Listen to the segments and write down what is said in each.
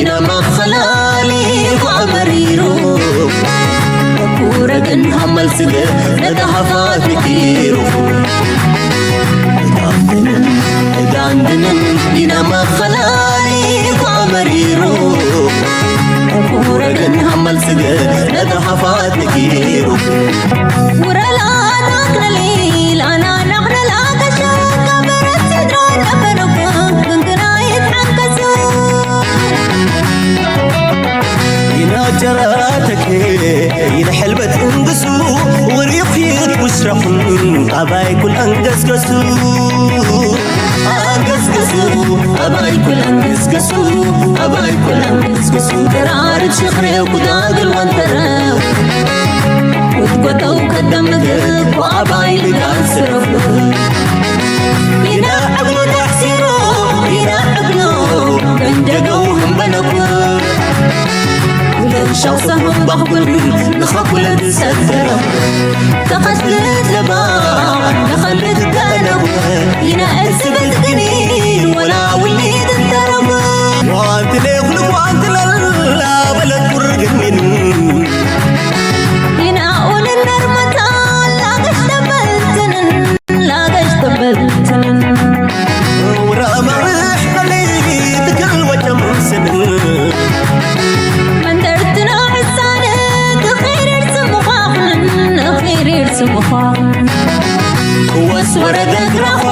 ኢና መኸላሊኹ ኣመሪሩ፣ ኩረግን ሃመል ስገ ነታ ሃፋት ምኪሩ። ዳንድንን ዳንድንን ኢና መኸላሊኹ ኣመሪሩ፣ ኩረግን ሃመል ስገ ነታ ሃፋት ምኪሩ። ውረላ ናክነሊ ላና ናክነላ ከሸካ በረት ሲድሮ ነበረኩ ግንግና ይትሓንከሱ። ይናጀራተክ ይንሕልበት እንግሱ፣ ውሪኺት ውስረኹን ኣባይ ኩል ኣንገስገሱ። ኣንገስገሱ፣ ኣባይ ኩል ኣንገስገሱ፣ ኣባይ ኩል ኣንገስገሱ። ተራርብ ሽኽሬው ኩዳግል ወንተረው፣ ውትጎተው ከደምግብ ወኣባይ ልጋን ስረፉ። ይናዕብሉ ተሕሲሩ፣ ይናዕብሉ መንደገው ህንበነኩ። ለሻው ሰሁን ባኹል ንኸኩለ ዝሰገረው። ተኸትልት ለባ ንኸልት ደነቡ። ይናእድ ስበት ግኒን ወላ ውሊድ እንተረቡ። ጓንት ለይኹሉ ጓንት ለላ በለት ቁርግኒን። ይናኡልን ነርመታ ላገሽ ተበልትንን፣ ላገሽ ተበልትንን። ውራ ማርሕ ከለይ ትክል ወጨም ስንን። መንደርትና ሕሳነ ትኺሪር ስምዃኽንን፣ ኺሪር ስምዃኽንን። ወስ ወረደ ግራዃ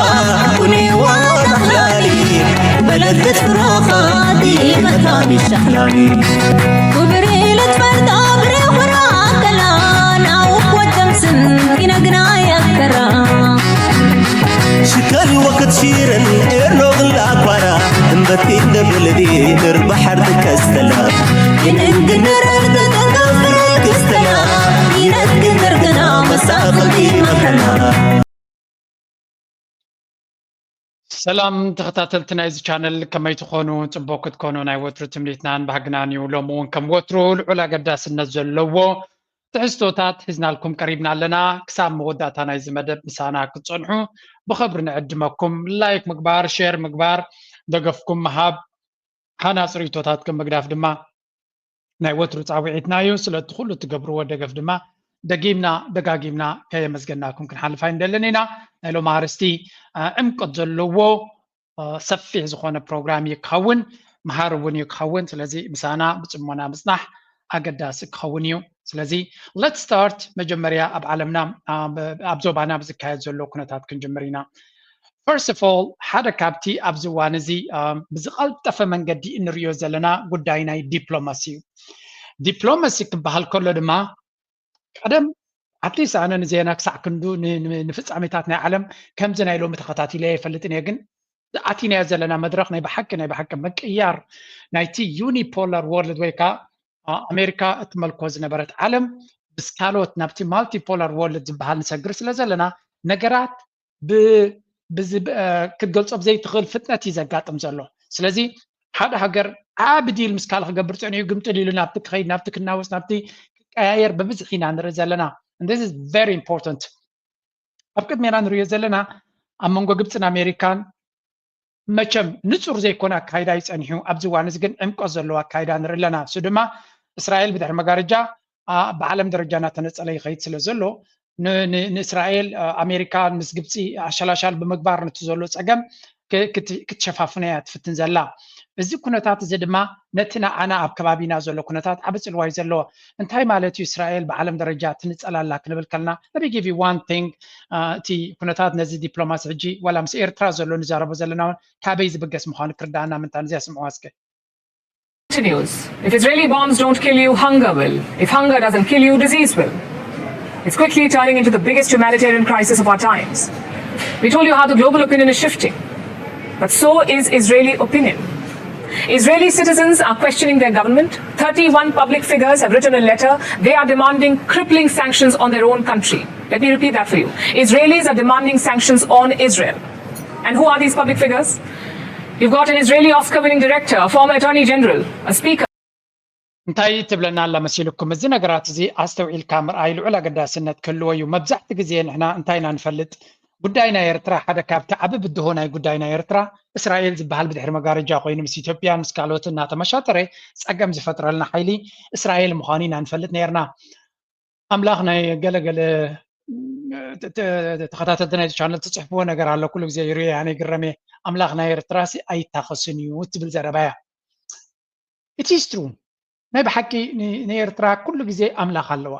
ኩኒ ዋዳኽላሊ፣ በለደት ፍሮኻ ዲመታ ሚሻኽላሊ። ኩብሪ ልትፈርዶ ብሪ ኹራ ከላን ኣውክ ወደምስን ይነግና ያከራ። ሽከል ወቅት ሺረን ኤርኖ ግላ ኳራ፣ እምበቲ እንደብልዲ ንርባሓር ትከስተላ። ይንንግንረር ተጠንቀፍር ክስተላ፣ ይነግንር ግና መሳኽልቲ መከላ። ሰላም ተኸታተልቲ ናይዚ ቻነል፣ ከመይ ትኾኑ? ጽቡቕ ክትኮኑ ናይ ወትሩ ትምኒትናን ባህግናን እዩ። ሎሚ እውን ከም ወትሩ ልዑል ኣገዳስነት ዘለዎ ትሕዝቶታት ሒዝናልኩም ቀሪብና ኣለና። ክሳብ መወዳእታ ናይዚ መደብ ምሳና ክትጸንሑ ብኽብሪ ንዕድመኩም። ላይክ ምግባር፣ ሼር ምግባር፣ ደገፍኩም ምሃብ፣ ሃናጺ ርእይቶታትኩም ምግዳፍ ድማ ናይ ወትሩ ጻውዒትና እዩ። ስለቲ ኩሉ እትገብርዎ ደገፍ ድማ ደጊምና ደጋጊምና ከየመስገናኩም ክንሓልፍ ኣይንደልን ኢና። ናይ ሎሚ ኣርእስቲ፣ አ፣ ዕምቆት ዘለዎ፣ አ፣ ሰፊሕ ዝኾነ ፕሮግራም እዩ ክኸውን፣ መሃሪ እውን እዩ ክኸውን። ስለዚ ምሳና ብጽሞና ምጽናሕ ኣገዳሲ ክኸውን እዩ። ስለዚ let's start። መጀመርያ ኣብ ዓለምና፣ አ፣ ብ-፣ ኣብ ዞባና ብዝካየድ ዘሎ ኩነታት ክንጅምር ኢና። First of all፣ ሓደ ካብቲ ኣብዚ እዋን እዚ፣ አ፣ ብዝቐልጠፈ መንገዲ እንርእዮ ዘለና ጉዳይ ናይ ዲፕሎማሲ እዩ። ዲፕሎማሲ ክበሃል ከሎ ድማ ቀደም፣ ኣትሊስት ኣነ ንዜና ክሳዕ ክንዱ ን-፣ ን-፣ ንፍጻሜታት ናይ ዓለም ከምዚ ናይ ሎሚ ተኸታቲለ ኣይፈልጥን እየ፣ ግን ኣቲናዮ ዘለና መድረኽ ናይ ብሓቂ፣ ናይ ብሓቂ ምቅያር ናይቲ ዩኒፖላር ወርልድ ወይ ከኣ፣ አ፣ ኣሜሪካ እትመልኮ ዝነበረት ዓለም ምስ ካልኦት ናብቲ ማልቲፖላር ወርልድ ዝበሃል ንሰግር ስለ ዘለና፣ ነገራት ብ-፣ ብዚ-፣ ብ-፣ እ፣ ክትገልጾ ብዘይትኽእል ፍጥነት እዩ ዘጋጥም ዘሎ። ስለዚ ሓደ ሃገር ዓቢ ዲል ምስ ካልእ ክገብር ጸኒሑ፣ ግምጥል ኢሉ ናብቲ ክኸይድ፣ ናብቲ ክናወጽ፣ ናብቲ ክቀያየር ብብዝሒ ኢና ንርኢ ዘለና። And this is very important። ኣብ ቅድሜና ንርእዮ ዘለና ኣብ መንጎ ግብጽን ኣሜሪካን መቸም ንጹር ዘይኮነ ኣካይዳ እዩ ጸኒሑ። ኣብዚ እዋን እዚ ግን ዕምቆት ዘለዎ ኣካይዳ ንርኢ ኣለና። እሱ ድማ እስራኤል ብድሕሪ መጋረጃ፣ አ፣ ብዓለም ደረጃ እናተነጸለ ይኸይድ ስለ ዘሎ፣ ን-፣ ን-፣ ንእስራኤል፣ አ፣ ኣሜሪካ ምስ ግብጺ ኣሸላሻል ብምግባር ነቲ ዘሎ ጸገም ክ-፣ ክት-፣ ክትሸፋፍኖ እያ ትፍትን ዘላ። እዚ ኩነታት እዚ ድማ ነቲ ንዓና ኣብ ከባቢና ዘሎ ኩነታት ዓቢ ጽልዋ እዩ ዘለዎ። እንታይ ማለት እዩ እስራኤል ብዓለም ደረጃ ትንጸል ኣላ ክንብል ከለና? Let me give you one thing። አ፣ እቲ ኩነታት ነዚ ዲፕሎማሲ ሕጂ ዋላ ምስ ኤርትራ ዘሎ ንዛረቦ ዘለና እውን ካበይ ዝብገስ ምዃኑ ክርዳኣና ምንታን እዚኣ ስምዕዋ እስከ። Continues. If Israeli bombs don't kill you, hunger will. If hunger doesn't kill you, disease will. It's quickly turning into the biggest humanitarian crisis of our times. We told you how the global opinion is shifting, but so is Israeli opinion. Israeli citizens are questioning their government. Thirty-one public figures have written a letter. They are demanding crippling sanctions on their own country. Let me repeat that for you. Israelis are demanding sanctions on Israel. And who are these public figures? You've got an Israeli Oscar winning director, a former attorney general, a speaker. እንታይ ትብለና ኣላ መሲልኩም? እዚ ነገራት እዚ ኣስተውዒልካ ምርኣይ ልዑል ኣገዳስነት ክህልዎ እዩ። መብዛሕቲ ግዜ ንሕና እንታይ ኢና ንፈልጥ? ጉዳይ ናይ ኤርትራ ሓደ ካብቲ ዓቢ ብድሆ ናይ ጉዳይ ናይ ኤርትራ እስራኤል ዝበሃል ብድሕሪ መጋረጃ ኮይኑ ምስ ኢትዮጵያ ምስ ካልኦት እናተመሻጠረ ጸገም ዝፈጥረልና ሓይሊ እስራኤል ምዃኑ ኢና ንፈልጥ ነርና። ኣምላኽ ናይ ገለገለ ተኸታተልቲ ናይቲ ቻነል ትጽሕፍዎ ነገር ኣሎ፣ ኩሉ ግዜ ይርዮ ኣነ ይግረም እየ። ኣምላኽ ናይ ኤርትራሲ ኣይታኸስን እዩ እትብል ዘረባ እያ። ኢትስ ትሩ። ናይ ብሓቂ ንኤርትራ ኩሉ ግዜ ኣምላኽ ኣለዋ።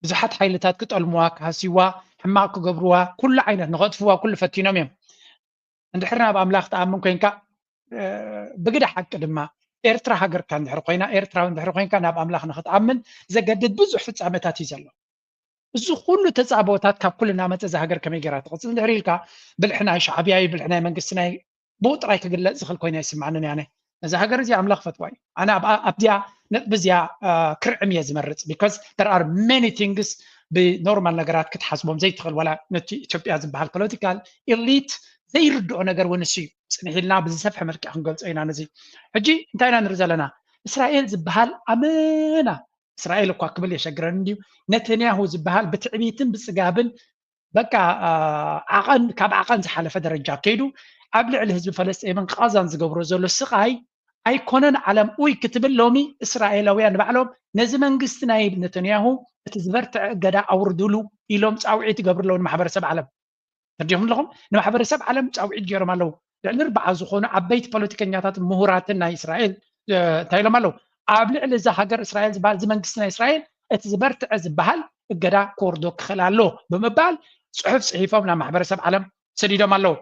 ብዙሓት ሓይልታት ክጠልምዋ፣ ክሃስይዋ፣ ሕማቕ ክገብርዋ፣ ኩሉ ዓይነት ንኸጥፍዋ ኩሉ ፈቲኖም እዮም። እንድሕር ናብ ኣምላኽ ትኣምን ኮይንካ፣ ብግደ ሓቂ ድማ ኤርትራ ሃገርካ እንድሕር ኮይና፣ ኤርትራዊ እንድሕር ኮይንካ ናብ ኣምላኽ ንኽትኣምን ዘገድድ ብዙሕ ፍጻመታት እዩ ዘሎ። እዚ ኩሉ ተጻብኦታት ካብ ኩሉ እናመጸ እዛ ሃገር ከመይ ገይራ ትቕጽል እንድሕር ኢልካ፣ ብልሒ ናይ ሻዕብያ እዩ፣ ብልሒ ናይ መንግስቲ ናይ ብኡ ጥራይ ክግለጽ ዝኽእል ኮይኑ ኣይስምዓንን እየ። ኣነ ነዛ ሃገር እዚኣ ኣምላኽ ፈትዋ እዩ። ኣነ ኣብዚኣ ነጥቢ እዚኣ ክርዕም እየ ዝመርጽ። Because there are many things ብኖርማል ነገራት ክትሓስቦም ዘይትኽእል፣ ዋላ ነቲ ኢትዮጵያ ዝበሃል ፖለቲካል ኤሊት ዘይርድኦ ነገር እውን እሱ እዩ። ጽንሕ ኢልና ብዝሰፍሐ መልክዕ ክንገልጾ ኢና። ነዚ ሕጂ እንታይ ኢና ንርኢ ዘለና? እስራኤል ዝበሃል ኣመና እስራኤል እኳ ክብል የሸግረን እንድዩ። ነተንያሁ ዝበሃል ብትዕቢትን ብጽጋብን በቃ ዓቐን ካብ ዓቐን ዝሓለፈ ደረጃ ከይዱ ኣብ ልዕሊ ህዝቢ ፈለስጤምን ቃዛን ዝገብሮ ዘሎ ስቓይ ኣይኮነን ዓለም ኡይ ክትብል ሎሚ እስራኤላውያን ንባዕሎም ነዚ መንግስቲ ናይ ነተንያሁ እቲ ዝበርትዐ እገዳ ኣውርድሉ ኢሎም ጻውዒት ይገብሩ ኣለዉ ንማሕበረሰብ ዓለም። ተርዲኹም ኣለኹም ንማሕበረሰብ ዓለም ጻውዒት ገይሮም ኣለዉ። ልዕሊ ርብዓ ዝኾኑ ዓበይቲ ፖለቲከኛታት ምሁራትን ናይ እስራኤል እንታይ ኢሎም ኣለዉ? ኣብ ልዕሊ እዛ ሃገር እስራኤል ዝበሃል እዚ መንግስቲ ናይ እስራኤል እቲ ዝበርትዐ ዝበሃል እገዳ ክወርዶ ክኽእል ኣሎ ብምባል ጽሑፍ ጽሒፎም ናብ ማሕበረሰብ ዓለም ሰዲዶም ኣለዉ።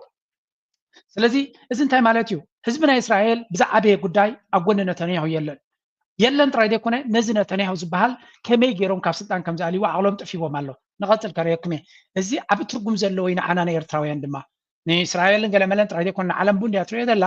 ስለዚ እዚ እንታይ ማለት እዩ? ህዝቢ ናይ እስራኤል ብዝዓበየ ጉዳይ ኣብ ጎኒ ነተንያሁ የለን። የለን ጥራይ ዘይኮነ ነዚ ነተንያሁ ዝበሃል ከመይ ገይሮም ካብ ስልጣን ከም ዝኣልይዎ ዓቕሎም ጠፊዎም ኣሎ። ንቐጽል ከርእየኩም እየ። እዚ ዓቢ ትርጉም ዘለዎ እዩ ንዓና ንኤርትራውያን ድማ። ንእስራኤልን ገለመለን ጥራይ ዘይኮነ ንዓለም ቡን እያ ትርእዮ ዘላ።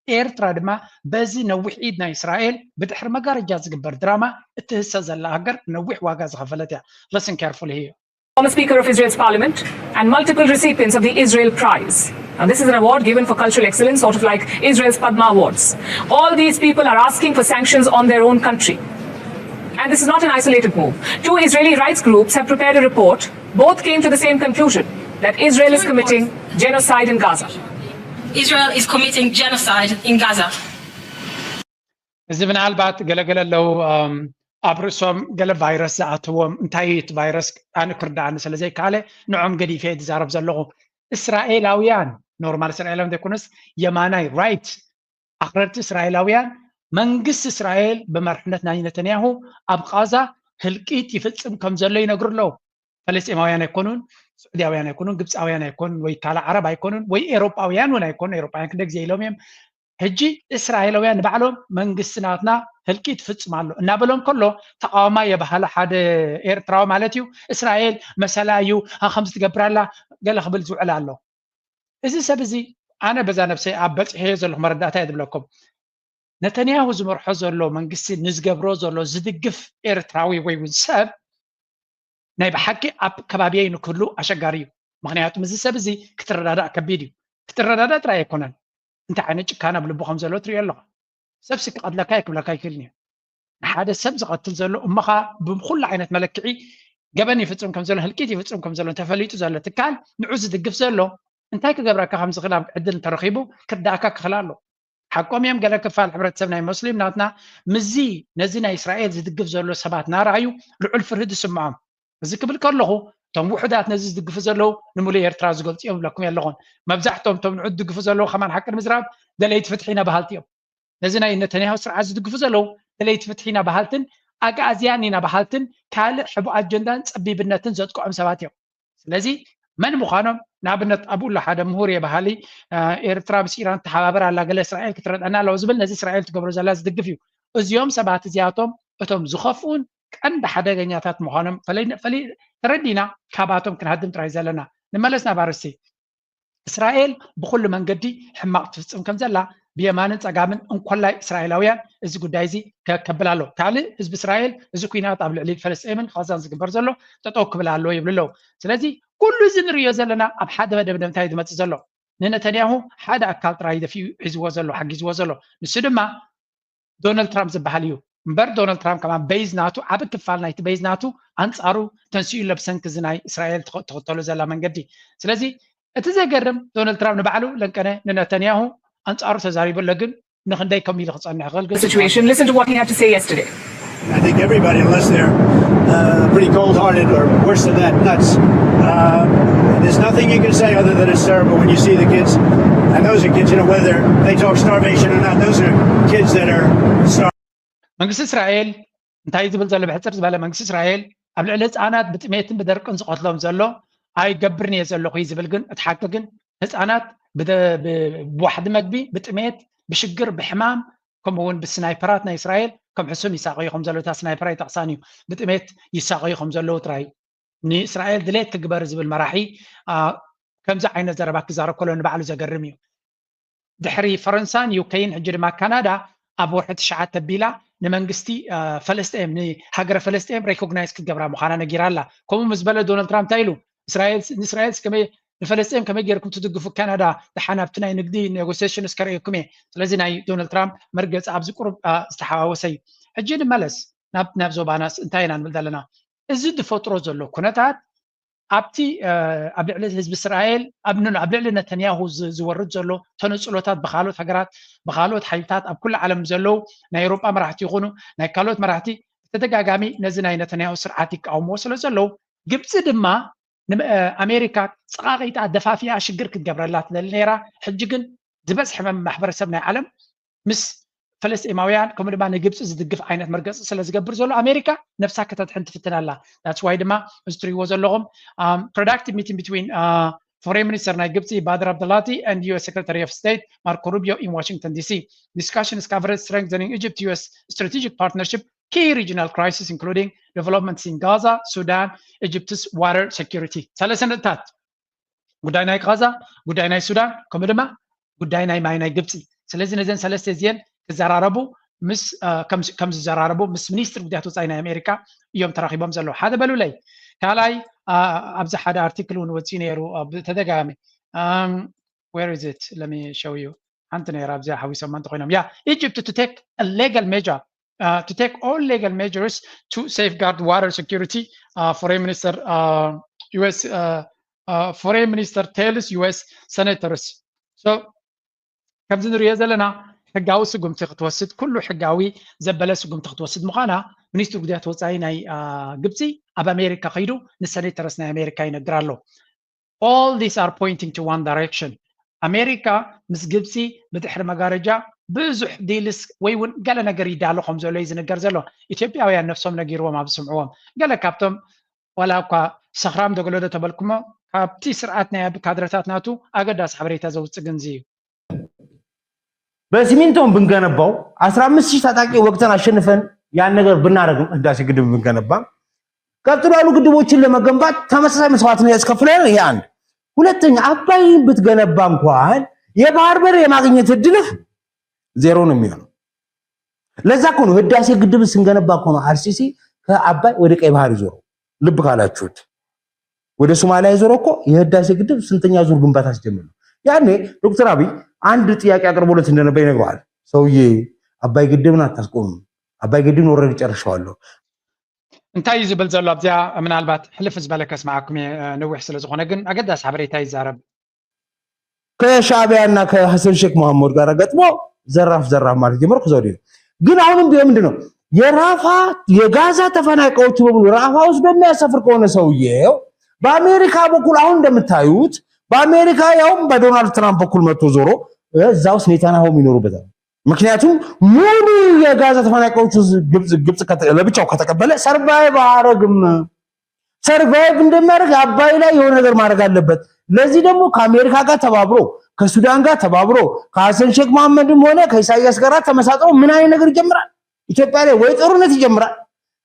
ኤርትራ ድማ በዚ ነዊሕ ኢድ ናይ እስራኤል ብድሕሪ መጋረጃ ዝግበር ድራማ እትህሰ ዘላ ሃገር ነዊሕ ዋጋ ዝኸፈለት እያ። Listen carefully here. Former Speaker of Israel's Parliament and multiple recipients of the Israel Prize. Now, this is an award given for cultural excellence, sort of like Israel's Padma Awards. All these people are asking for sanctions on their own country. And this is not an isolated move. Two Israeli rights groups have prepared a report. Both came to the same conclusion that Israel is committing genocide in Gaza. Israel is committing genocide in Gaza. እዚ ምናልባት ገለገለ ኣለዉ ኣብ ርእሶም ገለ ቫይረስ ዝኣተዎም እንታይ እዩ እቲ ቫይረስ ኣነ ክርዳኣኒ ስለ ዘይከኣለ ንዖም ገዲፈ እየ ዝዛረብ ዘለኹ። እስራኤላውያን ኖርማል እስራኤላውያን ዘይኮነስ የማናይ ራይት ኣኽረርቲ እስራኤላውያን መንግስቲ እስራኤል ብመርሕነት ናይ ነተንያሁ ኣብ ቃዛ ህልቂት ይፍጽም ከም ዘሎ ይነግሩ ኣለዉ። ፈለስጢማውያን ኣይኮኑን፣ ስዑድያውያን ኣይኮኑን፣ ግብፃውያን ኣይኮኑን፣ ወይ ካልእ ዓረብ ኣይኮኑን፣ ወይ ኤሮጳውያን እውን ኣይኮኑን። ኤሮጳውያን ክንደ ግዜ ኢሎም እዮም ሕጂ እስራኤላውያን ንባዕሎም መንግስቲ ናትና ህልቂት ይፍፅም ኣሎ እናበሎም ከሎ ተቃዋማይ የባህለ ሓደ ኤርትራዊ ማለት እዩ። እስራኤል መሰላ እዩ ከምዚ ትገብር ኣላ ገለ ክብል ዝውዕል ኣሎ። እዚ ሰብ እዚ ኣነ በዛ ነብሰይ ኣብ በፅሐዮ ዘለኹ መረዳእታ እየ ዝብለኩም። ነተንያሁ ዝመርሖ ዘሎ መንግስቲ ንዝገብሮ ዘሎ ዝድግፍ ኤርትራዊ ወይ እውን ሰብ ናይ ብሓቂ ኣብ ከባቢየይ ንክህሉ ኣሸጋሪ እዩ። ምክንያቱ ምስዚ ሰብ እዚ ክትረዳዳእ ከቢድ እዩ። ክትረዳዳእ ጥራይ ኣይኮነን፣ እንታይ ዓይነት ጭካነ ኣብ ልቡ ከም ዘሎ ትሪኦ ኣለኻ። ሰብሲ ክቐትለካ እየ ክብለካ ኣይክእልን እዩ። ንሓደ ሰብ ዝቐትል ዘሎ እሞ ኸዓ ብኩሉ ዓይነት መለክዒ ገበን ይፍፅም ከም ዘሎ፣ ህልቂት ይፍፅም ከም ዘሎ እንተፈሊጡ ዘሎ ትካል ንዑ ዝድግፍ ዘሎ እንታይ ክገብረካ ከም ዝኽእል ኣብ ዕድል እንተረኺቡ ክርዳእካ ክኽእል ኣሎ። ሓቆም እዮም ገለ ክፋል ሕብረተሰብ ናይ ሞስሊም ናትና ምስዚ ነዚ ናይ እስራኤል ዝድግፍ ዘሎ ሰባት እናረኣዩ ልዑል ፍርሂ ዝስምዖም። እዚ ክብል ከለኹ እቶም ውሑዳት ነዚ ዝድግፉ ዘለዉ ንምሉእ ኤርትራ ዝገልፁ እዮም ዝብለኩም የለኹን። መብዛሕትኦም እቶም ንዑ ዝድግፉ ዘለዉ ከማን ሓቂ ንምዝራብ ደለይቲ ፍትሒ ኢና በሃልቲ እዮም። ነዚ ናይ ነተንያሁ ስርዓት ዝድግፉ ዘለዉ ደለይቲ ፍትሒ ኢና በሃልትን ኣግኣዝያን ኢና በሃልትን ካልእ ሕቡእ ኣጀንዳን ፀቢብነትን ዘጥቅዖም ሰባት እዮም። ስለዚ መን ምዃኖም ንኣብነት ኣብኡ ኣሎ ሓደ ምሁር እየ በሃሊ ኤርትራ ምስ ኢራን ትሓባበር ኣላ ገለ እስራኤል ክትረድአና ኣለዎ ዝብል ነዚ እስራኤል ትገብሮ ዘላ ዝድግፍ እዩ። እዚኦም ሰባት እዚኣቶም እቶም ዝኸፍኡን ቀንዲ ሓደገኛታት ምዃኖም ተረዲና ካብኣቶም ክንሃድም ጥራይ ዘለና። ንመለስ ናብ ኣርእስቲ። እስራኤል ብኹሉ መንገዲ ሕማቕ ትፍጽም ከም ዘላ ብየማንን ጸጋምን እንኮላይ እስራኤላውያን እዚ ጉዳይ እዚ ከብል ኣሎ። ካልእ ህዝቢ እስራኤል እዚ ኲናት ኣብ ልዕሊ ፈለስጤምን ቓዛን ዝግበር ዘሎ ጠጠው ክብል ኣለዎ ይብሉ ኣለዉ። ስለዚ ኩሉ እዚ ንርእዮ ዘለና ኣብ ሓደ መደምደምታ እዩ ዝመጽእ ዘሎ። ንነተንያሁ ሓደ ኣካል ጥራይ ደፊኡ ሒዝዎ ዘሎ ሓጊዝዎ ዘሎ ንሱ ድማ ዶናልድ ትራምፕ ዝበሃል እዩ። እምበር ዶናልድ ትራምፕ ከማን በይዝ ናቱ ዓቢ ክፋል ናይቲ በይዝ ናቱ ኣንጻሩ ተንሲኡ ኣሎ ብሰንኪ እዚ ናይ እስራኤል ትኸ- ትኽተሎ ዘላ መንገዲ። ስለዚ እቲ ዘገርም ዶናልድ ትራምፕ ንባዕሉ ለንቀነ ንነተንያሁ ኣንጻሩ ተዛሪቡ ኣሎ፣ ግን ንኽንደይ ከም ኢሉ ክጸንሕ ይኽእል ግን situation. Listen to what he had to say yesterday. I think everybody, unless they're uh, pretty cold-hearted or worse than that, nuts. Uh, there's nothing you can say other than it's terrible when you see the kids, and those are kids, you know, whether they talk starvation or not, those are kids that are starving. መንግስቲ እስራኤል እንታይ ዝብል ዘሎ ብሕፅር ዝበለ መንግስቲ እስራኤል ኣብ ልዕሊ ህፃናት ብጥሜትን ብደርቅን ዝቐትሎም ዘሎ ኣይገብርን እየ ዘለኹ እዩ ዝብል። ግን እቲ ሓቂ ግን ህፃናት ብደ- ብ- ብዋሕዲ መግቢ ብጥሜት ብሽግር ብሕማም ከምኡ እውን ብስናይፐራት ናይ እስራኤል ከም ሕሱም ይሳቐዩ ከም ዘለዉ እታ ስናይፐር ኣይጠቕሳን እዩ ብጥሜት ይሳቐዩ ከም ዘለዉ ጥራይ ንእስራኤል ድሌት ትግበር ዝብል መራሒ አ፣ ከምዚ ዓይነት ዘረባ ክዛረብ ከሎ ንባዕሉ ዘገርም እዩ። ድሕሪ ፈረንሳን ዩኬይን ሕጂ ድማ ካናዳ ኣብ ወርሒ ትሽዓተ ኣቢላ ንመንግስቲ አ፣ ፈለስጤም ንሃገረ ፈለስጤም ሬኮግናይዝ ክትገብራ ምዃና ነጊራ ኣላ። ከምኡ ምስ በለ ዶናልድ ትራምፕ እንታይ ኢሉ? እስራኤል ንእስራኤል ከመይ ንፈለስጤም ከመይ ጌርኩም ትድግፉ? ካናዳ ደሓን ኣብቲ ናይ ንግዲ ኔጎሲሽን እስከርእየኩም እየ። ስለዚ ናይ ዶናልድ ትራምፕ መርገፂ ኣብዚ ቁሩብ አ፣ ዝተሓዋወሰ እዩ። ሕጂ ንመለስ ናብ ናብ ዞባናስ እንታይ ኢና ንብል ዘለና? እዚ ዝፈጥሮ ዘሎ ኩነታት ኣብቲ አ፣ ኣብ ልዕሊ ህዝቢ እስራኤል ኣብ ን- ኣብ ልዕሊ ነተንያሁ ዝ- ዝወርድ ዘሎ ተነፅሎታት ብካልኦት ሃገራት ብካልኦት ሓይልታት ኣብ ኩሉ ዓለም ዘለዉ ናይ ኤውሮጳ መራሕቲ ይኹኑ ናይ ካልኦት መራሕቲ ብተደጋጋሚ ነዚ ናይ ነተንያሁ ስርዓት ይቃወምዎ ስለ ዘለዉ ግብፂ ድማ ን- አ፣ ኣሜሪካ ፀቃቂጣ ደፋፊኣ ሽግር ክትገብረላ ትደሊ ነይራ። ሕጂ ግን ዝበዝሐ መ- ማሕበረሰብ ናይ ዓለም ምስ ፈለስጢማውያን ከምኡ ድማ ንግብፂ ዝድግፍ ዓይነት መርገፂ ስለ ዝገብር ዘሎ ኣሜሪካ ነብሳ ከተድሕን ትፍትን ኣላ። ዳትስ ዋይ ድማ እዚ ትሪእዎ ዘለኹም productive meeting between foreign minister ናይ ግብፂ ባድር ኣብደላቲ and U S Secretary of State Marco Rubio in Washington D C. Discussions covered strengthening Egypt U S strategic partnership, key regional crisis including developments in Gaza, Sudan, Egypt's water security. ሰለስተ ነጥብታት ጉዳይ ናይ ጋዛ፣ ጉዳይ ናይ ሱዳን ከምኡ ድማ ጉዳይ ናይ ማይ ናይ ግብፂ። ስለዚ ነዘን ሰለስተ እዚአን ክዘራረቡ ምስ ከም ዝዘራረቡ ምስ ሚኒስትር ጉዳያት ወፃኢ ናይ ኣሜሪካ እዮም ተራኺቦም ዘለዉ። ሓደ በሉለይ። ካልኣይ ኣብዚ ሓደ ኣርቲክል እውን ወፂኡ ነይሩ ብተደጋጋሚ where is it let me show you ሓንቲ ነይራ ኣብዚኣ ሓዊሶማ እንተኮይኖም yeah Egypt to take a legal measure uh, to take all legal measures to safeguard water security uh, foreign minister uh, U S uh, uh, foreign minister tells U S senators so ከምዚ ንሪኦ ዘለና ሕጋዊ ስጉምቲ ክትወስድ ኩሉ ሕጋዊ ዘበለ ስጉምቲ ክትወስድ ምዃና ሚኒስትሪ ጉዳያት ወፃኢ ናይ ግብፂ ኣብ ኣሜሪካ ከይዱ ንሰኔተርስ ናይ ኣሜሪካ ይነግር ኣሎ all these are pointing to one direction ኣሜሪካ ምስ ግብፂ ብድሕሪ መጋረጃ ብዙሕ ዲልስ ወይ እውን ገለ ነገር ይዳሎ ከም ዘሎ እዩ ዝነገር ዘሎ ኢትዮጵያውያን ነፍሶም ነጊርዎም ኣብ ዝስምዕዎም ገለ ካብቶም ዋላ እኳ ሰኽራም ዶ ገለ ዶ ተበልኩሞ ካብቲ ስርዓት ናይ ኣብ ካድረታት ናቱ ኣገዳሲ ሓበሬታ ዘውፅእ ግንዚ እዩ በሲሚንቶን ብንገነባው አስራ አምስት ሺህ ታጣቂ ወቅተን አሸንፈን ያን ነገር ብናደረግም ህዳሴ ግድብ ብንገነባ ቀጥሎ ያሉ ግድቦችን ለመገንባት ተመሳሳይ መስዋዕትነት ያስከፍላል። ይሄ አንድ። ሁለተኛ አባይን ብትገነባ እንኳን የባህር በር የማግኘት እድልህ ዜሮ ነው የሚሆነው። ለዛ እኮ ነው ህዳሴ ግድብ ስንገነባ እኮ ነው አልሲሲ ከአባይ ወደ ቀይ ባህር ይዞረው። ልብ ካላችሁት ወደ ሶማሊያ የዞረው እኮ የህዳሴ ግድብ ስንተኛ ዙር ግንባታ ሲጀምር ነው። ያኔ ዶክተር አብይ አንድ ጥያቄ አቅርቦለት እንደነበር ይነግረዋል። ሰውዬ አባይ ግድብን አታስቆምም፣ አባይ ግድብን ኦልሬዲ ጨርሼዋለሁ። እንታይ እዩ ዝብል ዘሎ ኣብዚኣ ምናልባት ሕልፍ ዝበለ ከስምዓኩም እየ ነዊሕ ስለ ዝኾነ ግን ኣገዳሲ ሓበሬታ ይዛረብ ከሻዕቢያና ከሐሰን ሼክ መሐመድ ጋር ገጥሞ ዘራፍ ዘራፍ ማለት ጀመር። ከዛ ወዲህ ግን አሁንም ቢሆን ምንድን ነው የራፋ የጋዛ ተፈናቃዮች በሙሉ ራፋ ውስጥ በሚያሰፍር ከሆነ ሰውየው በአሜሪካ በኩል አሁን እንደምታዩት በአሜሪካ ያውም በዶናልድ ትራምፕ በኩል መጥቶ ዞሮ እዛ ውስጥ ኔታንያሁም ይኖሩበታል። ምክንያቱም ሙሉ የጋዛ ተፈናቃዮች ግብፅ ለብቻው ከተቀበለ survive አያረግም። survive እንደሚያደርግ አባይ ላይ የሆነ ነገር ማድረግ አለበት። ለዚህ ደግሞ ከአሜሪካ ጋር ተባብሮ ከሱዳን ጋር ተባብሮ ከሐሰን ሼክ መሐመድም ሆነ ከኢሳያስ ጋር ተመሳጥሮ ምን አይነት ነገር ይጀምራል? ኢትዮጵያ ላይ ወይ ጦርነት ይጀምራል፣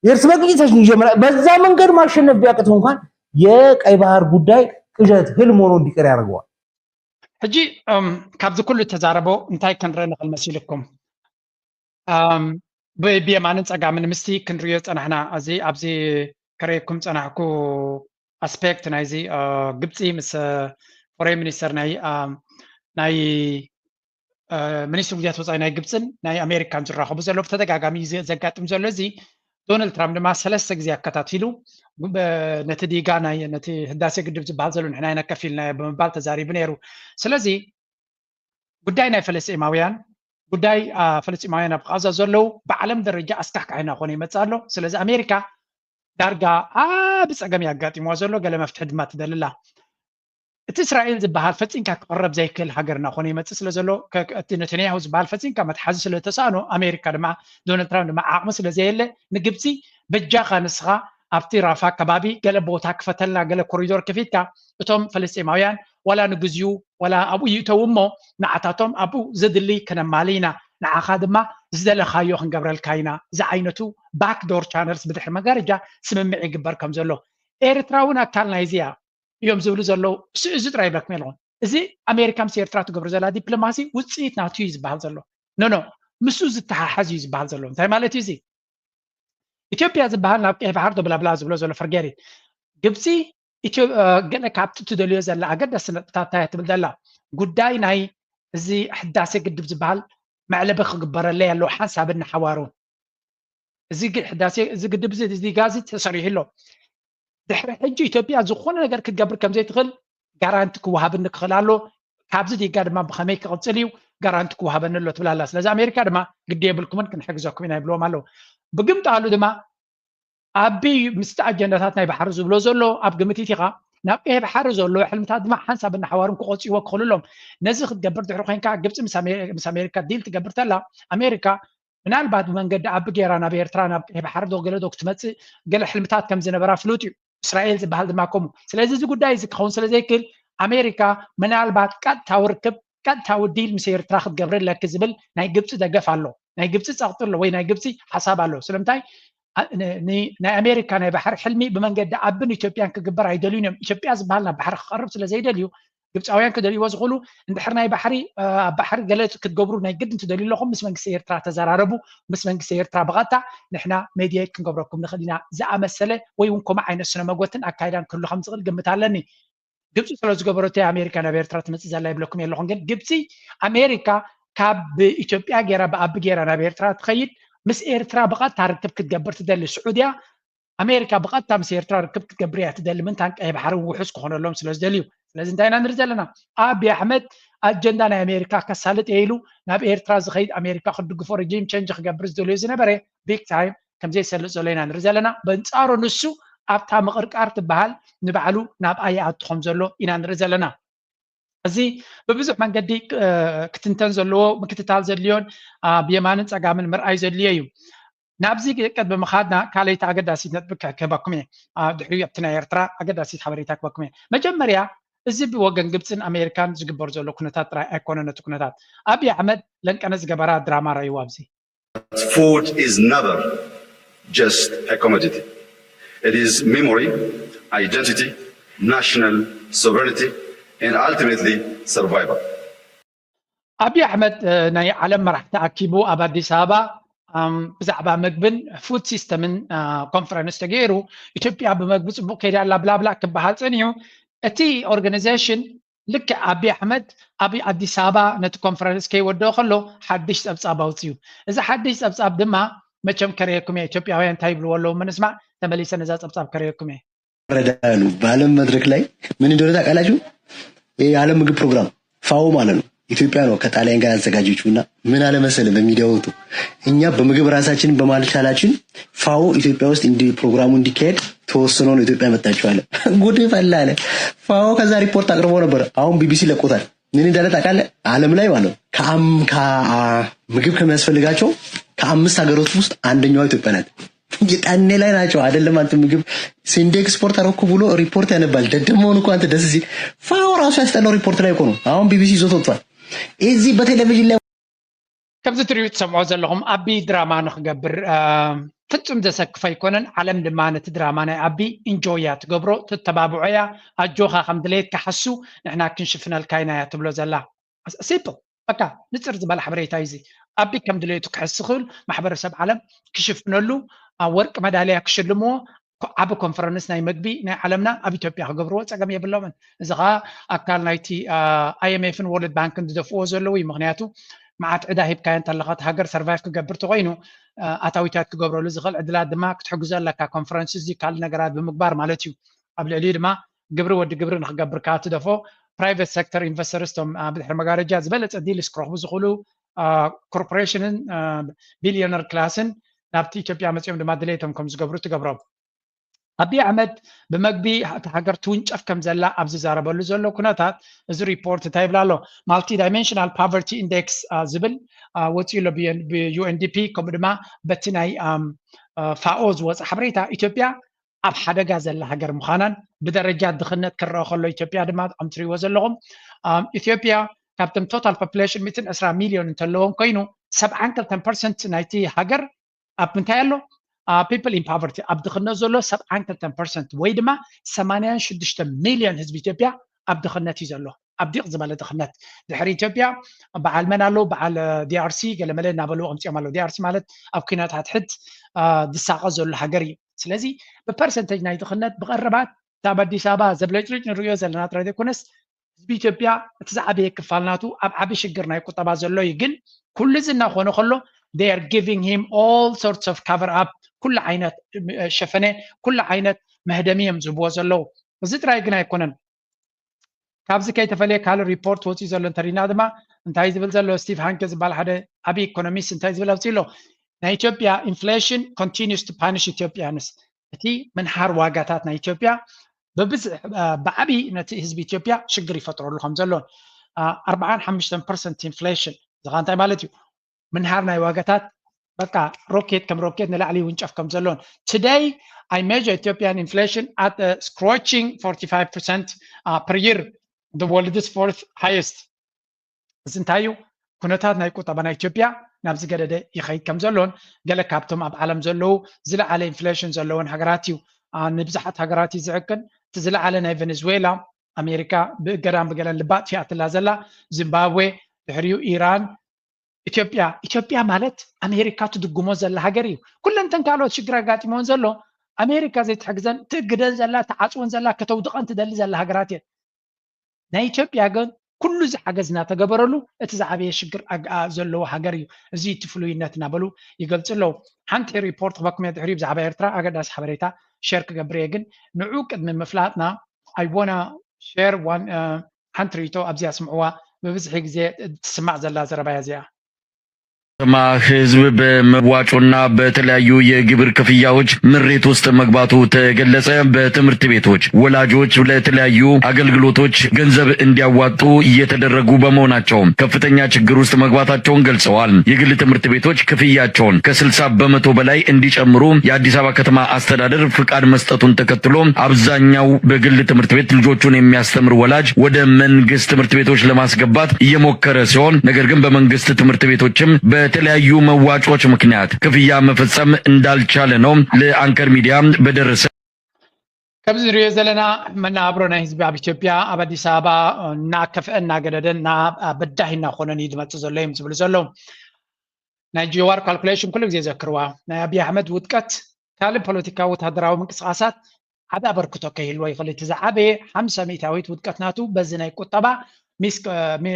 የእርስ በርስ ግጭት ይጀምራል። በዛ መንገድ ማሸነፍ ቢያቅተው እንኳን የቀይ ባህር ጉዳይ ቅዠት ህልም ሆኖ እንዲቀር ያደርገዋል። ሕጂ ካብዚ ኩሉ ተዛረቦ እንታይ ክንርኢ ንኽእል መሲልኩም? ብየማንን ፀጋምን ምስቲ ክንሪኦ ፀናሕና እዚ ኣብዚ ከርእየኩም ፀናሕኩ ኣስፔክት ናይዚ ግብፂ ምስ ፎሬን ሚኒስተር ናይ ናይ ሚኒስትሪ ጉዳያት ወፃኢ ናይ ግብፅን ናይ ኣሜሪካን ዝራኸቡ ዘሎ ብተደጋጋሚ ዘጋጥም ዘሎ እዚ ዶናልድ ትራምፕ ድማ ሰለስተ ግዜ ኣከታቲሉ ነቲ ዲጋ ናይ ነቲ ህዳሴ ግድብ ዝበሃል ዘሎ ንሕና ኢና ከፊልናዮ ብምባል ተዛሪቡ ነይሩ። ስለዚ ጉዳይ ናይ ፈለስጢማውያን ጉዳይ ፈለስጢማውያን ኣብ ቃዛ ዘለዉ ብዓለም ደረጃ ኣስካሕካሒ እናኾነ ይመፅእ ኣሎ። ስለዚ ኣሜሪካ ዳርጋ ዓቢ ፀገም የጋጢምዋ ዘሎ፣ ገለ መፍትሒ ድማ ትደልላ። እቲ እስራኤል ዝበሃል ፈፂምካ ክቕረብ ዘይክእል ሃገር እናኾነ ይመፅእ ስለ ዘሎ እቲ ነተንያሁ ዝበሃል ፈፂምካ መትሓዚ ስለ ዝተሳእኖ ኣሜሪካ ድማ ዶናልድ ትራምፕ ድማ ዓቕሚ ስለ ዘየለ ንግብፂ በጃኻ ንስኻ ኣብቲ ራፋ ከባቢ ገለ ቦታ ክፈተልና ገለ ኮሪዶር ከፊትካ እቶም ፈለስጢማውያን ዋላ ንግዚኡ ዋላ ኣብኡ ይእተው እሞ ንዓታቶም ኣብኡ ዘድሊ ከነማሊ ኢና፣ ንዓኻ ድማ ዝደለኻዮ ክንገብረልካ ኢና ዝዓይነቱ ባክዶር ቻነልስ ብድሕሪ መጋረጃ ስምምዕ ይግበር ከም ዘሎ ኤርትራ እውን ኣካል ናይዚ እያ እዮም ዝብሉ ዘለዉ። እዚ ጥራይ ይብለኩም ኣለኹ። እዚ ኣሜሪካ ምስ ኤርትራ ትገብሮ ዘላ ዲፕሎማሲ ውፅኢት ናቱ እዩ ዝበሃል ዘሎ። ኖ ኖ ምስኡ ዝተሓሓዝ እዩ ዝበሃል ዘሎ። እንታይ ማለት እዩ እዚ? ኢትዮጵያ ዝበሃል ናብ ቀይ ባሕር ዶ ብላብላ ዝብሎ ዘሎ ፈርጌሪ ግብፂ ገለ ካብቲ ትደልዮ ዘላ ኣገዳሲ ነጥብታት እንታይ ትብል ዘላ ጉዳይ ናይ እዚ ሕዳሴ ግድብ ዝበሃል መዕለቢ ክግበረለይ ኣለዎ ሓንሳብ እናሓዋሩ እዚ ሕዳሴ እዚ ግድብ እዚ ጋዚ ተሰሪሑ ኣሎ። ድሕሪ ሕጂ ኢትዮጵያ ዝኾነ ነገር ክትገብር ከምዘይትኽእል ጋራንቲ ክወሃብኒ ክኽእል ኣሎ። ካብዚ ዲጋ ድማ ብኸመይ ክቕፅል እዩ ጋራንቲ ክወሃበኒ ኣሎ ትብል ኣላ። ስለዚ ኣሜሪካ ድማ ግዲ የብልኩምን ክንሕግዘኩም ኢና ይብልዎም ኣለዉ። ብግምጣሉ ድማ ኣቢ ምስቲ ኣጀንዳታት ናይ ባሕሪ ዝብሎ ዘሎ ኣብ ግምት ኢኻ ናብ ቀይ ባሕሪ ዘሎ ሕልምታት ድማ ሓንሳብ እናሓዋሩን ክቆፅዎ ክኽእሉ ኣለዎም። ነዚ ክትገብር ድሕሪ ኮይንካ ግብፂ ምስ ኣሜሪካ ዲል ትገብር ተላ ኣሜሪካ ምናልባት ብመንገዲ ኣቢ ገይራ ናብ ኤርትራ ናብ ቀይ ባሕሪ ዶ ገለ ዶ ክትመፅእ ገለ ሕልምታት ከም ዝነበራ ፍሉጥ እዩ። እስራኤል ዝበሃል ድማ ከምኡ። ስለዚ እዚ ጉዳይ እዚ ክኸውን ስለ ዘይክእል ኣሜሪካ ምናልባት ቀጥታዊ ርክብ ቀጥታዊ ዲል ምስ ኤርትራ ክትገብር ኣለኪ ዝብል ናይ ግብፂ ደገፍ ኣሎ፣ ናይ ግብፂ ፀቕጢ ኣሎ ወይ ናይ ግብፂ ሓሳብ ኣሎ። ስለምንታይ ናይ ኣሜሪካ ናይ ባሕሪ ሕልሚ ብመንገዲ ኣብን ኢትዮጵያን ክግበር ኣይደልዩን እዮም። ኢትዮጵያ ዝበሃል ናብ ባሕሪ ክቐርብ ስለ ዘይደልዩ ግብፃውያን ክደልይዎ ዝኽእሉ እንድሕር ናይ ባሕሪ ኣብ ባሕሪ ገለ ክትገብሩ ናይ ግድን ትደልዩ ኣለኹም ምስ መንግስቲ ኤርትራ ተዘራረቡ። ምስ መንግስቲ ኤርትራ ብቐጥታ ንሕና ሜድየት ክንገብረኩም ንኽእል ኢና ዝኣመሰለ ወይ እውን ከምኡ ዓይነት ስነ መጎትን ኣካይዳን ክህሉ ከም ዝኽእል ግምት ኣለኒ። ግብፂ ስለ ዝገበረቶ ኣሜሪካ ናብ ኤርትራ ትመፅእ ዘላ ይብለኩም የለኹም። ግን ግብፂ ኣሜሪካ ካብ ኢትዮጵያ ገይራ ብኣቢ ገይራ ናብ ኤርትራ ትኸይድ ምስ ኤርትራ ብቐጥታ ርክብ ክትገብር ትደሊ። ስዑድያ ኣሜሪካ ብቐጥታ ምስ ኤርትራ ርክብ ክትገብር እያ ትደሊ። ምንታን ቀይ ባሕሪ ውሑስ ክኾነሎም ስለ ዝደልዩ። ስለዚ እንታይ ኢና ንርኢ ዘለና? ኣቢ ኣሕመድ ኣጀንዳ ናይ ኣሜሪካ ከሳልጥ እየ ኢሉ ናብ ኤርትራ ዝኸይድ ኣሜሪካ ክድግፎ ሪጂም ቸንጅ ክገብር ዝደልዮ ዝነበረ ቢግ ታይም ከም ዘይሰልጥ ዘሎ ኢና ንርኢ ዘለና። በንጻሩ ንሱ ኣብታ ምቕርቃር ትበሃል ንባዕሉ ናብኣ ይኣቱ ከም ዘሎ ኢና ንርኢ ዘለና። እዚ ብብዙሕ መንገዲ ክትንተን ዘለዎ ምክትታል ዘድልዮን ብየማንን ፀጋምን ምርኣይ ዘድልዮ እዩ። ናብዚ ቅድሚ ምኻድና ካልኣይቲ ኣገዳሲት ነጥቢ ክህበኩም እየ። ድሕሪ ኣብቲ ናይ ኤርትራ ኣገዳሲት ሓበሬታ ክህበኩም እየ። መጀመርያ እዚ ብወገን ግብፅን ኣሜሪካን ዝግበር ዘሎ ኩነታት ጥራይ ኣይኮነን። እቲ ኩነታት ኣብይ ኣሕመድ ለንቀነ ዝገበራ ድራማ ረእይዎ ኣብዚ Food is never just a commodity. It is memory, identity, national sovereignty, and ultimately survival. ኣብይ ኣሕመድ ናይ ዓለም መራሕቲ ኣኪቡ ኣብ ኣዲስ ኣበባ ብዛዕባ ምግብን ፉድ ሲስተምን ኮንፈረንስ ተገይሩ ኢትዮጵያ ብመግቢ ፅቡቅ ከይዳ ኣላ ብላብላ ክበሃል ፀኒሑ እቲ ኦርጋናይዜሽን ልክዕ ኣብይ ኣሕመድ ኣብ ኣዲስ ኣበባ ነቲ ኮንፈረንስ ከይወደኦ ከሎ ሓድሽ ፀብፃብ ኣውፅዩ። እዚ ሓድሽ ፀብፃብ ድማ መቸም ከርእየኩም እየ ኢትዮጵያውያን እንታይ ይብልዎ ኣለዉ ምንስማዕ። ተመሊሰ ነዛ ፀብፃብ ከርእየኩም እየ። ረዳሉ በዓለም መድረክ ላይ ምን እንደሆነ ታውቃላችሁ? ይህ የዓለም ምግብ ፕሮግራም ፋኦ ማለት ነው። ኢትዮጵያ ነው ከጣሊያን ጋር ያዘጋጀችው እና ምን አለ መሰለህ በሚዲያ ወጡ እኛ በምግብ ራሳችንን በማልቻላችን ፋኦ ኢትዮጵያ ውስጥ እንዲ ፕሮግራሙ እንዲካሄድ ተወስኖ ነው ኢትዮጵያ መጣችው አለ። ጉድ ፈላ አለ። ፋኦ ከዛ ሪፖርት አቅርቦ ነበር። አሁን ቢቢሲ ለቆታል። ምን እንዳለ ታውቃለህ? ዓለም ላይ ማለት ነው ከምግብ ከሚያስፈልጋቸው ከአምስት ሀገሮች ውስጥ አንደኛዋ ኢትዮጵያ ናት። ጠኔ ላይ ናቸው አይደለም። አንተ ምግብ ስንዴ ኤክስፖርት አረኩ ብሎ ሪፖርት ያነባል። ደደብ መሆን እኮ አንተ ደስ ሲል ፋኦ ራሱ ያስጠላው ሪፖርት ላይ እኮ ነው። አሁን ቢቢሲ ይዞት ወጥቷል። እዚህ በቴሌቪዥን ላይ ከምዚ ትሪኡ ትሰምዖ ዘለኹም ኣቢ ድራማ ንክገብር ፍጹም ዘሰክፍ ኣይኮነን። ዓለም ድማ ነቲ ድራማ ናይ ኣቢ ኢንጆይ እያ ትገብሮ፣ ትተባብዖ እያ። ኣጆኻ ከም ድሌትካ ሓሱ ንሕና ክንሽፍነልካ ኢና እያ ትብሎ ዘላ። ሲምፕል በቃ ንፅር ዝበለ ሓበሬታ እዩ እዚ። ኣቢ ከም ድሌቱ ክሕስ ክብል ማሕበረሰብ ዓለም ክሽፍነሉ ወርቂ መዳልያ ክሽልምዎ ዓቢ ኮንፈረንስ ናይ መግቢ ናይ ዓለምና ኣብ ኢትዮጵያ ክገብርዎ ፀገም የብሎምን። እዚ ከዓ ኣካል ናይቲ ኣይኤምኤፍን ወርልድ ባንክን ዝደፍእዎ ዘለዉ እዩ። ምክንያቱ መዓት ዕዳ ሂብካዮ እንተለኻ፣ እቲ ሃገር ሰርቫይቭ ክገብር ተኮይኑ፣ እ፣ ኣታዊታት ክገብረሉ ዝኽእል ዕድላት ድማ ክትሕግዞ ኣለካ። ኮንፈረንስ፣ እዚ ካልእ ነገራት ብምግባር ማለት እዩ። ኣብ ልዕሊኡ ድማ ግብሪ ወዲ ግብሪ ንክገብር ከዓ ትደፎ። ፕራይቬት ሴክተር ኢንቨስተርስ፣ እቶም፣ እ፣ ብድሕሪ መጋረጃ ዝበለጸ ዲልስ ክረኽቡ ዝኽእሉ፣ እ፣ ኮርፖሬሽንን፣ እ፣ ቢልዮነር ክላስን ናብቲ ኢትዮጵያ መጺኦም ድማ ድሌቶም ከም ዝገብሩ ትገብሮም። ኣቢይ ኣሕመድ ብመግቢ እታ ሃገር ትውንጨፍ ከም ዘላ ኣብ ዝዛረበሉ ዘሎ ኩነታት፣ እዚ ሪፖርት እንታይ ይብል ኣሎ? ማልቲ ዳይሜንሽናል ፖቨርቲ ኢንዴክስ፣ አ፣ ዝብል፣ አ፣ ወፂኡ ኣሎ፣ ብዩ ኤን ዲ ፒ። ከምኡ ድማ በቲ ናይ፣ ኣም፣ አ፣ ፋኦ ዝወፀ ሓበሬታ፣ ኢትዮጵያ ኣብ ሓደጋ ዘላ ሃገር ምዃናን ብደረጃ ድኽነት ክረአ ከሎ፣ ኢትዮጵያ ድማ ከም ትሪእዎ ዘለኹም፣ ኣም፣ ኢትዮጵያ ካብቶም ቶታል ፖፑሌሽን ሚእትን ዕስራ ሚልዮን እንተለዎም ኮይኑ፣ ሰብዓን ክልተን ፐርሰንት ናይቲ ሃገር ኣብ ምንታይ ኣሎ? ፒፕል ኢን ፓቨርቲ፣ ኣብ ድኽነት ዘሎ ሰብዓን ክልተን ፐርሰንት ወይ ድማ ሰማንያን ሽዱሽተ ሚልዮን ህዝቢ ኢትዮጵያ ኣብ ድኽነት እዩ ዘሎ። ኣብ ዲቕ ዝበለ ድኽነት። ድሕሪ ኢትዮጵያ በዓል መን ኣለዉ? በዓል፣ እ፣ ዲ ኣር ሲ ገለመለ እናበሉ ኣምፂኦም ኣለዉ። ዲ ኣር ሲ ማለት ኣብ ኩናት ሓድሕድ፣ እ፣ ዝሳቐ ዘሎ ሃገር እዩ። ስለዚ ብፐርሰንቴጅ ናይ ድኽነት ብቐረባት፣ እታ ኣብ ኣዲስ ኣበባ ዘብለጭልጭ ንርእዮ ዘለና ጥራይ ዘይኮነስ፣ ህዝቢ ኢትዮጵያ እቲ ዝዓበየ ክፋል ናቱ ኣብ ዓቢ ሽግር ናይ ቁጠባ ዘሎ እዩ። ግን ኩሉ እዚ እናኾነ ከሎ፣ they are giving him all sorts of cover up፣ ኩሉ ዓይነት፣ እ፣ ሸፈነ፣ ኩሉ ዓይነት መህደሚ እዮም ዝህብዎ ዘለዉ። እዚ ጥራይ ግን ኣይኮነን። ካብዚ ከይተፈለየ ካልእ ሪፖርት ወፂኡ ዘሎ እንተሪና ድማ፣ እንታይ ዝብል ዘሎ? ስቲቭ ሃንከ ዝበሃል ሓደ ዓቢ ኢኮኖሚስት እንታይ ዝብል ኣውፂኡ ኣሎ? ናይ ኢትዮጵያ ኢንፍሌሽን continues to punish Ethiopians፣ እቲ ምንሃር ዋጋታት ናይ ኢትዮጵያ ብብዝሕ፣ እ፣ ብዓቢ ነቲ ህዝቢ ኢትዮጵያ ሽግር ይፈጥረሉ ከም ዘሎን፣ እ፣ ኣርባዓን ሓሙሽተን ፐርሰንት ኢንፍሌሽን፣ እዚ ኸኣ እንታይ ማለት እዩ? ምንሃር ናይ ዋጋታት፣ በቃ፣ ሮኬት ከም ሮኬት ንላዕሊ ይውንጨፍ ከም ዘሎን። Today I measure Ethiopian inflation at a scorching forty-five percent, uh, per year, the world's fourth highest። እዚ እንታይ እዩ? ኩነታት ናይ ቁጠባ ናይ ኢትዮጵያ ናብ ዝገደደ ይኸይድ ከም ዘሎን፣ ገለ ካብቶም ኣብ ዓለም ዘለዉ ዝለዓለ ኢንፍሌሽን ዘለወን ሃገራት እዩ፣ አ፣ ንብዙሓት ሃገራት እዩ ዝዕቅን። እቲ ዝለዓለ ናይ ቬኔዙዌላ፣ ኣሜሪካ ብእገዳን ብገለን ልባ ኣጥፊኣትላ ዘላ፣ ዚምባብዌ፣ ድሕሪኡ ኢራን፣ ኢትዮጵያ። ኢትዮጵያ ማለት ኣሜሪካ ትድጉሞ ዘላ ሃገር እዩ። ኩለንተን ካልኦት ሽግር ኣጋጢሞን ዘሎ፣ ኣሜሪካ ዘይትሕግዘን፣ ትእግደን ዘላ፣ ትዓጽወን ዘላ፣ ከተውድቐን ትደሊ ዘላ ሃገራት እየን። ናይ ኢትዮጵያ ግን ኩሉ እዚ ሓገዝ እናተገበረሉ፣ እቲ ዝዓበየ ሽግር ኣግ-፣ ኣ-፣ ዘለዎ ሃገር እዩ። እዚ እቲ ፍሉይነት እናበሉ ይገልጹ ኣለዉ። ሓንቲ ሪፖርት ክበኩም እየ ድሕሪኡ ብዛዕባ ኤርትራ፣ ኣገዳሲ ሓበሬታ ሸር ክገብር እየ። ግን ንዑ ቅድሚ ምፍላጥና፣ I wanna share one፣ እ፣ ሓንቲ ርእይቶ ኣብዚኣ ስምዕዋ። ብብዝሒ ግዜ ትስማዕ ዘላ ዘረባ እያ እዚኣ። ከተማ ህዝብ በመዋጮና በተለያዩ የግብር ክፍያዎች ምሬት ውስጥ መግባቱ ተገለጸ። በትምህርት ቤቶች ወላጆች ለተለያዩ አገልግሎቶች ገንዘብ እንዲያዋጡ እየተደረጉ በመሆናቸው ከፍተኛ ችግር ውስጥ መግባታቸውን ገልጸዋል። የግል ትምህርት ቤቶች ክፍያቸውን ከስልሳ በመቶ በላይ እንዲጨምሩ የአዲስ አበባ ከተማ አስተዳደር ፍቃድ መስጠቱን ተከትሎ አብዛኛው በግል ትምህርት ቤት ልጆቹን የሚያስተምር ወላጅ ወደ መንግስት ትምህርት ቤቶች ለማስገባት እየሞከረ ሲሆን፣ ነገር ግን በመንግስት ትምህርት ቤቶችም በተለያዩ መዋጮዎች ምክንያት ክፍያ መፈጸም እንዳልቻለ ነው ለአንከር ሚዲያ በደረሰ። ከምዚ ንሪኦ ዘለና መነባብሮ ናይ ህዝቢ ኣብ ኢትዮጵያ፣ ኣብ ኣዲስ ኣበባ እናከፍአ፣ እናገደደ፣ እና በዳሂ እናኾነን እዩ ዝመጽእ ዘሎ እዮም ዝብሉ ዘለዉ። ናይ ጀዋር ካልኩሌሽን ኩሉ ግዜ ዘክርዋ። ናይ ኣብይ ኣሕመድ ውድቀት ካልእ ፖለቲካዊ ወታደራዊ ምንቅስቃሳት ዓቢ ኣበርክቶ ከይህልዎ ይኽእል። እቲ ዝዓበየ ሓምሳ ሚእታዊት ውድቀት ናቱ በዚ ናይ ቁጠባ ሚስ-፣ ሚ-፣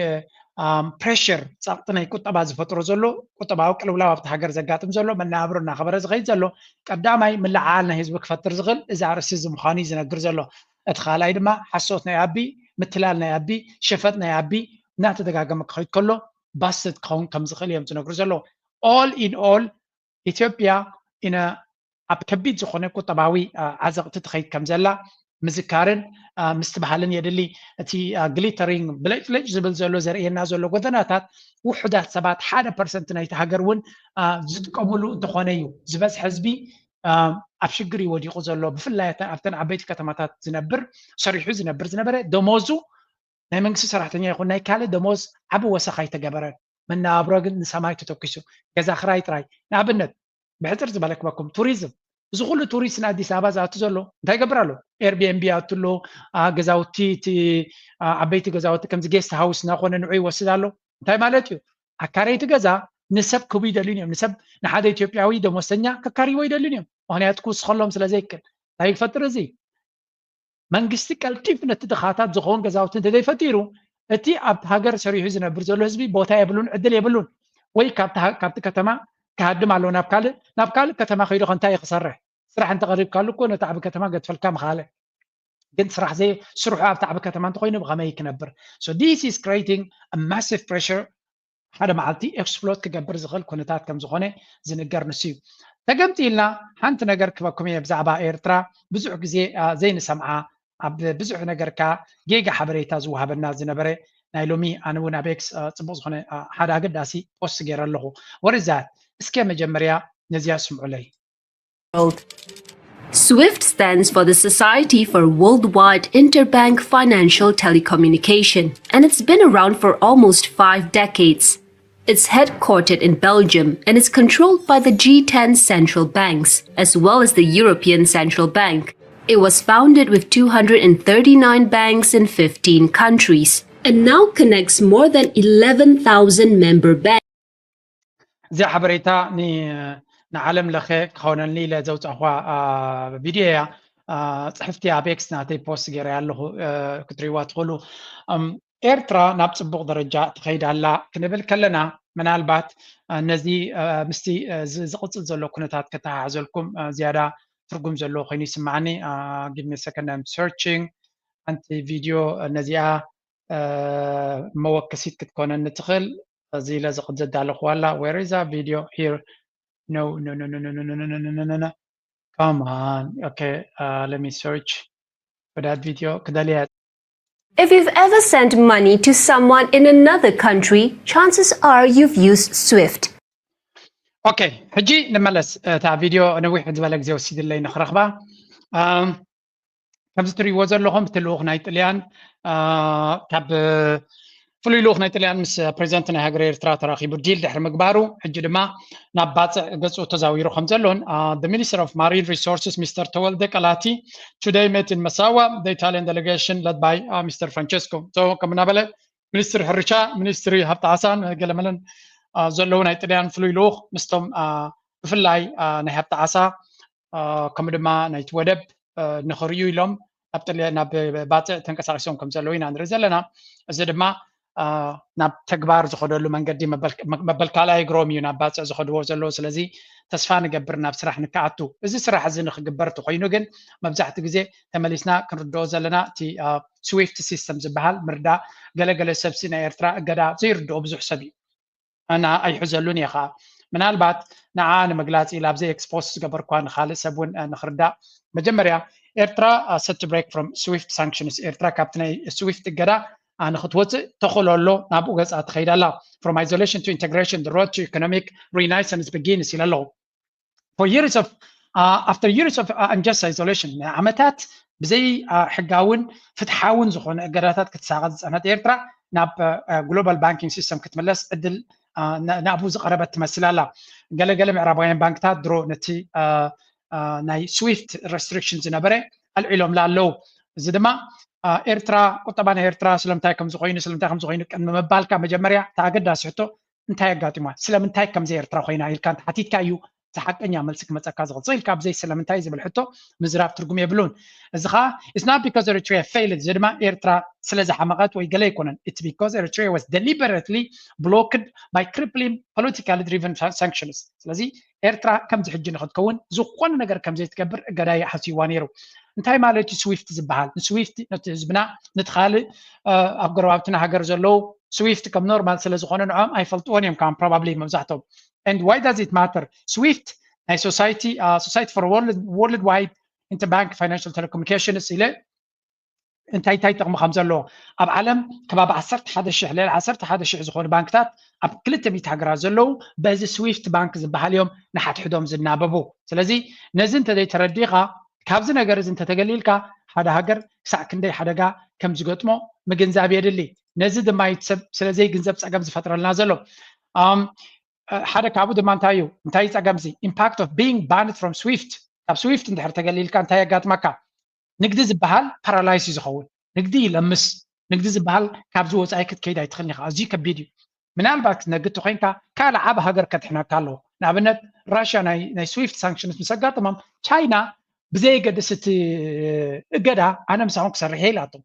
ኣም፣ ፕሬሽር፣ ጸቕጢ ናይ ቁጠባ ዝፈጥሮ ዘሎ፣ ቁጠባዊ ቅልውላው ኣብቲ ሃገር ዘጋጥም ዘሎ፣ መነባብሮ እናኸበረ ዝኸይድ ዘሎ፣ ቀዳማይ ምልዕዓል ናይ ህዝቢ ክፈጥር ዝኽእል እዚ ኣርእስቲ እዚ ምዃኑ እዩ ዝነግር ዘሎ። እቲ ካልኣይ ድማ ሓሶት ናይ ኣቢ፣ ምትላል ናይ ኣቢ፣ ሸፈጥ ናይ ኣቢ እናተደጋገመ ክኸይድ ከሎ ባስትድ ክኸውን ከም ዝኽእል እዮም ዝነግሩ ዘለዉ። All in all፣ ኢትዮጵያ ኢነ ኣብ ከቢድ ዝኾነ ቁጠባዊ፣ አ፣ ዓዘቕቲ ትኸይድ ከም ዘላ ምዝካርን፣ አ፣ ምስትብሃልን የድሊ። እቲ፣ አ፣ ግሊተሪንግ ብለጭለጭ ዝብል ዘሎ ዘርእየና ዘሎ ጎደናታት ውሑዳት ሰባት ሓደ ፐርሰንት ናይቲ ሃገር እውን፣ አ፣ ዝጥቀሙሉ እንተኾነ እዩ። ዝበዝሐ ህዝቢ፣ አ፣ ኣብ ሽግር እዩ ወዲቑ ዘሎ። ብፍላይ ኣብተን፣ ኣብተን ዓበይቲ ከተማታት ዝነብር፣ ሰሪሑ ዝነብር ዝነበረ ደሞዙ ናይ መንግስቲ ሰራሕተኛ ይኹን ናይ ካልእ ደሞዝ ዓቢ ወሰኽ ኣይተገበረን። መነባብሮ ግን ንሰማይ ተተኪሱ። ገዛ ክራይ ጥራይ። ንኣብነት፣ ብሕጽር ዝበለ ክበኩም፣ ቱሪዝም። እዚ ኩሉ ቱሪስት ንኣዲስ ኣበባ ዝኣቱ ዘሎ እንታይ ይገብር ኣሎ? ኤርቢኤንቢ ይኣቱ ኣሎ፣ አ፣ ገዛውቲ፣ እቲ፣ አ፣ ዓበይቲ ገዛውቲ ከምዚ ጌስት ሃውስ እናኾነ ንዑ ይወስድ ኣሎ። እንታይ ማለት እዩ? ኣካረይቲ ገዛ ንሰብ ክህቡ ይደልዩን እዮም። ንሰብ፣ ንሓደ ኢትዮጵያዊ ደሞዝተኛ ከካርይዎ ይደልዩን እዮም። ምኽንያቱ ክውስኸሎም ስለ ዘይክእል። እንታይ ይፈጥር እዚ? መንግስቲ ቀልጢፉ ነቲ ድኻታት ዝኸውን ገዛውቲ እንተዘይፈጢሩ፣ እቲ ኣብቲ ሃገር ሰሪሑ ዝነብር ዘሎ ህዝቢ ቦታ የብሉን፣ ዕድል የብሉን። ወይ ካብቲ ሃ- ካብቲ ከተማ ክሃድም ኣለዎ ናብ ካልእ፣ ናብ ካልእ ከተማ ከይዱ ከ እንታይ እዩ ክሰርሕ? ስራሕ እንተቐሪብካሉ እኮ ነቲ ዓቢ ከተማ ገድፈልካ ምኻለ። ግን ስራሕ ዘይ ስርሑ ኣብቲ ዓቢ ከተማ እንተኮይኑ ብኸመይ ክነብር? So this is creating a massive pressure ሓደ መዓልቲ ኤክስፕሎት ክገብር ዝኽእል ኩነታት ከም ዝኾነ ዝንገር ንሱ እዩ። ተገምጢልና ሓንቲ ነገር ክበኩም እየ ብዛዕባ ኤርትራ ብዙሕ ግዜ ዘይንሰምዓ ኣብ ብዙሕ ነገር ከኣ ጌጋ ሓበሬታ ዝወሃበና ዝነበረ ናይ ሎሚ ኣነ እውን ኣብ ኤክስ ጽቡቅ ዝኾነ ሓደ ኣገዳሲ ፖስት ገይረ ኣለኹ። What is that? እስከ መጀመርያ ነዚኣ ስምዑለይ። world. SWIFT stands for the Society for Worldwide Interbank Financial Telecommunication, and it's been around for almost five decades. It's headquartered in Belgium and is controlled by the G ten central banks, as well as the European Central Bank. It was founded with two hundred thirty-nine banks in fifteen countries and now connects more than eleven thousand member banks. እዚኣ ሓበሬታ ንዓለም ለኸ ክኸውነልኒ ኢለ ዘውፃእኳ ቪድዮ እያ። ፅሕፍቲ ኣብ ኤክስ ናተይ ፖስት ገይረ ኣለኹ ክትሪዋ ትኽእሉ። ኤርትራ ናብ ፅቡቕ ደረጃ ትኸይድ ኣላ ክንብል ከለና ምናልባት ነዚ ምስቲ ዝቕፅል ዘሎ ኩነታት ከተሓሕዘልኩም ዝያዳ ትርጉም ዘለዎ ኮይኑ ይስማዓኒ። Give me a second, I'm searching ሓንቲ ቪድዮ ነዚኣ መወከሲት ክትኮነኒ ትኽእል። እዚ ኢለ ዘዳለኹዋ ኣላ። Where is that video? Here. No, no, no, no, no, no, no, no, no, no, no, no, no. Come on. Okay, uh, let me search for that video. ክደልያ If you've ever sent money to someone in another country, chances are you've used SWIFT. ኦኬ፣ ሕጂ ንመለስ። እታ ቪድዮ ነዊሕ ዝበለ ግዜ ወሲድለይ ንክረኽባ። ከምዚ ትሪእዎ ዘለኹም እቲ ልኡኽ ናይ ጥልያን ካብ ፍሉይ ልኡኽ ናይ ጥልያን ምስ ፕሬዚደንት ናይ ሃገር ኤርትራ ተራኺቡ ዲል ድሕሪ ምግባሩ ሕጂ ድማ ናብ ባፅዕ ገፁ ተዛዊሩ ከም ዘሎን ሚኒስትር ኦፍ ማሪን ሪሶርስስ ሚስተር ተወልደ ቀላቲ today met in Massawa the Italian delegation led by ሚስተር ፍራንቸስኮ ከም እናበለ ሚኒስትሪ ሕርሻ፣ ሚኒስትሪ ሃብቲ ዓሳን ገለመለን ዘለዉ ናይ ጥልያን ፍሉይ ልኡኽ ምስቶም ብፍላይ ናይ ሃብቲ ዓሳ ከምኡ ድማ ናይቲ ወደብ ንኽርእዩ ኢሎም ናብ ጥልያ ናብ ባፅዕ ተንቀሳቂሶም ከም ዘለዉ ኢና ንርኢ ዘለና። እዚ ድማ ናብ ተግባር ዝኸደሉ መንገዲ መበል ካልኣይ እግሮም እዩ ናብ ባፅዕ ዝኸድዎ ዘለዉ። ስለዚ ተስፋ ንገብር ናብ ስራሕ ንክኣቱ። እዚ ስራሕ እዚ ንክግበር ተኮይኑ ግን መብዛሕትኡ ግዜ ተመሊስና ክንርድኦ ዘለና እቲ ስዊፍት ሲስተም ዝበሃል ምርዳእ ገለገለ ሰብሲ ናይ ኤርትራ እገዳ ዘይርድኦ ብዙሕ ሰብ እዩ። ኣና ኣይሕዘሉን እየ ከዓ ምናልባት ንዓ ንምግላፅ ኢላ ኣብዚ ኤክስፖስ ዝገበርኳ ንካልእ ሰብ እውን ንክርዳእ መጀመርያ ኤርትራ set to break from swift sanctions ኤርትራ ካብቲ ናይ ስዊፍት እገዳ ንክትወፅእ ተኽእሎ ኣሎ ናብኡ ገፃ ትኸይድ ኣላ from isolation to integration the road to economic renaissance begins ኢለ ኣለኹ for years of uh, after years of uh, unjust isolation ንዓመታት ብዘይ ሕጋውን ፍትሓውን ዝኾነ እገዳታት ክትሳቐ ዝፀነት ኤርትራ ናብ ግሎባል ባንኪንግ ሲስተም ክትምለስ ዕድል ናብኡ ዝቐረበት ትመስል ኣላ። ገለገለ ምዕራባውያን ባንክታት ድሮ ነቲ ናይ ስዊፍት ሬስትሪክሽን ዝነበረ ኣልዒሎምላ ኣለዉ። እዚ ድማ ኤርትራ ቁጠባ ናይ ኤርትራ ስለምንታይ ከም ዝኾይኑ ስለምንታይ ከም ዝኾይኑ ቅድሚ ምባልካ መጀመርያ እቲ ኣገዳሲ ሕቶ እንታይ ኣጋጢማ ስለምንታይ ከምዚ ኤርትራ ኮይና ኢልካ እንተሓቲትካ እዩ እቲ ሓቀኛ መልሲ ክመፀካ ዝኽእል። ስቕ ኢልካ ብዘይ ስለምንታይ ዝብል ሕቶ ምዝራብ ትርጉም የብሉን። እዚ ከዓ it's not because Eritrea failed እዚ ድማ ኤርትራ ስለ ዝሓመቐት ወይ ገለ ኣይኮነን። It's because Eritrea was deliberately blocked by crippling politically driven sanctions። ስለዚ ኤርትራ ከምዚ ሕጂ ንክትከውን ዝኾነ ነገር ከምዘይትገብር እገዳ ይሓስይዋ ነይሩ። እንታይ ማለት እዩ ስዊፍት ዝበሃል? ንስዊፍት ነቲ ህዝብና ነቲ ካልእ ኣብ ጎረባብትና ሃገር ዘለዉ ስዊፍት ከም ኖርማል ስለ ዝኾነ ንዖም ኣይፈልጥዎን እዮም ከም probably መብዛሕቶም and why does it matter swift ናይ society society for world worldwide interbank financial telecommunications ኢለ እንታይ እንታይ ጥቕሚ ከም ዘለዎ ኣብ ዓለም ከባቢ ዓሰርተ ሓደ ሽሕ ልዕሊ ዓሰርተ ሓደ ሽሕ ዝኾኑ ባንክታት ኣብ ክልተ ሚእቲ ሃገራት ዘለዉ በዚ ስዊፍት ባንክ ዝበሃል እዮም ንሓድሕዶም ዝናበቡ። ስለዚ ነዚ እንተዘይተረዲእኻ ካብዚ ነገር እዚ እንተተገሊልካ ሓደ ሃገር ክሳዕ ክንደይ ሓደጋ ከም ዝገጥሞ ምግንዛብ የድሊ። ነዚ ድማ እዩ ሰብ ስለ ዘይግንዘብ ፀገም ዝፈጥረልና ዘሎ። ሓደ ካብኡ ድማ እንታይ እዩ እንታይ ፀገም እዚ impact of being banned from swift ካብ ስዊፍት እንድሕር ተገሊልካ እንታይ የጋጥመካ? ንግዲ ዝበሃል ፓራላይስ እዩ ዝኸውን። ንግዲ ይለምስ። ንግዲ ዝበሃል ካብዚ ወፃኢ ክትከይድ ኣይትኽእልን ኢኻ። ኣዝዩ ከቢድ እዩ። ምናልባት ክትነግድ ተኮይንካ ካልእ ዓቢ ሃገር ከድሕነካ ኣለዎ። ንኣብነት ራሽያ ናይ ናይ ስዊፍት ሳንክሽንስ ምስ ኣጋጠሞም ቻይና ብዘየገድስ እቲ እገዳ ኣነ ምሳኹም ክሰርሕ እየ ኢላቶም።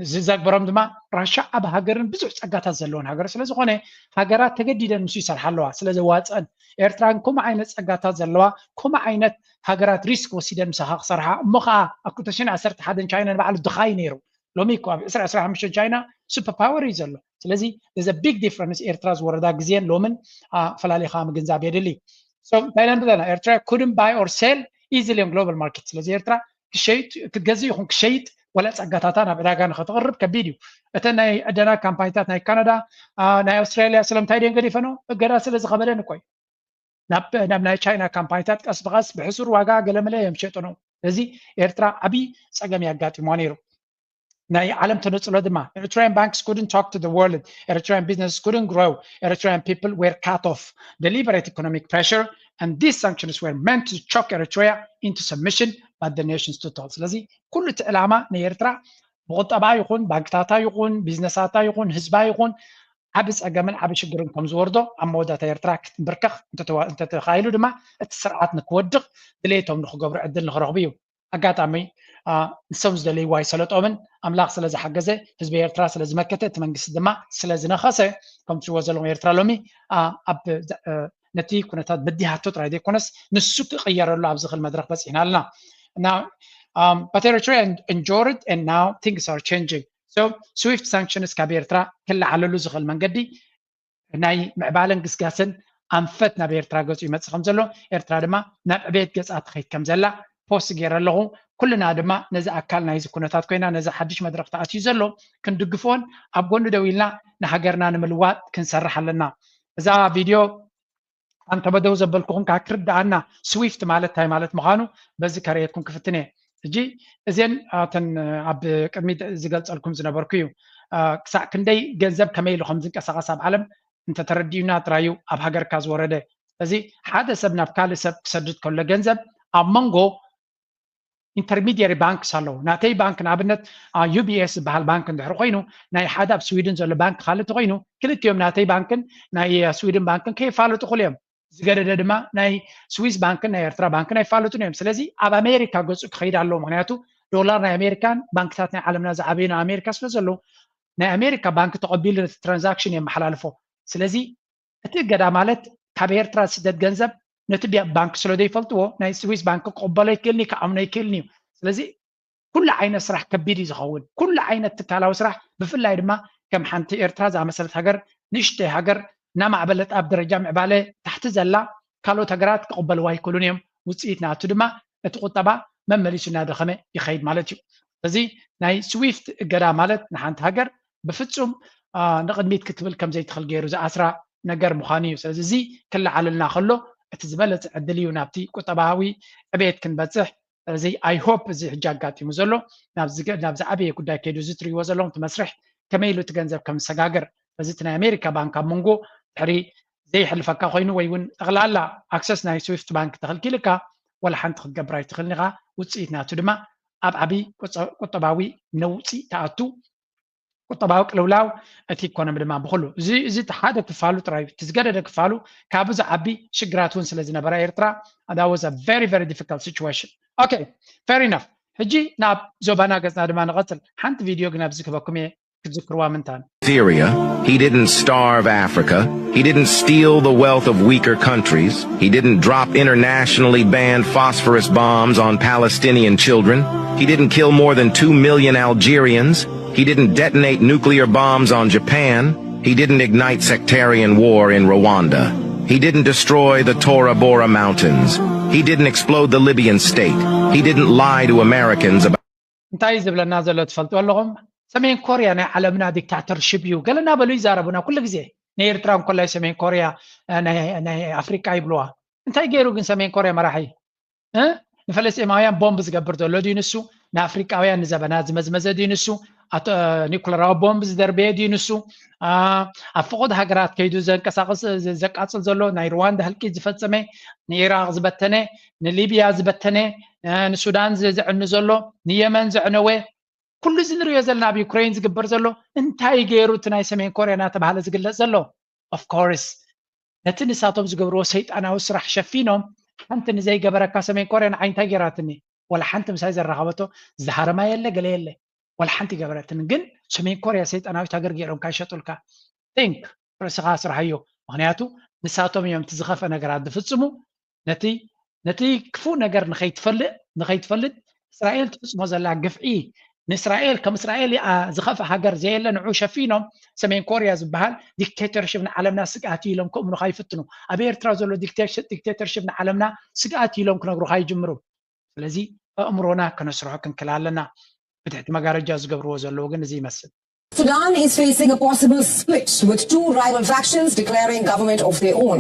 እዚ ዘግበሮም ድማ ራሻ ኣብ ሃገርን ብዙሕ ጸጋታት ዘለወን ሃገር ስለ ዝኾነ ሃገራት ተገዲደን ምስ ይሰርሓ ኣለዋ ስለ ዘዋፅአን ኤርትራን ከምኡ ዓይነት ጸጋታት ዘለዋ ከምኡ ዓይነት ሃገራት ሪስክ ወሲደን ምሳኻ ክሰርሓ እሞ ከዓ ኣብ ክልተ ሽሕን ዓሰርተ ሓደን ቻይና ንባዕሉ ድኻ እዩ ነይሩ። ሎሚ እኮ ኣብ ዕስራ ዕስራ ሓሙሽተ ቻይና ሱፐር ፓወር እዩ ዘሎ። ስለዚ there's a big difference ኤርትራ ዝወረዳ ግዜን ሎምን ፈላሊኻ ምግንዛብ የድሊ። So እንታይ ኢለን ብለና ኤርትራ couldn't buy or sell easily on global market። ስለዚ ኤርትራ ክትገዝእ ይኹን ክሸይጥ ወላ ጸጋታታ ናብ ዕዳጋ ንኸተቕርብ ከቢድ እዩ። እተን ናይ ዕደና ካምፓኒታት ናይ ካናዳ ናይ ኣውስትራልያ ስለምንታይ ድየን ገዲፈኖ? እገዳ ስለ ዝኸበደን እኮ እዩ። ናብ ናይ ቻይና ካምፓኒታት ቀስ ብቐስ ብሕሱር ዋጋ ገለመለ እዮም ሸጥኖ። ስለዚ ኤርትራ ዓብዪ ጸገም የጋጢሞ ነይሩ። ናይ ዓለም ተነጽሎ ድማ Eritrean banks couldn't talk to the world, Eritrean business couldn't grow, Eritrean people were cut off, deliberate economic pressure, and these sanctions were meant to shock Eritrea into submission, but the nations to toll። ስለዚ ኩሉ እቲ ዕላማ ንኤርትራ ብቁጠባ ይኹን ባንክታታ ይኹን ቢዝነሳታ ይኹን ህዝባ ይኹን ዓቢ ጸገምን ዓቢ ሽግርን ከም ዝወርዶ ኣብ መወዳእታ ኤርትራ ክትንብርከኽ እንተተኻኢሉ ድማ እቲ ስርዓት ንክወድቕ ድሌቶም ንክገብሩ ዕድል ንክረኽቡ እዩ። ኣጋጣሚ ንሶም ዝደለይዋ ኣይሰለጦምን። ኣምላኽ ስለ ዝሓገዘ ህዝቢ ኤርትራ ስለ ዝመከተ እቲ መንግስቲ ድማ ስለ ዝነኸሰ ከም ትሪእዎ ዘለኹም ኤርትራ ሎሚ ኣብ ነቲ ኩነታት በዲሃቶ ጥራይ ዘይኮነስ ንሱ ክቕየረሉ ኣብ ዝኽእል መድረኽ በፂሕና ኣለና። Now, um, but Eritrea endured and now things are changing. So swift sanctions ካብ ኤርትራ ክለዓለሉ ዝኽእል መንገዲ ናይ ምዕባለን ግስጋስን ኣንፈት ናብ ኤርትራ ገጹ ይመጽእ ከም ዘሎ ኤርትራ ድማ ናብ ዕቤት ገጻ ትኸይድ ከም ዘላ ፖስት ገይረ ኣለኹ። ኩልና ድማ ነዚ ኣካል ናይዚ ኩነታት ኮይና ነዚ ሓድሽ መድረኽ ተኣትዩ ዘሎ ክንድግፎን ኣብ ጎኑ ደው ኢልና ንሃገርና ንምልዋጥ ክንሰርሕ ኣለና። እዛ ቪድዮ ኣንተበደው ዘበልኩኹም ከዓ ክርድኣና ስዊፍት ማለት እንታይ ማለት ምዃኑ በዚ ከርእየኩም ክፍትን እየ። ሕጂ እዚን ኣተን ኣብ ቅድሚ ዝገልጸልኩም ዝነበርኩ እዩ። ክሳዕ ክንደይ ገንዘብ ከመይ ኢሉ ከም ዝንቀሳቐስ ኣብ ዓለም እንተተረዲኡና ጥራይ እዩ ኣብ ሃገርካ ዝወረደ። ስለዚ ሓደ ሰብ ናብ ካልእ ሰብ ክሰድድ ከሎ ገንዘብ ኣብ መንጎ ኢንተርሚዲየሪ ባንክስ ኣለዉ። ናተይ ባንክ ንኣብነት ዩቢኤስ ዝበሃል ባንክ እንድሕር ኮይኑ ናይ ሓደ ኣብ ስዊድን ዘሎ ባንክ ካልእ እንተኮይኑ ክልቲኦም ናተይ ባንክን ናይ ስዊድን ባንክን ከይፋለጡ ክእሉ እዮም። ዝገደደ ድማ ናይ ስዊስ ባንክን ናይ ኤርትራ ባንክን ኣይፋለጡን እዮም። ስለዚ ኣብ ኣሜሪካ ገጹ ክኸይድ ኣለዎ። ምክንያቱ ዶላር ናይ ኣሜሪካን ባንክታት ናይ ዓለምና ዝዓበዩ ናይ ኣሜሪካ ስለ ዘለዉ ናይ ኣሜሪካ ባንክ ተቐቢሉ ነቲ ትራንዛክሽን የመሓላልፎ። ስለዚ እቲ እገዳ ማለት ካብ ኤርትራ ዝስደድ ገንዘብ ነቲ ባንክ ስለ ዘይፈልጥዎ ናይ ስዊስ ባንክ ክቕበሎ ይክእልን እዩ ክኣምኖ ይክእልን እዩ። ስለዚ ኩሉ ዓይነት ስራሕ ከቢድ እዩ ዝኸውን። ኩሉ ዓይነት ትካላዊ ስራሕ ብፍላይ ድማ ከም ሓንቲ ኤርትራ ዝኣመሰለት ሃገር ንእሽተይ ሃገር እናማዕበለት ኣብ ደረጃ ምዕባለ ታሕቲ ዘላ ካልኦት ሃገራት ክቕበልዋ ኣይክእሉን እዮም። ውፅኢት ናቱ ድማ እቲ ቁጠባ መመሊሱ እናደኸመ ይኸይድ ማለት እዩ። ስለዚ ናይ ስዊፍት እገዳ ማለት ንሓንቲ ሃገር ብፍጹም ንቕድሚት ክትብል ከም ዘይትኽእል ገይሩ ዝኣስራ ነገር ምዃኑ እዩ። ስለዚ እዚ ክለዓለልና ከሎ እቲ ዝበለፀ ዕድል እዩ ናብቲ ቁጠባዊ ዕቤት ክንበፅሕ። ስለዚ I hope እዚ ሕጂ ኣጋጢሙ ዘሎ ናብ ዝዓበየ ጉዳይ ከይዱ እዚ ትሪእዎ ዘለኹም እቲ መስርሕ ከመይ ኢሉ እቲ ገንዘብ ከም ዝሰጋገር። ስለዚ እቲ ናይ ኣሜሪካ ባንክ ኣብ መንጎ ድሕሪ ዘይሕልፈካ ኮይኑ ወይ እውን ጠቕላላ ኣክሰስ ናይ ስዊፍት ባንክ ተኸልኪልካ ዋላ ሓንቲ ክትገብር ኣይትኽእልን ኢኻ። ውፅኢት ናቱ ድማ ኣብ ዓብዪ ቁጠባዊ ነውፂ ትኣቱ። ቁጠባዊ ቅልውላው እቲ ኢኮኖሚ ድማ ብኩሉ እዚ እዚ ሓደ ክፋሉ ጥራይ እቲ ዝገደደ ክፋሉ ካብኡ ዝዓቢ ሽግራት እውን ስለ ዝነበራ ኤርትራ that was a very very difficult situation. Okay, fair enough. ሕጂ ናብ ዞባና ገጽና ድማ ንቐጽል። ሓንቲ ቪድዮ ግን ኣብዚ ክበኩም እየ ክትዝክርዋ ምንታን። Syria. He didn't starve Africa. He didn't steal the wealth of weaker countries. He didn't drop internationally banned phosphorus bombs on Palestinian children. He didn't kill more than two million Algerians. He didn't detonate nuclear bombs on Japan. He didn't ignite sectarian war in Rwanda. He didn't destroy the Tora Bora Mountains. He didn't explode the Libyan state. He didn't lie to Americans about እንታይ እዩ ዝብለና ዘሎ ትፈልጡ ኣለኹም? ሰሜን ኮርያ ናይ ዓለምና ዲክታተርሽፕ እዩ ገለ እናበሉ ይዛረቡና ኩሉ ግዜ። ንኤርትራ እንኮላይ ሰሜን ኮርያ ናይ ኣፍሪቃ ይብልዋ። እንታይ ገይሩ ግን ሰሜን ኮርያ መራሒ ንፈለስጢማውያን ቦምብ ዝገብር ዘሎ ድዩ ንሱ? ንኣፍሪቃውያን ንዘበናት ዝመዝመዘ ድዩ ንሱ? ኒኩለራዊ ቦምብ ዝደርበየ ድዩ ንሱ? ኣብ ፈቆዶ ሃገራት ከይዱ ዘንቀሳቀስ ዘቃፅል ዘሎ ናይ ሩዋንዳ ህልቂት ዝፈፀመ፣ ንኢራቅ ዝበተነ፣ ንሊብያ ዝበተነ፣ ንሱዳን ዘዕኑ ዘሎ፣ ንየመን ዘዕነወ፣ ኩሉ እዚ ንሪኦ ዘለና ኣብ ዩክሬን ዝግበር ዘሎ እንታይ ገይሩ እቲ ናይ ሰሜን ኮርያ እናተባሃለ ዝግለፅ ዘሎ? ኦፍኮርስ ነቲ ንሳቶም ዝገብርዎ ሰይጣናዊ ስራሕ ሸፊኖም ሓንቲ ንዘይገበረካ ሰሜን ኮርያ ንዓይ እንታይ ገይራትኒ? ወላ ሓንቲ ምሳይ ዘራኸበቶ ዝሃረማ የለ ገለ የለ። ወላ ሓንቲ ገበረትን። ግን ሰሜን ኮርያ ሰይጣናዊት ሃገር ገይሮም ካይሸጡልካ፣ think፣ ርእስኻ ስርሓዮ። ምክንያቱ ንሳቶም እዮም እቲ ዝኸፍአ ነገራት ዝፍጽሙ። ነቲ ነቲ ክፉእ ነገር ንኸይትፈልጥ ንኸይትፈልጥ እስራኤል ትፍጽሞ ዘላ ግፍዒ፣ ንእስራኤል ከም እስራኤል ዝኸፍእ ሃገር ዘየለ ንዑ ሸፊኖም ሰሜን ኮርያ ዝበሃል ዲክቴተርሽፕ ንዓለምና ስግኣት እዩ ኢሎም ክእምኑኻ ይፍትኑ። ኣብ ኤርትራ ዘሎ ዲክቴተርሽፕ ንዓለምና ስግኣት እዩ ኢሎም ክነግሩኻ ይጅምሩ። ስለዚ ኣእምሮና ከነስርሖ ክንክል ኣለና። ብትሕቲ መጋረጃ ዝገብርዎ ዘለዉ ግን እዚ ይመስል። Sudan is facing a possible split, with two rival factions declaring government of their own.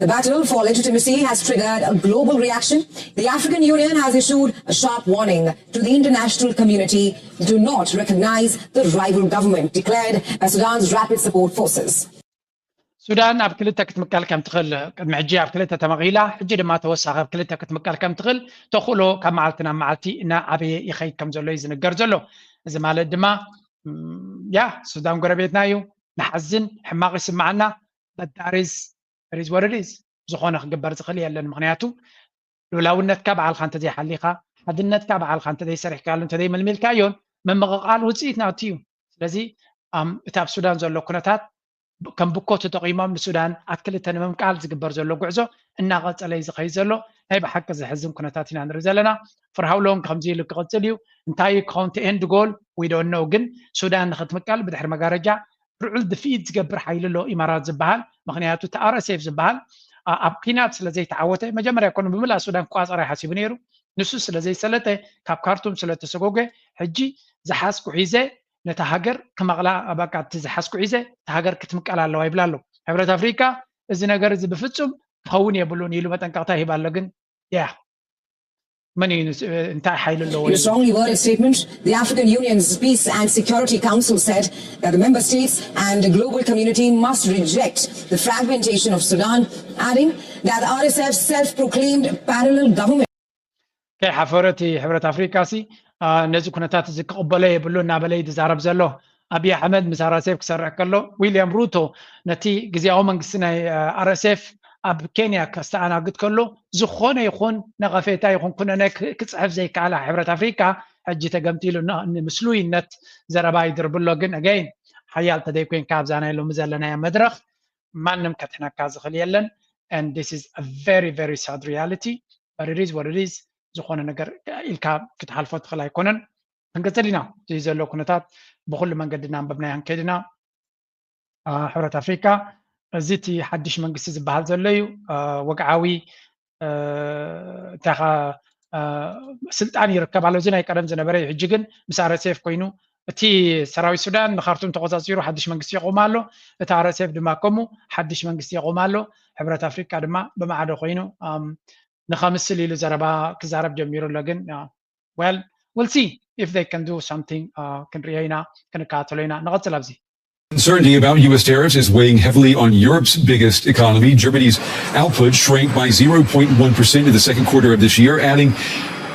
The battle for legitimacy has triggered a global reaction. The African Union has issued a sharp warning to the international community to not recognize the rival government declared by Sudan's Rapid Support Forces. ሱዳን ኣብ ክልተ ክትምቀል ከም ትኽእል፣ ቅድሚ ሕጂ ኣብ ክልተ ተመቒላ፣ ሕጂ ድማ ተወሳኺ ኣብ ክልተ ክትምቀል ከም ትኽእል ተኽእሎ ካብ መዓልቲ ናብ መዓልቲ እናዓበየ ይኸይድ ከም ዘሎ እዩ ዝንገር ዘሎ። እዚ ማለት ድማ ያ ሱዳን ጎረቤትና እዩ፣ ንሓዝን፣ ሕማቕ ይስምዓና፣ but that is what it is። ዝኾነ ክግበር ዝኽእል የለን። ምክንያቱ ልኡላውነትካ ባዕልኻ እንተዘይሓሊኻ፣ ሓድነትካ ባዕልኻ እንተዘይሰሪሕካሉ፣ እንተዘይመልሚልካዮን፣ ምምቕቓል ውፅኢት ናቱ እዩ። ስለዚ እቲ ኣብ ሱዳን ዘሎ ኩነታት ከም ብኮ ተጠቒሞም ንሱዳን ኣብ ክልተ ንምምቃል ዝግበር ዘሎ ጉዕዞ እናቐፀለ እዩ ዝኸይድ ዘሎ። ናይ ብሓቂ ዘሕዝን ኩነታት ኢና ንርኢ ዘለና። For how long ከምዚ ኢሉ ክቕፅል እዩ? እንታይ እዩ ክኸውን? End goal we don't know። ግን ሱዳን ንክትምቀል ብድሕሪ መጋረጃ ልዑል ድፍኢት ዝገብር ሓይሊ ኣሎ ኢማራት ዝበሃል። ምክንያቱ እቲ ኣር ኤስ ኤፍ ዝበሃል ኣብ ኲናት ስለ ዘይተዓወተ፣ መጀመርያ ኮነ ብምላእ ሱዳን ክቋፀራ ሓሲቡ ነይሩ። ንሱ ስለ ዘይሰለጠ፣ ካብ ካርቱም ስለ ተሰጎገ፣ ሕጂ ዝሓዝኩ ሒዘ ነታ ሃገር ክመቕላ፣ በቃ እቲ ዝሓዝኩ ሒዘ እታ ሃገር ክትምቀል ኣለዋ ይብል ኣሎ። ሕብረት ኣፍሪካ እዚ ነገር እዚ ብፍፁም ክኸውን የብሉን ኢሉ መጠንቀቕታ ይህብ ኣሎ። ግን ያ መን እዩ እንታይ ሓይሊ ኣለዎ? In a strongly worded statement, the African Union's Peace and Security Council said that the member states and the global community must reject the fragmentation of Sudan, adding that the R S F's self-proclaimed parallel government ከይሓፈረ እቲ ሕብረት ኣፍሪካ ሲ ነዚ ኩነታት እዚ ክቕበሎ የብሉ እናበለ እዩ ዝዛረብ ዘሎ። ኣብይ ኣሕመድ ምስ ኣር ኤስ ኤፍ ክሰርሕ ከሎ፣ ዊልያም ሩቶ ነቲ ግዜያዊ መንግስቲ ናይ ኣር ኤስ ኤፍ ኣብ ኬንያ ከስተኣናግድ ከሎ፣ ዝኾነ ይኹን ነቐፌታ ይኹን ኩነነ ክፅሕፍ ዘይከኣለ ሕብረት ኣፍሪካ ሕጂ ተገምጢሉ ንምስሉይነት ዘረባ ይድርብሎ። ግን ኣገይን ሓያል ተደይኮይንካ ኣብዛ ናይ ሎሚ ዘለናያ መድረኽ ማንም ከድሕነካ ዝኽእል የለን። And this is a very very sad reality, but it is what it is። ዝኾነ ነገር ኢልካ ክትሓልፎ ትኽእል ኣይኮነን። ክንቅፅል ኢና። እዚ ዘሎ ኩነታት ብኩሉ መንገዲ እናንበብናዮ ክንከይድ ኢና። ሕብረት ኣፍሪካ እዚ እቲ ሓድሽ መንግስቲ ዝበሃል ዘሎ እዩ። ወግዓዊ እንታይ ስልጣን ይርከብ ኣሎ። እዚ ናይ ቀደም ዝነበረ እዩ። ሕጂ ግን ምስ ኣር ኤስ ኤፍ ኮይኑ እቲ ሰራዊት ሱዳን ንካርቱም ተቆፃፂሩ ሓድሽ መንግስቲ የቆም ኣሎ። እቲ ኣር ኤስ ኤፍ ድማ ከምኡ ሓድሽ መንግስቲ የቆም ኣሎ። ሕብረት ኣፍሪካ ድማ ብማዕዶ ኮይኑ ንኸምስል ኢሉ ዘረባ ክዛረብ ጀሚሩ ኣሎ። ግን well, we'll see if they can do something. ክንሪኦ ኢና፣ ክንከታተሎ ኢና። ንቐፅል ኣብዚ Uncertainty about U S tariffs is weighing heavily on Europe's biggest economy. Germany's output shrank by zero point one percent in the second quarter of this year, adding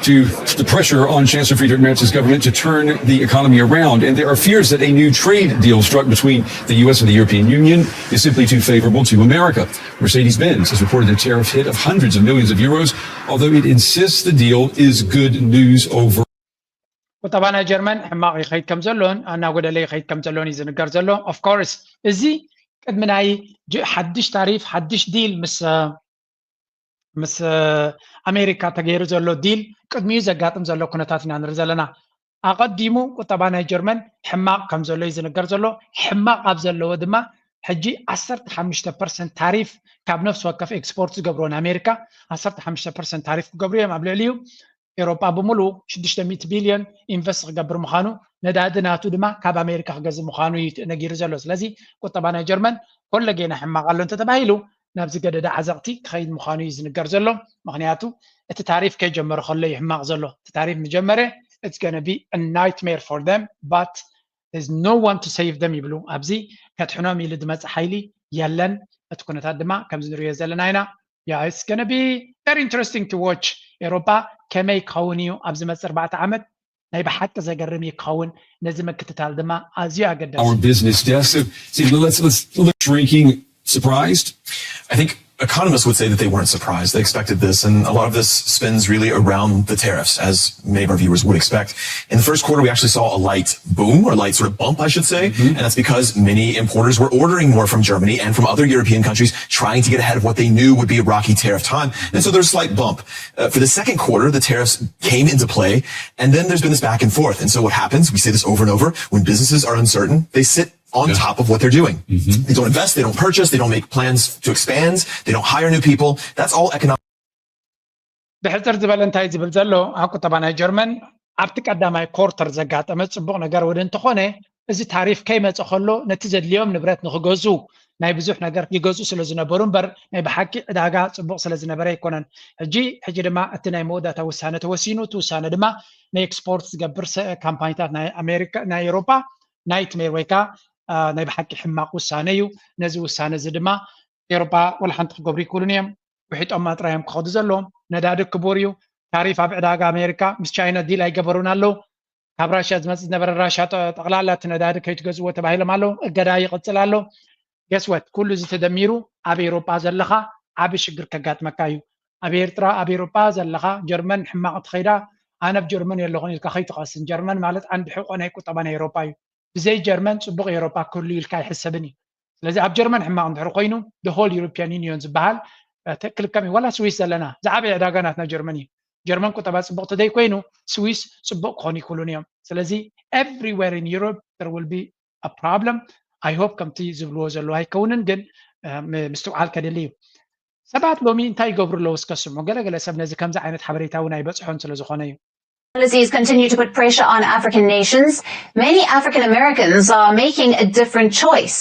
to the pressure on Chancellor Friedrich Merz's government to turn the economy around. And there are fears that a new trade deal struck between the U S and the European Union is simply too favorable to America. Mercedes Benz has reported a tariff hit of hundreds of millions of euros, although it insists the deal is good news overall. ቁጠባ ናይ ጀርመን ሕማቕ ይኸይድ ከም ዘሎን እናጎደለ ይኸይድ ከም ዘሎን እዩ ዝንገር ዘሎ። Of course እዚ ቅድሚ ናይ ሓድሽ ታሪፍ ሓድሽ ዲል ምስ ምስ ኣሜሪካ ተገይሩ ዘሎ ዲል ቅድሚኡ ዘጋጥም ዘሎ ኩነታት ኢና ንርኢ ዘለና። ኣቐዲሙ ቁጠባ ናይ ጀርመን ሕማቕ ከም ዘሎ እዩ ዝንገር ዘሎ። ሕማቕ ኣብ ዘለዎ ድማ ሕጂ ዓሰርተ ሓሙሽተ ፐርሰንት ታሪፍ ካብ ነፍሲ ወከፍ ኤክስፖርት ዝገብሮ ንኣሜሪካ ዓሰርተ ሓሙሽተ ፐርሰንት ታሪፍ ክገብሩ እዮም ኣብ ልዕሊኡ። ኤውሮጳ ብምሉኡ ሽዱሽተ ሚእቲ ቢልዮን ኢንቨስት ክገብር ምዃኑ፣ ነዳዲ ናቱ ድማ ካብ ኣሜሪካ ክገዝእ ምዃኑ እዩ ነጊሩ ዘሎ። ስለዚ ቁጠባ ናይ ጀርመን ኮለጌና ሕማቕ ኣሎ እንተተባሂሉ ናብ ዝገደደ ዓዘቕቲ ክኸይድ ምዃኑ እዩ ዝንገር ዘሎ። ምኽንያቱ እቲ ታሪፍ ከይጀመረ ከሎ እዩ ሕማቕ ዘሎ። እቲ ታሪፍ ምጀመረ it's gonna be a nightmare for them, but there's no one to save them ይብሉ። ኣብዚ ከድሕኖም ኢሉ ዝመፅእ ሓይሊ የለን። እቲ ኩነታት ድማ ከምዚ ንሪኦ ዘለና ኢና። Yeah, it's gonna be very interesting to watch. ኤውሮጳ ከመይ ክኸውን እዩ ኣብ ዝመፅእ ኣርባዕተ ዓመት? ናይ ብሓቂ ዘገርም እዩ ክኸውን። ነዚ ምክትታል ድማ ኣዝዩ ኣገዳሲ Our business desk. So, see, let's let's look shrinking. Surprised? I think Economists would say that they weren't surprised. They expected this, and a lot of this spins really around the tariffs, as many of our viewers would expect. In the first quarter, we actually saw a light boom, or light sort of bump, I should say, mm-hmm. And that's because many importers were ordering more from Germany and from other European countries, trying to get ahead of what they knew would be a rocky tariff time. And so there's a slight bump. Uh, for the second quarter, the tariffs came into play, and then there's been this back and forth. And so what happens? We say this over and over: when businesses are uncertain, they sit on yeah. top of what they're doing. Mm-hmm. They don't invest, they don't purchase, they don't make plans to expand, they don't hire new people. That's all economic. ብሕፅር ዝበለ እንታይ ዝብል ዘሎ ኣብ ቁጠባ ናይ ጀርመን ኣብቲ ቀዳማይ ኮርተር ዘጋጠመ ፅቡቕ ነገር ወደ እንተኾነ፣ እዚ ታሪፍ ከይመፀ ከሎ ነቲ ዘድልዮም ንብረት ንክገዙ ናይ ብዙሕ ነገር ይገዙ ስለ ዝነበሩ እምበር ናይ ብሓቂ ዕዳጋ ፅቡቕ ስለ ዝነበረ ኣይኮነን። ሕጂ ሕጂ ድማ እቲ ናይ መወዳእታ ውሳነ ተወሲኑ፣ እቲ ውሳነ ድማ ናይ ኤክስፖርት ዝገብር ካምፓኒታት ናይ ኣሜሪካ ናይ ኤሮፓ ናይትሜር ወይ ከዓ ናይ ብሓቂ ሕማቕ ውሳነ እዩ። ነዚ ውሳነ እዚ ድማ ኤሮፓ ወላ ሓንቲ ክገብሩ ይክእሉን እዮም። ውሒጦም ማጥራዮም ክኸዱ ዘለዎም። ነዳዲ ክቡር እዩ። ታሪፍ ኣብ ዕዳጋ ኣሜሪካ ምስ ቻይና ዲል ኣይገበሩን ኣለዉ። ካብ ራሽያ ዝመፅእ ዝነበረ ራሽያ ጠቕላላ እቲ ነዳዲ ከይትገዝእዎ ተባሂሎም ኣለዉ። እገዳ ይቕፅል ኣሎ። ገስወት ኩሉ እዚ ተደሚሩ ኣብ ኤሮፓ ዘለኻ ዓቢ ሽግር ከጋጥመካ እዩ። ኣብ ኤርትራ ኣብ ኤሮፓ ዘለኻ ጀርመን ሕማቕ ትኸይዳ ኣነ ኣብ ጀርመን የለኹን ኢልካ ከይትቐስን። ጀርመን ማለት ዓንዲ ሕቆ ናይ ቁጠባ ናይ ኤሮፓ እዩ። ብዘይ ጀርመን ፅቡቕ ኤሮፓ ክህሉ ኢልካ ኣይሕሰብን እዩ። ስለዚ ኣብ ጀርመን ሕማቕ እንድሕር ኮይኑ the whole European Union ዝበሃል ክልከም እዩ። ዋላ ስዊስ ዘለና ዝዓበየ ዕዳጋ ናትና ጀርመን እዩ። ጀርመን ቁጠባ ፅቡቕ ተደይ ኮይኑ ስዊስ ፅቡቕ ክኾኑ ይክእሉን እዮም። ስለዚ everywhere in Europe there will be a problem. I hope ከምቲ ዝብልዎ ዘለዉ ኣይከውንን፣ ግን ምስትውዓል ከድሊ እዩ። ሰባት ሎሚ እንታይ ይገብሩ ኣለዉ እስከ ስምዑ። ገለገለ ሰብ ነዚ ከምዚ ዓይነት ሓበሬታ እውን ኣይበፅሖን ስለ ዝኾነ እዩ። Policies continue to put pressure on African nations. Many African Americans are making a different choice.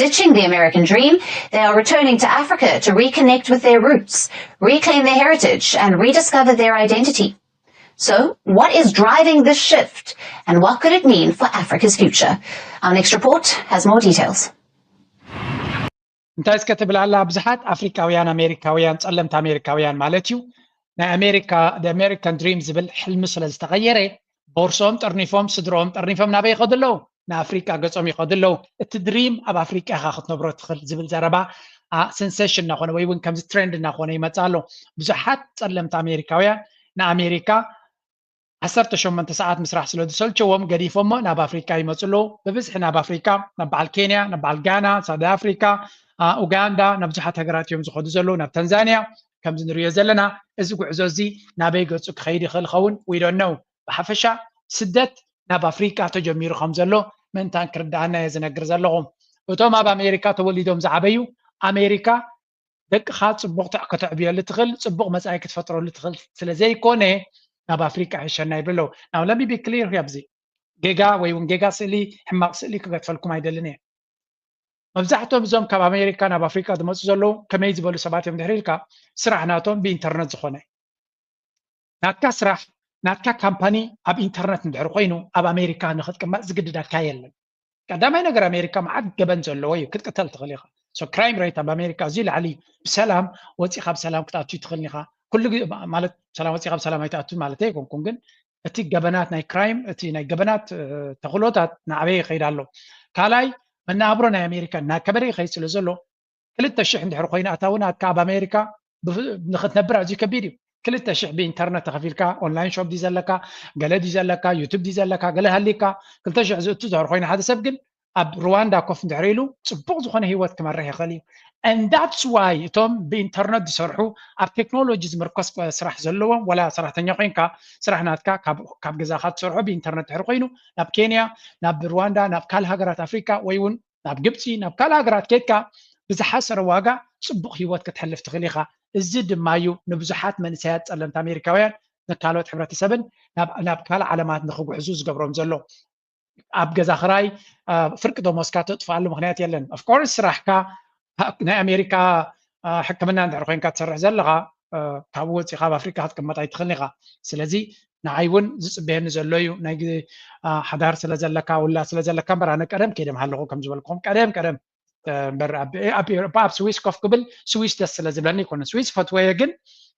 Ditching the American dream, they are returning to Africa to reconnect with their roots, reclaim their heritage, and rediscover their identity. So, what is driving this shift, and what could it mean for Africa's future? Our next report has more details. እንታይ እስከ ትብል ኣላ? ብዙሓት ኣፍሪካውያን ኣሜሪካውያን፣ ጸለምቲ ኣሜሪካውያን ማለት እዩ፣ ናይ ኣሜሪካ፣ the American dream ዝብል ሕልሚ ስለ ዝተቐየረ፣ ቦርሶም ጠርኒፎም፣ ስድሮኦም ጠርኒፎም ናበይ ይኸዱ ኣለዉ? ንኣፍሪቃ ገጾም ይኸዱ ኣለዉ። እቲ ድሪም ኣብ ኣፍሪቃ ኢኻ ክትነብሮ ትኽእል ዝብል ዘረባ፣ አ፣ ሰንሴሽን እናኾነ ወይ እውን ከምዚ ትሬንድ እናኾነ ይመጽእ ኣሎ። ብዙሓት ጸለምቲ ኣሜሪካውያን ንኣሜሪካ ዓሰርተ ሸሞንተ ሰዓት ምስራሕ ስለ ዝሰልቸዎም ገዲፎሞ ናብ ኣፍሪቃ ይመጹ ኣለዉ። ብብዝሒ ናብ ኣፍሪቃ፣ ናብ በዓል ኬንያ፣ ናብ በዓል ጋና፣ ሳውት ኣፍሪካ፣ አ፣ ኡጋንዳ፣ ናብ ብዙሓት ሃገራት እዮም ዝኸዱ ዘለዉ፣ ናብ ታንዛንያ። ከምዚ ንሪኦ ዘለና፣ እዚ ጉዕዞ እዚ ናበይ ገጹ ክኸይድ ይኽእል ይኸውን? We don't know። ብሓፈሻ ስደት ናብ ኣፍሪቃ ተጀሚሩ ከም ዘሎ ምእንታን ክርድኣና እየ ዝነግር ዘለኹ። እቶም ኣብ ኣሜሪካ ተወሊዶም ዝዓበዩ፣ ኣሜሪካ ደቅኻ ጽቡቕ ተዕ-፣ ከተዕብየሉ ትኽእል፣ ጽቡቕ መጻኢ ክትፈጥረሉ ትኽእል ስለ ዘይኮነ፣ ናብ ኣፍሪቃ ይሕሸና ይብሉ ኣለዉ። Now, let me be clear here ኣብዚ። ጌጋ ወይ እውን ጌጋ ስእሊ፣ ሕማቕ ስእሊ ክገድፈልኩም ኣይደልን እየ። መብዛሕትኦም እዞም ካብ ኣሜሪካ ናብ ኣፍሪቃ ዝመጹ ዘለዉ ከመይ ዝበሉ ሰባት እዮም ድሕሪ ኢልካ፣ ስራሕ ናቶም ብኢንተርነት ዝኾነ። ናትካ ስራሕ፣ ናትካ ካምፓኒ ኣብ ኢንተርነት እንድሕር ኮይኑ፣ ኣብ ኣሜሪካ ንኽትቅመጥ ዝግድደካ የለን። ቀዳማይ ነገር ኣሜሪካ መዓት ገበን ዘለዎ እዩ፣ ክትቅተል ትኽእል ኢኻ። So crime rate ኣብ ኣሜሪካ ኣዝዩ ላዕሊ እዩ። ብሰላም ወፂኻ ብሰላም ክትኣቱ ትኽእል ኢኻ። ኩሉ ግዜ ማ-፣ ማለት ሰላም ወፂኻ ብሰላም ኣይትኣቱን ማለት ኣይኮንኩን፣ ግን እቲ ገበናት ናይ ክራይም፣ እቲ ናይ ገበናት፣ እ፣ ተኽእሎታት ናዕበየ ይኸይድ ኣሎ። ካልኣይ መነባብሮ ናይ ኣሜሪካ እናከበደ ይኸይድ ስለ ዘሎ ክልተ ሽሕ እንድሕር ኮይኑ ኣታዊ ናትካ ኣብ ኣሜሪካ ብፍ-፣ ንኽትነብር ኣዝዩ ከቢድ እዩ። ክልተ ሽሕ ብኢንተርነት ተኸፊልካ ኦንላይን ሾፕ ድዩ ዘለካ፣ ገለ ድዩ ዘለካ፣ ዩቱብ ድዩ ዘለካ፣ ገለ ሃሊካ ክልተ ሽሕ ዝእቱ ድሕር ኮይኑ ሓደ ሰብ ግን ኣብ ሩዋንዳ ኮፍ እንድሕር ኢሉ ጽቡቕ ዝኾነ ህይወት ክመርሕ ይኽእል እዩ። And that's why እቶም ብኢንተርነት ዝሰርሑ ኣብ ቴክኖሎጂ ዝምርኮስ ስራሕ ዘለዎም ወላ ሰራሕተኛ ኮይንካ ስራሕ ናትካ ካብ፣ ካብ ገዛኻ ትሰርሖ ብኢንተርነት ድሕር ኮይኑ ናብ ኬንያ፣ ናብ ሩዋንዳ፣ ናብ ካልእ ሃገራት ኣፍሪካ ወይ እውን ናብ ግብፂ፣ ናብ ካልእ ሃገራት ከይድካ ብዝሓሰረ ዋጋ ፅቡቕ ህይወት ክትሕልፍ ትኽእል ኢኻ። እዚ ድማ እዩ ንብዙሓት መንእሰያት ፀለምቲ ኣሜሪካውያን ንካልኦት ሕብረተሰብን ናብ፣ ናብ ካልእ ዓለማት ንክጉዕዙ ዝገብሮም ዘሎ። ኣብ ገዛ ክራይ፣ አ፣ ፍርቂ ደሞዝካ ተጥፍኣሉ ምኽንያት የለን። Of course ስራሕካ፣ አ፣ ናይ ኣሜሪካ፣ አ፣ ሕክምና እንድሕር ኮይንካ ትሰርሕ ዘለኻ፣ አ፣ ካብኡ ወፂኻ ኣብ ኣፍሪካ ክትቅመጥ ኣይትኽእልን ኢኻ። ስለዚ ንዓይ እውን ዝፅበየኒ ዘሎ እዩ። ናይ ግዜ፣ አ፣ ሓዳር ስለ ዘለካ፣ ውላድ ስለ ዘለካ እምበር ኣነ ቀደም ከይደ ምሃለኹ ከም ዝበልኩም፣ ቀደም ቀደም፣ አ፣ እምበር ኣብ፣ ኣብ ኤውሮፓ ኣብ ስዊስ ኮፍ ክብል ስዊስ ደስ ስለ ዝብለኒ ኣይኮነን። ስዊስ ፈትወየ፣ ግን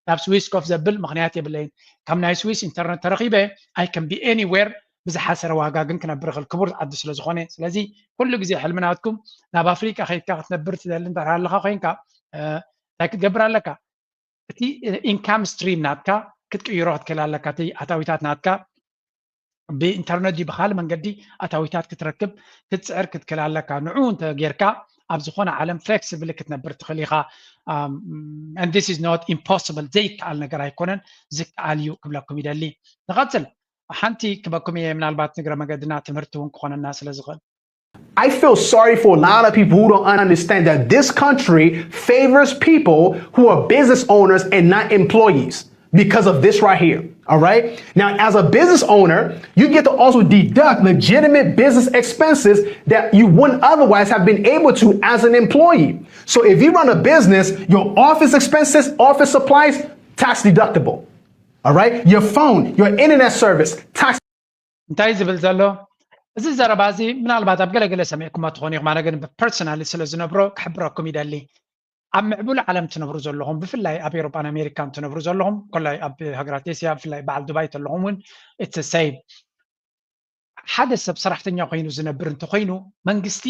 ናብ ስዊስ ኮፍ ዘብል ምኽንያት የብለይን። ካብ ናይ ስዊስ ኢንተርነት ተረኺበ I can be anywhere ብዝሓሰረ ዋጋ ግን ክነብር ይኽእል ክቡር ዓዲ ስለ ዝኾነ። ስለዚ ኩሉ ግዜ ሕልሚ ናትኩም ናብ ኣፍሪቃ ከይድካ ክትነብር ትደሊ እንድሕር ኣለኻ ኮይንካ፣ አ፣ እንታይ ክትገብር ኣለካ? እቲ income stream ናትካ ክትቅይሮ ክትክእል ኣለካ። እቲ ኣታዊታት ናትካ ብኢንተርነት ድዩ ብካልእ መንገዲ ኣታዊታት ክትረክብ ክትፅዕር ክትክእል ኣለካ። ንዑ እንተ ጌርካ ኣብ ዝኾነ ዓለም flexible ክትነብር ትኽእል ኢኻ። And this is not impossible፣ ዘይከኣል ነገር ኣይኮነን፣ ዝከኣል እዩ ክብለኩም ይደሊ። ንቐፅል። ሓንቲ ክበኩም እየ፣ ምናልባት ንግረ መገድና ትምህርቲ እውን ክኾነና ስለ ዝኽእል። I feel sorry for a lot of people who don't understand that this country favors people who are business owners and not employees because of this right here. All right. Now, as a business owner, you get to also deduct legitimate business expenses that you wouldn't otherwise have been able to as an employee. So if you run a business, your office expenses, office supplies, tax deductible. All right. Your phone, your internet service, tax እንታይ ዝብል ዘሎ? እዚ ዘረባ እዚ ምናልባት ኣብ ገለገለ ሰሚዕኩሞ ትኾኑ ኢኹም፣ ኣነ ግን personally ስለ ዝነብሮ ክሕብረኩም ይደሊ። ኣብ ምዕቡል ዓለም ትነብሩ ዘለኹም፣ ብፍላይ ኣብ ኤሮጳን ኣሜሪካን ትነብሩ ዘለኹም፣ ኮላይ ኣብ ሃገራት ኤስያ፣ ብፍላይ በዓል ዱባይ ተለኹም እውን it's the same። ሓደ ሰብ ሰራሕተኛ ኮይኑ ዝነብር እንተኾይኑ መንግስቲ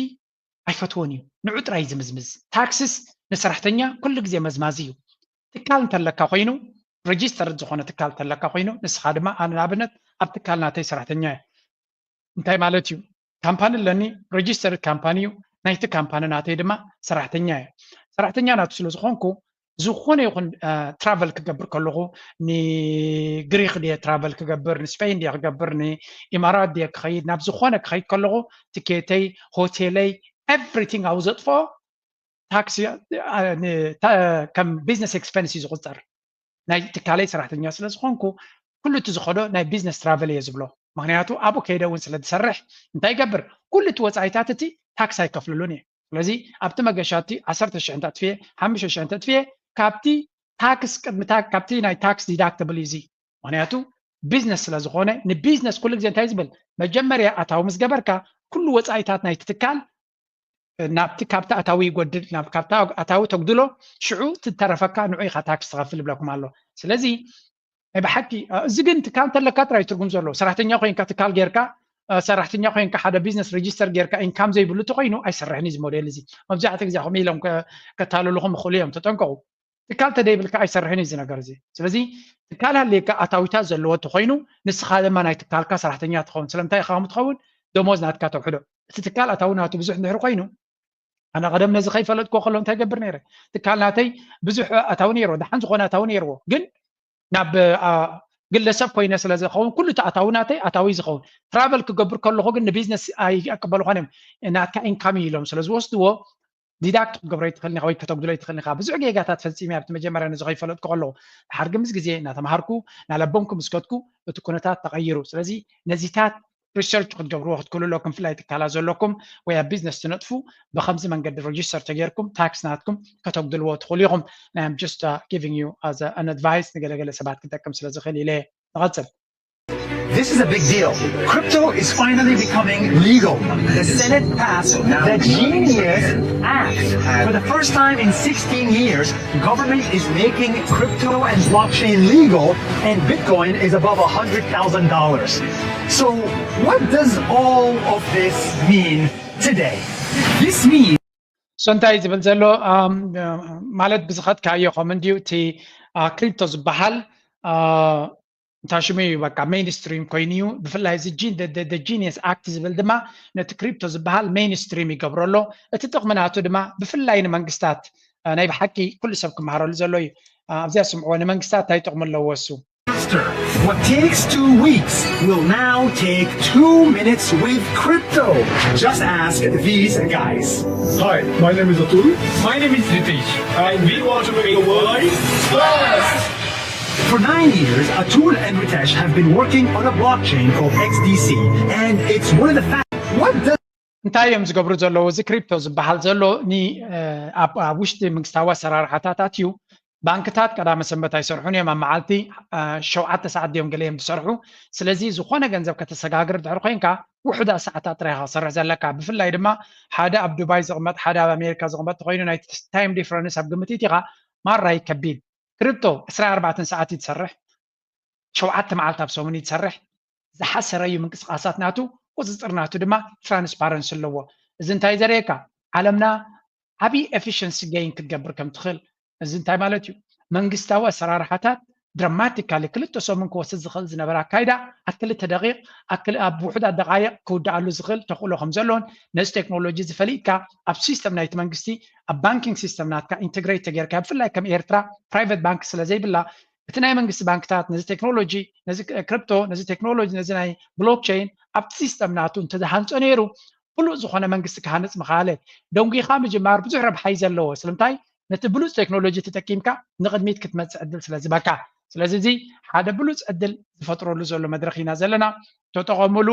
ኣይፈትዎን እዩ፣ ንዑ ጥራይ ዝምዝምዝ። ታክስስ ንሰራሕተኛ ኩሉ ግዜ መዝማዚ እዩ። ትካል እንተለካ ኮይኑ፣ registered ዝኾነ ትካል እንተለካ ኮይኑ፣ ንስኻ ድማ፣ ኣነ ንኣብነት ኣብ ትካል ናተይ ሰራሕተኛ እየ። እንታይ ማለት እዩ? ካምፓኒ ኣለኒ፣ registered ካምፓኒ እዩ፣ ናይቲ ካምፓኒ ናተይ ድማ ሰራሕተኛ እየ። ሰራሕተኛ ናቱ ስለ ዝኾንኩ፣ ዝኾነ ይኹን travel ክገብር ከለኹ፣ ንግሪክ ድየ travel ክገብር፣ ንስፔን ድየ ክገብር፣ ንኢማራት ድየ ክኸይድ፣ ናብ ዝኾነ ክኸይድ ከለኹ፣ ትኬተይ፣ ሆቴለይ፣ everything ኣብኡ ዘጥፍኦ ታክሲ ከም business expense እዩ ዝቁፀር። ናይ ትካለይ ሰራሕተኛ ስለ ዝኾንኩ፣ ኩሉ እቲ ዝኸዶ ናይ business travel እየ ዝብሎ። ምክንያቱ ኣብኡ ከይደ እውን ስለ ዝሰርሕ እንታይ ይገብር? ኩሉ እቲ ወፃኢታት እቲ ታክስ ኣይከፍልሉን እየ። ስለዚ ኣብቲ መገሻ እቲ ዓሰርተ ሽሕ እንተጥፍየ፣ ሓሙሽተ ሽሕ እንተጥፍየ፣ ካብቲ ታክስ ቅድሚ ካብቲ ናይ ታክስ deductible እዩ እዚ። ምክንያቱ ቢዝነስ ስለ ዝኾነ፣ ንቢዝነስ ኩሉ ግዜ እንታይ ዝብል? መጀመርያ ኣታዊ ምስ ገበርካ፣ ኩሉ ወፃኢታት ናይቲ ትካል ናብቲ ካብቲ ኣታዊ ይጎድል፣ ናብ ካብቲ ኣታዊ ተጉድሎ፣ ሽዑ ትተረፈካ ንዑ ኢኻ ታክስ ትኸፍል ይብለኩም ኣሎ። ስለዚ ናይ ብሓቂ እዚ ግን ትካል እንተለካ ጥራይ ትርጉም ዘለዎ። ሰራሕተኛ ኮይንካ ትካል ጌርካ፣ ሰራሕተኛ ኮይንካ ሓደ ቢዝነስ ሬጅስተር ጌርካ ኢንካም ዘይብሉ ተኮይኑ ኣይሰርሕን እዩ እዚ ሞዴል እዚ። መብዛሕትኡ ግዜ ከምኡ ኢሎም ከታልሉኹም ይኽእሉ እዮም፣ ተጠንቀቑ። ትካል ተደይብልካ ኣይሰርሕን እዩ እዚ ነገር እዚ። ስለዚ ትካል ሃልየካ ኣታዊታት ዘለዎ ተኮይኑ ንስኻ ድማ ናይ ትካልካ ሰራሕተኛ ትኸውን። ስለምንታይ ኢኻ ከምኡ ትኸውን? ደሞዝ ናትካ ተውሕዶ። እቲ ትካል ኣታዊ ናቱ ብዙሕ እንድሕር ኮይኑ፣ ኣነ ቀደም ነዚ ከይፈለጥኩ ከሎ እንታይ ገብር ነይረ? ትካል ናተይ ብዙሕ ኣታዊ ነይርዎ፣ ደሓን ዝኾነ ኣታዊ ነይርዎ። ግን ናብ ግለሰብ ኮይነ ስለ ዝኸውን ኩሉ እቲ ኣታዊ ናተይ ኣታዊ ዝኸውን። ትራቨል ክገብር ከለኹ ግን ንቢዝነስ ኣይቀበልኾን እዮም። ናትካ ኢንካም እዩ ኢሎም ስለ ዝወስድዎ ዲዳክት ክትገብሮ ይትኽእል ኢኻ ወይ ከተጉድሎ ይትኽእል ኢኻ። ብዙሕ ጌጋታት ፈጺመ ኣብቲ መጀመርያ ነዚ ከይፈለጥኩ ከለኹ። ድሓር ግን ምስ ግዜ እናተምሃርኩ እናለበምኩ ምስ ከድኩ እቲ ኩነታት ተቐይሩ። ስለዚ ነዚታት ሪሰርች ክትገብርዎ ክትክእሉ ኣለኩም። ብፍላይ ትካላት ዘለኩም ወይ ኣብ ቢዝነስ ትነጥፉ ብኸምዚ መንገዲ ሬጅስተር ተጌርኩም ታክስ ናትኩም ከተጉድልዎ ትኽእሉ ኢኹም። I'm just giving you as an advice፣ ንገለገለ ሰባት ክጠቅም ስለ ዝኽእል ኢለ ንቐጽል። This is a big deal. Crypto is finally becoming legal. The Senate passed the Genius Act. For the first time in sixteen years, government is making crypto and blockchain legal, and Bitcoin is above a hundred thousand dollars. So, what does all of this mean today? This means so እንታይ ዝብል ዘሎ ማለት ብዝኸድካዮ ከም እንድዩ እቲ ክሪፕቶ ዝበሃል እንታይ ሽሙ እዩ በቃ ሜይንስትሪም ኮይኑ እዩ። ብፍላይ እዚ ጂኒየስ ኣክት ዝብል ድማ ነቲ ክሪፕቶ ዝበሃል ሜይንስትሪም ይገብሮ ኣሎ። እቲ ጥቕሚ ናቱ ድማ ብፍላይ ንመንግስታት ናይ ብሓቂ ኩሉ ሰብ ክመሃረሉ ዘሎ እዩ። ኣብዚኣ ስምዕዎ፣ ንመንግስታት እንታይ ጥቕሚ ኣለዎ እሱ? What takes two weeks will now take two minutes with crypto. Just ask these guys. Hi, my name is Atul. My name is Ritesh. And we want to make the world fast. For nine years, Atul and Ritesh have been working on a blockchain called X D C, and it's one of the fastest. What does እንታይ እዮም ዝገብሩ ዘለዉ? እዚ ክሪፕቶ ዝበሃል ዘሎ ኣብ ውሽጢ መንግስታዊ ኣሰራርሓታት ኣትዩ። ባንክታት ቀዳመ ሰንበት ኣይሰርሑን እዮም። ኣብ መዓልቲ ሸውዓተ ሰዓት ድዮም ገለ እዮም ዝሰርሑ። ስለዚ ዝኾነ ገንዘብ ከተሰጋግር ድሕር ኮይንካ ውሑዳት ሰዓታት ጥራይ ክትሰርሕ ዘለካ። ብፍላይ ድማ ሓደ ኣብ ዱባይ ዝቕመጥ ሓደ ኣብ ኣሜሪካ ዝቕመጥ ተኮይኑ ናይ ታይም ዲፍረንስ ኣብ ግምት ኢትኻ ማራ ይከቢድ። ክሪፕቶ ዕስራን ኣርባዕተን ሰዓት እዩ ትሰርሕ። ሸውዓተ መዓልቲ ኣብ ሰሙን እዩ ትሰርሕ። ዝሓሰረ እዩ ምንቅስቃሳት ናቱ፣ ቁፅፅር ናቱ ድማ ትራንስፓረንሲ ኣለዎ። እዚ እንታይ ዘርእየካ? ዓለምና ዓብዪ ኤፊሽንሲ ገይን ክትገብር ከም ትኽእል፣ እዚ እንታይ ማለት እዩ? መንግስታዊ ኣሰራርሓታት ድራማቲካሊ ክልተ ሰሙን ክወስድ ዝኽእል ዝነበረ ኣካይዳ ኣብ ክልተ ደቂቕ ኣብ ውሑዳት ደቃይቕ ክውድኣሉ ዝኽእል ተኽእሎ ከም ዘሎን ነዚ ቴክኖሎጂ ዝፈሊጥካ ኣብ ሲስተም ናይቲ መንግስቲ ኣብ ባንኪንግ ሲስተም ናትካ ኢንተግሬት ተጌርካ ብፍላይ ከም ኤርትራ ፕራይቨት ባንክ ስለ ዘይብላ እቲ ናይ መንግስቲ ባንክታት ነዚ ቴክኖሎጂ ነዚ ክሪፕቶ ነዚ ቴክኖሎጂ ነዚ ናይ ብሎክቸይን ኣብቲ ሲስተም ናቱ እንተዝሃንፆ ነይሩ ብሉፅ ዝኾነ መንግስቲ ክሃንፅ ምኻለ ደንጒኻ ምጅማር ብዙሕ ረብሓ እዩ ዘለዎ። ስለምንታይ ነቲ ብሉፅ ቴክኖሎጂ ተጠቂምካ ንቕድሚት ክትመፅእ ዕድል ስለ ዝበካ ስለዚ እዚ ሓደ ብሉፅ ዕድል ዝፈጥረሉ ዘሎ መድረኽ ኢና ዘለና። ተጠቐሙሉ።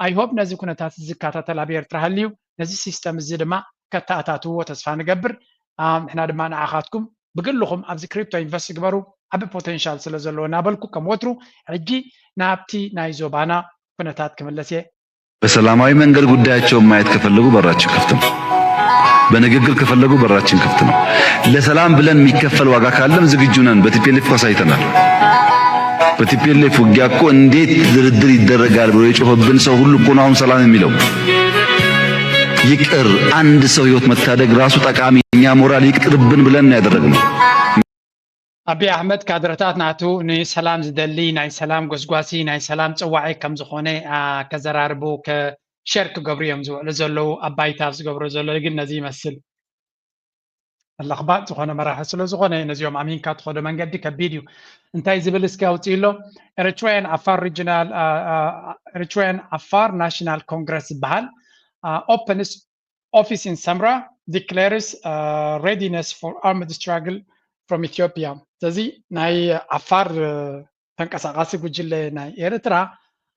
ኣይሆፕ ነዚ ኩነታት ዝከታተል ኣብ ኤርትራ ሃልዩ ነዚ ሲስተም እዚ ድማ ከተኣታትዎ ተስፋ ንገብር። ንሕና ድማ ንዓኻትኩም ብግልኹም ኣብዚ ክሪፕቶ ኢንቨስት ግበሩ ዓቢ ፖቴንሻል ስለ ዘለዎ እናበልኩ ከም ወትሩ ሕጂ ናብቲ ናይ ዞባና ኩነታት ክምለስ እየ። በሰላማዊ መንገድ ጉዳያቸውን ማየት ከፈለጉ በራችን ክፍት ነው። በንግግር ከፈለጉ በራችን ክፍት ነው። ለሰላም ብለን የሚከፈል ዋጋ ካለም ዝግጁ ነን። በ ቲ ፒ ኤል ኤፍ እኮ አሳይተናል። በ ቲ ፒ ኤል ኤፍ ውጊያ እኮ እንዴት ድርድር ይደረጋል ብሎ የጮኸብን ሰው ሁሉ እኮ ነው አሁን ሰላም የሚለው። ይቅር አንድ ሰው ህይወት መታደግ ራሱ ጠቃሚ እኛ ሞራል ይቅርብን ብለን ነው ያደረግነው። ኣቢ ኣሕመድ ካድረታት ናቱ ንሰላም ዝደሊ ናይ ሰላም ጎስጓሲ ናይ ሰላም ፅዋዒ ከም ዝኾነ ከዘራርቡ ሸር ክገብሩ እዮም ዝውዕሉ ዘለዉ ኣብ ባይታ ዝገብሩ ዘሎ ግን ነዚ ይመስል ለኽባጥ ዝኾነ መራሒ ስለ ዝኾነ ነዚኦም ኣሚንካ ትኸዶ መንገዲ ከቢድ እዩ እንታይ ዝብል እስኪ ኣውፅእ ኣሎ Eritrean Afar Regional Eritrean Afar National Congress ዝበሃል opens office in Samra declares readiness for armed struggle from Ethiopia ስለዚ ናይ ዓፋር ተንቀሳቃሲ ጉጅለ ናይ ኤርትራ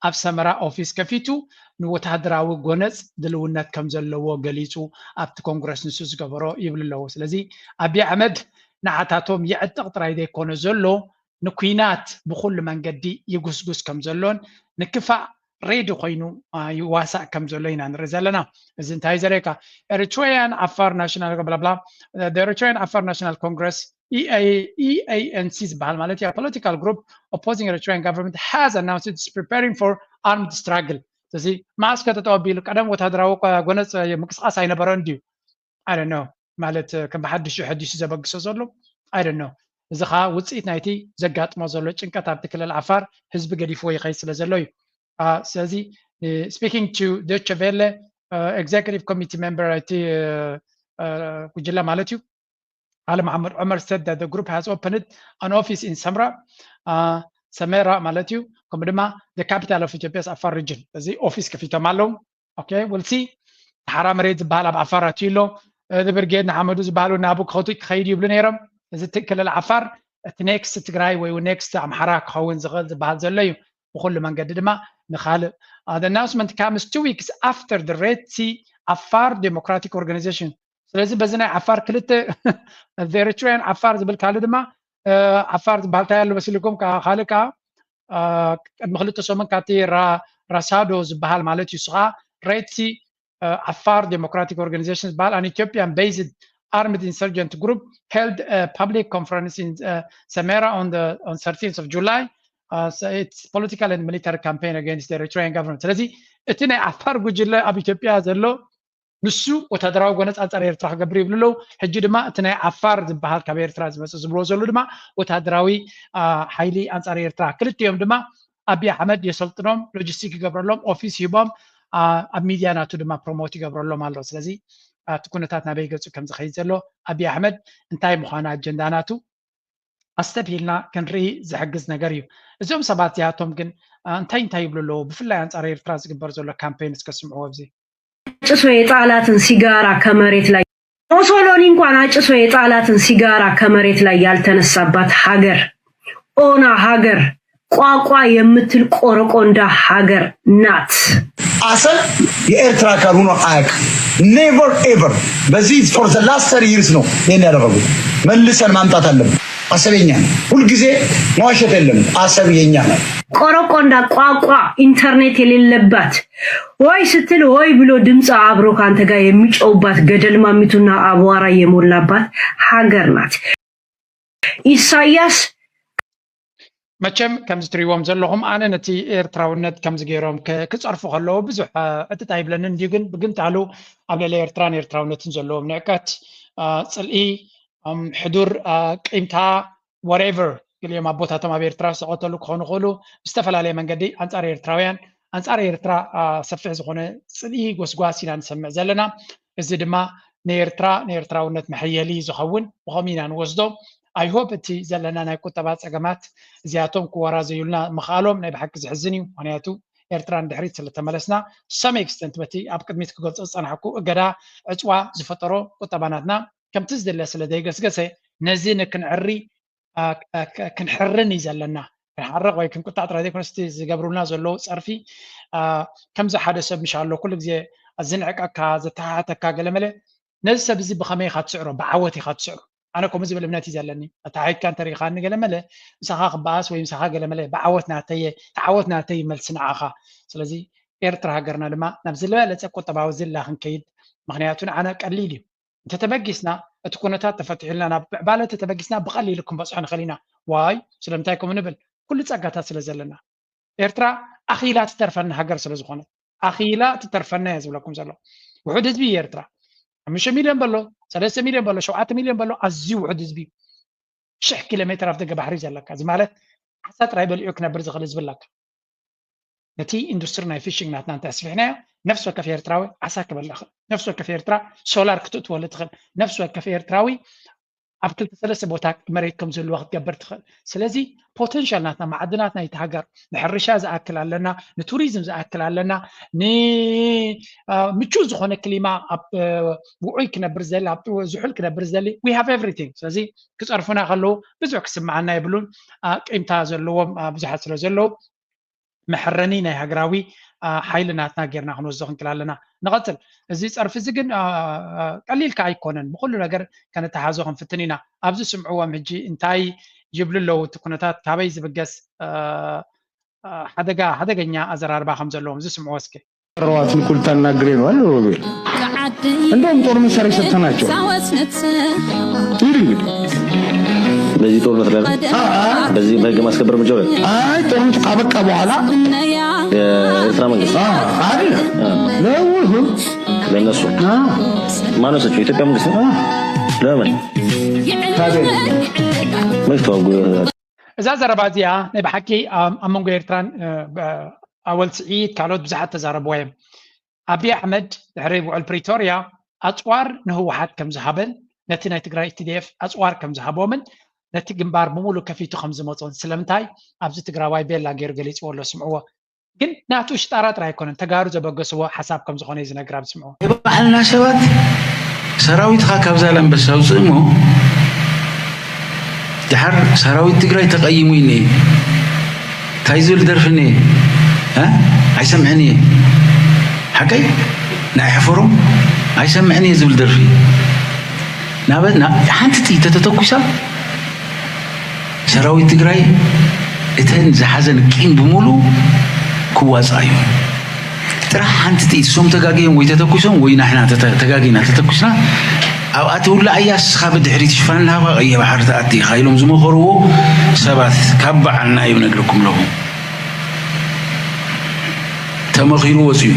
ኣብ ሰመራ ኦፊስ ከፊቱ ንወታደራዊ ጎነፅ ድልውነት ከም ዘለዎ ገሊፁ ኣብቲ ኮንግረስ ንሱ ዝገበሮ ይብሉ ኣለዉ ስለዚ ኣብይ ኣሕመድ ንዓታቶም ይዕጥቕ ጥራይ ዘይኮነ ዘሎ ንኩናት ብኩሉ መንገዲ ይጉስጉስ ከም ዘሎን ንክፋእ ሬዲ ኮይኑ ይዋሳእ ከም ዘሎ ኢና ንርኢ ዘለና እዚ እንታይ ዘርእካ Eritrean Afar National blah blah Eritrean Afar National Congress E A, E A N C ዝበሃል ማለት እዩ political group opposing Eritrean government has announced it's preparing for armed struggle ስለዚ መዓስ ከተጠወ ቢሉ ቀደም ወታደራዊ ጎነፅ ምንቅስቃስ ኣይነበረን ድዩ I don't know ማለት ከም ብሓድሽ ሕዲሱ ዘበግሶ ዘሎ I don't know እዚ ከዓ ውፅኢት ናይቲ ዘጋጥሞ ዘሎ ጭንቀት ኣብቲ ክልል ዓፋር ህዝቢ ገዲፍዎ ይኸይድ ስለ ዘሎ እዩ ስለዚ speaking to Deutsche Welle executive committee member እቲ ጉጅለ ማለት እዩ Ali Mohammed Omar said that the group has opened an office in Samra, uh, Samera ማለት እዩ ከምኡ ድማ the capital of Ethiopia's Afar region እዚ ኦፊስ ከፊቶም ኣለዉ okay we'll see ሓራ መሬት ዝበሃል ኣብ ዓፋር ኣትዩ ኣሎ እዚ ብርጌድ ንሓመዱ ዝበሃሉ ናቡ ክኸቱ ክኸይድ ይብሉ ነይሮም እዚ ክልል ዓፋር እቲ ኔክስት ትግራይ ወይ ኔክስት ኣምሓራ ክኸውን ዝኽእል ዝበሃል ዘሎ እዩ ብኩሉ መንገዲ ድማ ንካልእ the announcement comes two weeks after the Red Sea Afar Democratic Organization ስለዚ በዚ ናይ ዓፋር ክልተ Eritrean ዓፋር ዝብል ካልእ ድማ ዓፋር ዝበሃል እንታይ ኣሎ መሲልኩም ካልእ ከዓ ቅድሚ ክልተ ሰሙን ካብቲ ራሳዶ ዝበሃል ማለት እዩ ስኻ Red Sea Afar Democratic Organization ዝበሃል an Ethiopian based armed insurgent group held a public conference in uh, Samera on the on thirteenth of July uh, so it's political and military campaign against the Eritrean government ስለዚ እቲ ናይ ዓፋር ጉጅለ ኣብ ኢትዮጵያ ዘሎ ንሱ ወታደራዊ ጎነፅ ኣንፃር ኤርትራ ክገብር ይብሉ ኣለዉ ሕጂ ድማ እቲ ናይ ዓፋር ዝበሃል ካብ ኤርትራ ዝመፅእ ዝብልዎ ዘለዉ ድማ ወታደራዊ ሓይሊ ኣንፃር ኤርትራ ክልቲኦም ድማ ኣብይ ኣሕመድ የሰልጥኖም ሎጂስቲክ ይገብረሎም ኦፊስ ሂቦም ኣብ ሚድያ ናቱ ድማ ፕሮሞት ይገብረሎም ኣሎ ስለዚ እቲ ኩነታት ናበይ ገፁ ከም ዝኸይድ ዘሎ ኣብይ ኣሕመድ እንታይ ምዃኑ ኣጀንዳ ናቱ ኣስተብሂልና ክንርኢ ዝሕግዝ ነገር እዩ እዚኦም ሰባት እዚኣቶም ግን እንታይ እንታይ ይብሉ ኣለዉ ብፍላይ ኣንፃር ኤርትራ ዝግበር ዘሎ ካምፔን እስከ ስምዕዎ ኣብዚ አጭሶ የጣላትን ሲጋራ ከመሬት ላይ ኦሶሎኒ እንኳን አጭሶ የጣላትን ሲጋራ ከመሬት ላይ ያልተነሳባት ሀገር ኦና ሀገር ቋቋ የምትል ቆረቆንዳ ሀገር ናት። አሰብ የኤርትራ አካል ሆኖ አያውቅም። Never ever። በዚህ for the last thirty years ነው ይሄን ያደረጉት። መልሰን ማምጣት አለብን። አሰብ የኛ ነው። ሁልጊዜ መዋሸት የለም። አሰብ የኛ ነው። ቆረቆንዳ ቋቋ ኢንተርኔት የሌለባት ሆይ ስትል ሆይ ብሎ ድምፅ አብሮ ካንተ ጋር የሚጨውባት ገደል ማሚቱና አቧራ የሞላባት ሀገር ናት። ኢሳያስ መቸም ከምዚ ትሪእዎም ዘለኹም ኣነ ነቲ ኤርትራውነት ከምዚ ገይሮም ክፀርፉ ከለዉ ብዙሕ ዕጥጥ ኣይብለንን እንድዩ ግን ብግንጣሉ ኣብ ልዕሊ ኤርትራን ኤርትራውነትን ዘለዎም ንዕቀት ፅልኢ ሕዱር ቂምታ whatever፣ ገሊኦም ኣቦታቶም ኣብ ኤርትራ ዝተቐተሉ ክኾኑ ይኽእሉ። ብዝተፈላለየ መንገዲ ኣንጻር ኤርትራውያን፣ ኣንጻር ኤርትራ ሰፊሕ ዝኾነ ጽልኢ ጎስጓስ ኢና ንሰምዕ ዘለና። እዚ ድማ ንኤርትራ ንኤርትራውነት መሐየሊ ዝኸውን ብኸምኡ ኢና ንወስዶ። I hope እቲ ዘለና ናይ ቁጠባ ጸገማት እዚኣቶም ክወራዘዩልና ምኽኣሎም ናይ ብሓቂ ዘሕዝን እዩ። ምኽንያቱ ኤርትራ ንድሕሪት ስለተመለስና፣ some extent በቲ ኣብ ቅድሚት ክገልጾ ዝጸናሕኩ እገዳ ዕጽዋ ዝፈጠሮ ቁጠባ ናትና ከምቲ ዝድለ ስለ ዘይገስገሰ፣ ነዚ ንክንዕሪ ክንሕርን እዩ ዘለና። ክንሓርቕ ወይ ክንቁጣዕ ጥራይ ዘይኮነስ እቲ ዝገብሩልና ዘለዉ ጸርፊ ከምዚ ሓደ ሰብ ምሽ ኣሎ ኩሉ ግዜ ዝንዕቀካ ዘተሓሕተካ ገለመለ፣ ነዚ ሰብ እዚ ብኸመይ ኢኻ ትስዕሮ? ብዓወት ኢኻ ትስዕሮ። ኣነ ከምኡ ዝብል እምነት እዩ ዘለኒ። ኣተሓሒትካ እንተሪኢኻኒ ገለመለ ምሳኻ ክበኣስ ወይ ምሳኻ ገለመለ ብዓወት ናተየ፣ እቲ ዓወት ናተይ እዩ መልሲ ንዓኻ። ስለዚ ኤርትራ ሃገርና ድማ ናብ ዝበለጸ ቁጠባዊ ዝላ ክንከይድ፣ ምኽንያቱ ንዓና ቀሊል እዩ። እንተተበጊስና እቲ ኩነታት ተፈቲሑልና ናብ ምዕባለ እንተተበጊስና ብቐሊሉ ክንበጽሖ ንኽእል ኢና። ዋይ ስለምንታይ ከምኡ ንብል? ኩሉ ጸጋታት ስለ ዘለና። ኤርትራ ኣኺላ ትተርፈና ሃገር ስለ ዝኾነት ኣኺላ ትተርፈና እየ ዝብለኩም ዘሎ። ውሑድ ህዝቢ እዩ ኤርትራ። ሓሙሽተ ሚልዮን በሎ፣ ሰለስተ ሚልዮን በሎ፣ ሸውዓተ ሚልዮን በሎ፣ ኣዝዩ ውሑድ ህዝቢ እዩ። ሽሕ ኪሎ ሜትር ኣብ ደገ ባሕሪ እዩ ዘለካ። እዚ ማለት ዓሳ ጥራይ በሊዑ ክነብር ዝኽእል ህዝቢ ኣለካ። ነቲ ኢንዱስትሪ ናይ ፊሽንግ ናትና እንተስፊሕናዮ ነፍሲ ወከፍ ኤርትራዊ ዓሳ ክበልዕ ይኽእል። ነፍሲ ወከፍ ኤርትራ ሶላር ክትእትወሉ ትኽእል። ነፍሲ ወከፍ ኤርትራዊ ኣብ ክልተ ሰለስተ ቦታ መሬት ከም ዝህልዋ ክትገብር ትኽእል። ስለዚ ፖተንሻል ናትና ማዕድናት ናይቲ ሃገር ንሕርሻ ዝኣክል ኣለና፣ ንቱሪዝም ዝኣክል ኣለና፣ ንምቹእ ዝኾነ ክሊማ ኣብ ውዑይ ክነብር ዝደሊ ኣብ ዝሑል ክነብር ዝደሊ we have everything። ስለዚ ክፀርፉና ከለዉ ብዙሕ ክስምዓና የብሉን። ቂምታ ዘለዎም ብዙሓት ስለ ዘለዉ መሐረኒ ናይ ሃገራዊ ሓይሊ ናትና ጌርና ክንወስዶ ክንክል ኣለና። ንቐፅል። እዚ ፀርፊ እዚ ግን ቀሊል ከ ኣይኮነን። ብኩሉ ነገር ከነተሓዞ ክንፍትን ኢና። ኣብዚ ስምዕዎም ሕጂ እንታይ ይብሉ ኣለዉ? እቲ ኩነታት ካበይ ዝብገስ ሓደጋ ሓደገኛ ኣዘራርባ ከም ዘለዎም እዚ ስምዕዎ እስኪ። ረዋት ንኩልታ እናግሬ ነው አለ ሮቤል። እንደውም ጦር መሳሪያ ሰጥተናቸው በዚህ ጦርነት ላይ በዚህ በህግ ማስከበር እርምጃ ላይ አይ ጦርነቱ ካበቃ በኋላ የኤርትራ መንግስት አይደለ ለሁሉም ለእነሱ ማነው ሰጪው? የኢትዮጵያ መንግስት ነው። ለምን ታዲያ መች ተዋጉ? እዛ ዘረባ እዚኣ ናይ ብሓቂ ኣብ መንጎ ኤርትራን ኣወል ስዒድ ካልኦት ብዙሓት ተዛረብዋ እዮም። ኣብይ ኣሕመድ ድሕሪ ውዕል ፕሪቶርያ ኣፅዋር ንህወሓት ከም ዝሃበን ነቲ ናይ ትግራይ ቲ ዲ ኤፍ ኣፅዋር ከም ዝሃቦምን ነቲ ግንባር ብሙሉ ከፊቱ ከም ዝመፆን ስለምንታይ ኣብዚ ትግራዋይ ቤላ ገይሩ ገሊፅዎ ኣሎ ስምዕዎ። ግን ናቱ ሽጣራ ጥራይ ኣይኮነን ተጋሩ ዘበገስዎ ሓሳብ ከም ዝኾነ እዩ ዝነግር ኣብ ስምዕዎ። የባዕልና ሰባት ሰራዊትካ ካብ ዛላንበሳ ውፅእ እሞ ድሓር ሰራዊት ትግራይ ተቐይሙ እዩ እኒኤ እንታይ ዝብል ደርፊ እኒኤ እ ኣይሰምዕን እየ ሓቀይ ናይ ሕፈሮም ኣይሰምዕን እየ ዝብል ደርፊ ናበ ሓንቲ ጥይት ተተተኩሳ ሰራዊት ትግራይ እተን ዝሓዘን ቂም ብምሉ ክዋፃ እዩ ጥራሕ ሓንቲ ጥይት እሶም ተጋግዮም ወይ ተተኩሶም ወይ ናሕና ተጋጊና ተተኩስና ኣብኣ ትውላዕ እያ ስኻ ብድሕሪት ሽፋን ናባ ቀየ ባሕሪ ትኣቲ ኢኻ ኢሎም ዝመኸርዎ ሰባት ካብ በዓልና እዩ ነግረኩም ኣለኹ ተመኺሩ ወፅዩ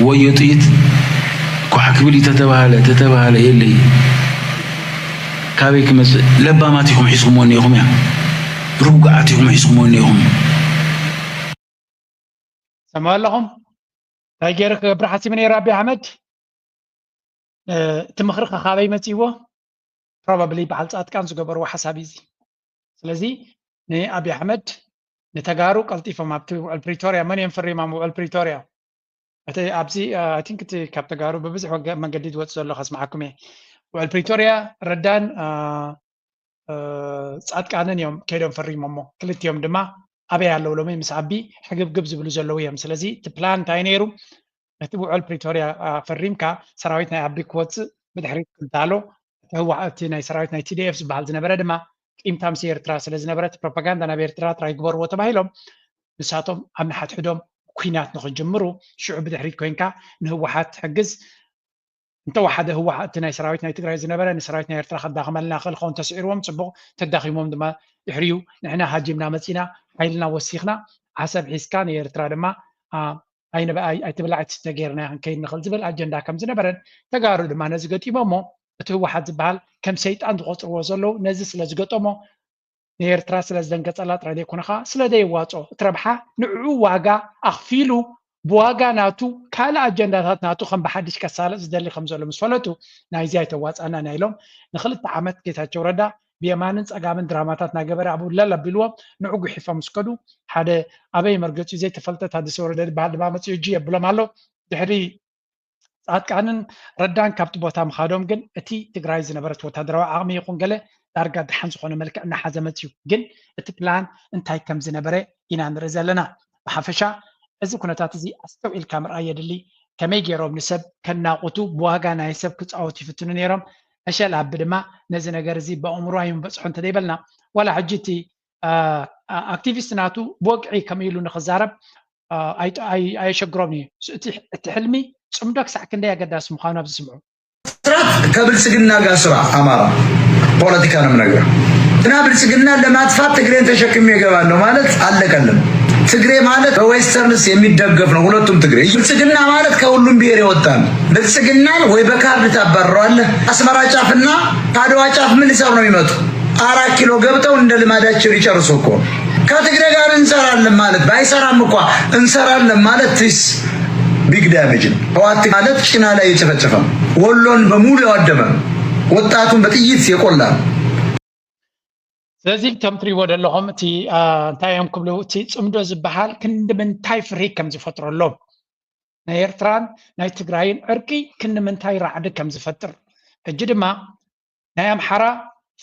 ወዮ ጥይት ኳሕ ክብል እዩ ተተባሃለ ተተባሃለ የለይ ካበይ ክመፅእ ለባማት ኢኹም ሒዝኩምዎ እኒኢኹም እያ ርጉዓት ኢኹም ሒዝኩምዎ እኒኢኹም ሰምዑ ኣለኹም እንታይ ገይሩ ክገብር ሓሲቡ ነይሩ ኣቢ ኣሕመድ እቲ ምኽሪ ከ ካበይ መፅእዎ ፕሮባብሊ በዓል ፃድቃን ዝገበርዎ ሓሳብ እዩ እዚ ስለዚ ንኣቢ ኣሕመድ ንተጋሩ ቀልጢፎም ኣብቲ ውዕል ፕሪቶርያ መን እዮም ፈሪሞም ውዕል ፕሪቶርያ እቲ ኣብዚ I think እቲ ካብ ተጋሩ ብብዙሕ መንገዲ ዝወፅእ ዘሎ ከስምዓኩም እየ ውዕል ፕሪቶርያ ረዳን ፃድቃንን እዮም ከይዶም ፈሪሞሞ ክልቲኦም ድማ ኣበይ ኣለዉ ሎሚ ምስ ኣቢ ሕግብግብ ዝብሉ ዘለዉ እዮም ስለዚ እቲ ፕላን እንታይ ነይሩ ነቲ ውዕል ፕሪቶርያ ፈሪምካ ሰራዊት ናይ ኣቢ ክወፅእ ብድሕሪት ክዳሎ እቲ ናይ ሰራዊት ናይ ቲ ዲ ኤፍ ዝበሃል ዝነበረ ድማ ቂምታ ምስ ኤርትራ ስለ ዝነበረ እቲ ፕሮፓጋንዳ ናብ ኤርትራ ጥራይ ግበርዎ ተባሂሎም ንሳቶም ኣብ ንሓድሕዶም ኩናት ንክጅምሩ ሽዑ ብድሕሪት ኮይንካ ንህወሓት ትሕግዝ እንተወሓደ ህወሓት እቲ ናይ ሰራዊት ናይ ትግራይ ዝነበረ ንሰራዊት ናይ ኤርትራ ከዳኽመልና ክእል ከውን ተስዒርዎም ፅቡቕ ተዳኺሞም ድማ ድሕሪኡ ንሕና ሃጂምና መፂና ሓይልና ወሲኽና ዓሰብ ሒዝካ ንኤርትራ ድማ ኣይትብላዕ ትስተ ገይርና ክንከይድ ንኽእል ዝብል ኣጀንዳ ከም ዝነበረን ተጋሩ ድማ ነዚ ገጢሞ እሞ እቲ ህወሓት ዝበሃል ከም ሰይጣን ዝቆፅርዎ ዘለዉ ነዚ ስለ ዝገጠሞ ንኤርትራ ስለ ዝደንገፀላ ጥራይ ዘይኮነ ከዓ ስለ ደየዋፅኦ እቲ ረብሓ ንዕኡ ዋጋ ኣኽፊሉ ብዋጋ ናቱ ካልእ ኣጀንዳታት ናቱ ከም ብሓድሽ ከሳልጥ ዝደሊ ከም ዘሎ ምስ ፈለጡ ናይዚ ኣይተዋፅኣናን ኢና ኢሎም ንክልተ ዓመት ጌታቸው ረዳ ብየማንን ፀጋምን ድራማታት እናገበረ ኣብኡ ለል ኣቢልዎም ንዑ ጉሒፎም ምስ ከዱ ሓደ ኣበይ መርገፂኡ ዘይተፈልጠ ታደሰ ወረደ ዝበሃል ድማ መፂኡ እጂ የብሎም ኣሎ ድሕሪ ፃድቃንን ረዳን ካብቲ ቦታ ምኻዶም ግን እቲ ትግራይ ዝነበረት ወታደራዊ ዓቕሚ ይኹን ገለ ዳርጋ ደሓን ዝኾነ መልክዕ እናሓዘመት እዩ ግን እቲ ፕላን እንታይ ከም ዝነበረ ኢና ንርኢ ዘለና ብሓፈሻ እዚ ኩነታት እዚ ኣስተውዒልካ ምርኣይ የድሊ ከመይ ገይሮም ንሰብ ከናቑቱ ብዋጋ ናይ ሰብ ክፃወቱ ይፍትኑ ነይሮም ዕሸል ኣቢ ድማ ነዚ ነገር እዚ ብኣእምሮ ኣይምበፅሖ እንተደይበልና ዋላ ሕጂ እቲ ኣክቲቪስት ናቱ ብወግዒ ከም ኢሉ ንክዛረብ ኣየሸግሮም እዩ እቲ ሕልሚ ፅምዶ ክሳዕ ክንደይ ኣገዳሲ ምዃኑ ኣብ ዝስምዑ ስራት ከብልጽግና ጋር ስራ አማራ ፖለቲካ ነው የምነግርህ። እና ብልጽግና ለማጥፋት ትግሬን ተሸክሜ እገባለሁ ማለት አለቀልን። ትግሬ ማለት በዌስተርንስ የሚደገፍ ነው። ሁለቱም ትግሬ ብልጽግና ማለት ከሁሉም ብሔር የወጣ ነው። ብልጽግናን ወይ በካርድ ታባርረዋለህ። አስመራ ጫፍና ከአድዋ ጫፍ ምን ሊሰሩ ነው የሚመጡ? አራት ኪሎ ገብተው እንደ ልማዳቸው ሊጨርሱ እኮ። ከትግሬ ጋር እንሰራለን ማለት ባይሰራም እኳ እንሰራለን ማለት this big damage ነው። ህወሓት ማለት ጭና ላይ የጨፈጨፈ ነው። ወሎን በሙሉ ያወደመ ነው። ወጣቱን በጥይት የቆላ ነው። ስለዚ ከም ትሪእዎ ዘለኹም እቲ እንታይ እዮም ክብሉ እቲ ፅምዶ ዝበሃል ክንዲ ምንታይ ፍርሂ ከም ዝፈጥረሎም ናይ ኤርትራን ናይ ትግራይን ዕርቂ ክንዲ ምንታይ ራዕዲ ከም ዝፈጥር ሕጂ ድማ ናይ ኣምሓራ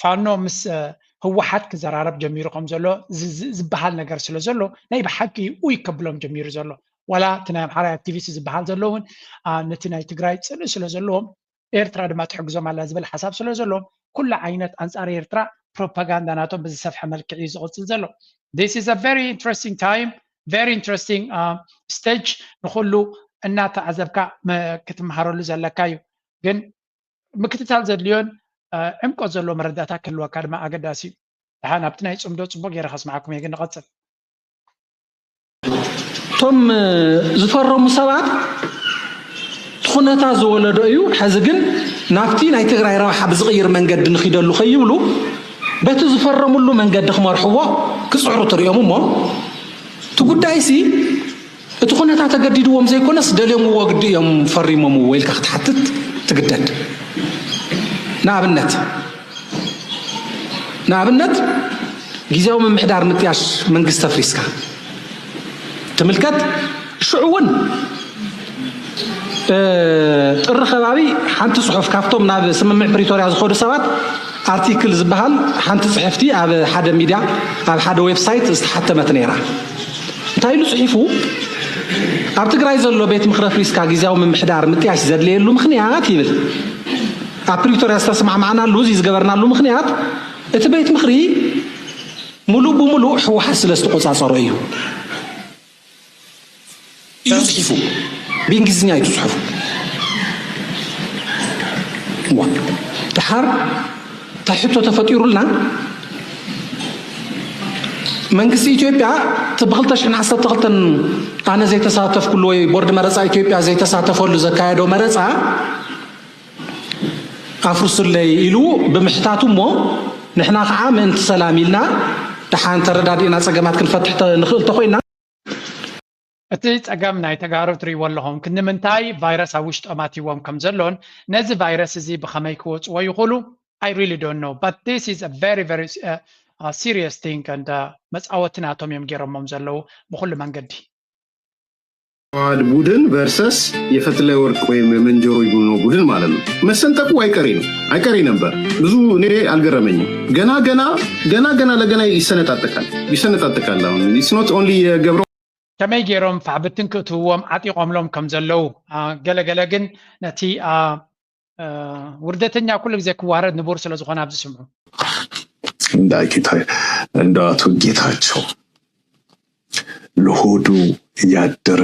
ፋኖ ምስ ህወሓት ክዘራረብ ጀሚሩ ከም ዘሎ ዝበሃል ነገር ስለ ዘሎ ናይ ብሓቂ ኡይ ከብሎም ጀሚሩ ዘሎ ዋላ እቲ ናይ ኣምሓራ ኣክቲቪስት ዝበሃል ዘሎ እውን ነቲ ናይ ትግራይ ፅልኢ ስለ ዘለዎም ኤርትራ ድማ ትሕግዞም ኣላ ዝብል ሓሳብ ስለ ዘለዎም ኩሉ ዓይነት ኣንፃር ኤርትራ ፕሮፓጋንዳ ናቶም ብዝሰፍሐ መልክዕ እዩ ዝቕፅል ዘሎ this is a very interesting time very interesting stage ንኩሉ እናተዓዘብካ ክትመሃረሉ ዘለካ እዩ ግን ምክትታል ዘድልዮን ዕምቆት ዘለዎ መረዳእታ ክህልወካ ድማ ኣገዳሲ እዩ። ደሓን ኣብቲ ናይ ጽምዶ ጽቡቕ ገይረ ከስምዓኩም እየ ግን ንቐጽል። እቶም ዝፈረሙ ሰባት እቲ ኩነታት ዝወለዶ እዩ። ሕዚ ግን ናብቲ ናይ ትግራይ ረብሓ ብዝቕይር መንገዲ ንኺደሉ ከይብሉ በቲ ዝፈረምሉ መንገዲ ክመርሕዎ ክፅዕሩ ትሪኦም እሞ እቲ ጉዳይሲ እቲ ኩነታት ተገዲድዎም ዘይኮነስ ደልዮምዎ ግዲ እዮም ፈሪሞምዎ ኢልካ ክትሓትት ትግደድ። ንኣብነት ንኣብነት ግዜያዊ ምምሕዳር ምጥያሽ መንግስቲ ኣፍሪስካ ትምልከት። ሽዑ እውን ጥሪ ከባቢ ሓንቲ ፅሑፍ ካብቶም ናብ ስምምዕ ፕሪቶርያ ዝኸዱ ሰባት ኣርቲክል ዝበሃል ሓንቲ ፅሕፍቲ ኣብ ሓደ ሚድያ ኣብ ሓደ ዌብሳይት ዝተሓተመት ነይራ። እንታይ ኢሉ ፅሒፉ? ኣብ ትግራይ ዘሎ ቤት ምኽሪ ኣፍሪስካ ግዜያዊ ምምሕዳር ምጥያሽ ዘድለየሉ ምኽንያት ይብል። ኣብ ፕሪቶርያ ዝተስማዕማዕናሉ እዚ ዝገበርናሉ ምኽንያት እቲ ቤት ምኽሪ ሙሉእ ብሙሉእ ህወሓት ስለ ዝተቆፃፀሮ እዩ እዩ ፅሒፉ። ብእንግሊዝኛ እዩ ፅሑፉ። ድሓር እንታይ ሕቶ ተፈጢሩልና? መንግስቲ ኢትዮጵያ እቲ ብ2012 ኣነ ዘይተሳተፍኩሉ ወይ ቦርድ መረፃ ኢትዮጵያ ዘይተሳተፈሉ ዘካየዶ መረፃ ኣፍርሱለይ ኢሉ ብምሕታቱ እሞ ንሕና ከዓ ምእንቲ ሰላም ኢልና ደሓን ተረዳዲእና ፀገማት ክንፈትሕ ንኽእል ተኮይና እቲ ፀገም ናይ ተጋሩ ትሪእዎ ኣለኹም ክንምንታይ ቫይረስ ኣብ ውሽጦም ኣትይዎም ከም ዘሎን ነዚ ቫይረስ እዚ ብኸመይ ክወፅዎ ይኽእሉ I really don't know but this is a very very uh, uh, serious thing and uh, መፃወቲ ናቶም እዮም ገይሮሞም ዘለዉ ብኩሉ መንገዲ ቡድን versus የፈትለ ወርቅ ወይም የመንጀሮ ይቡኖ ቡድን ማለት ነው። መሰንጠቁ አይቀሬ ነው፣ አይቀሬ ነበር። ብዙ እኔ አልገረመኝም። ገና ገና ገና ገና ለገና ይሰነጣጠቃል ይሰነጣጠቃል። አሁን it's not only የገብረ ከመይ ገይሮም ፋሕብትን ክእትውዎም ዓጢቖምሎም ከም ዘለዉ ገለገለ ግን ነቲ ውርደተኛ ኩሉ ግዜ ክዋረድ ንቡር ስለ ዝኾነ ኣብዚ ስምዑ። እንዳ ጌታ እንደ አቶ ጌታቸው ለሆዱ ያደረ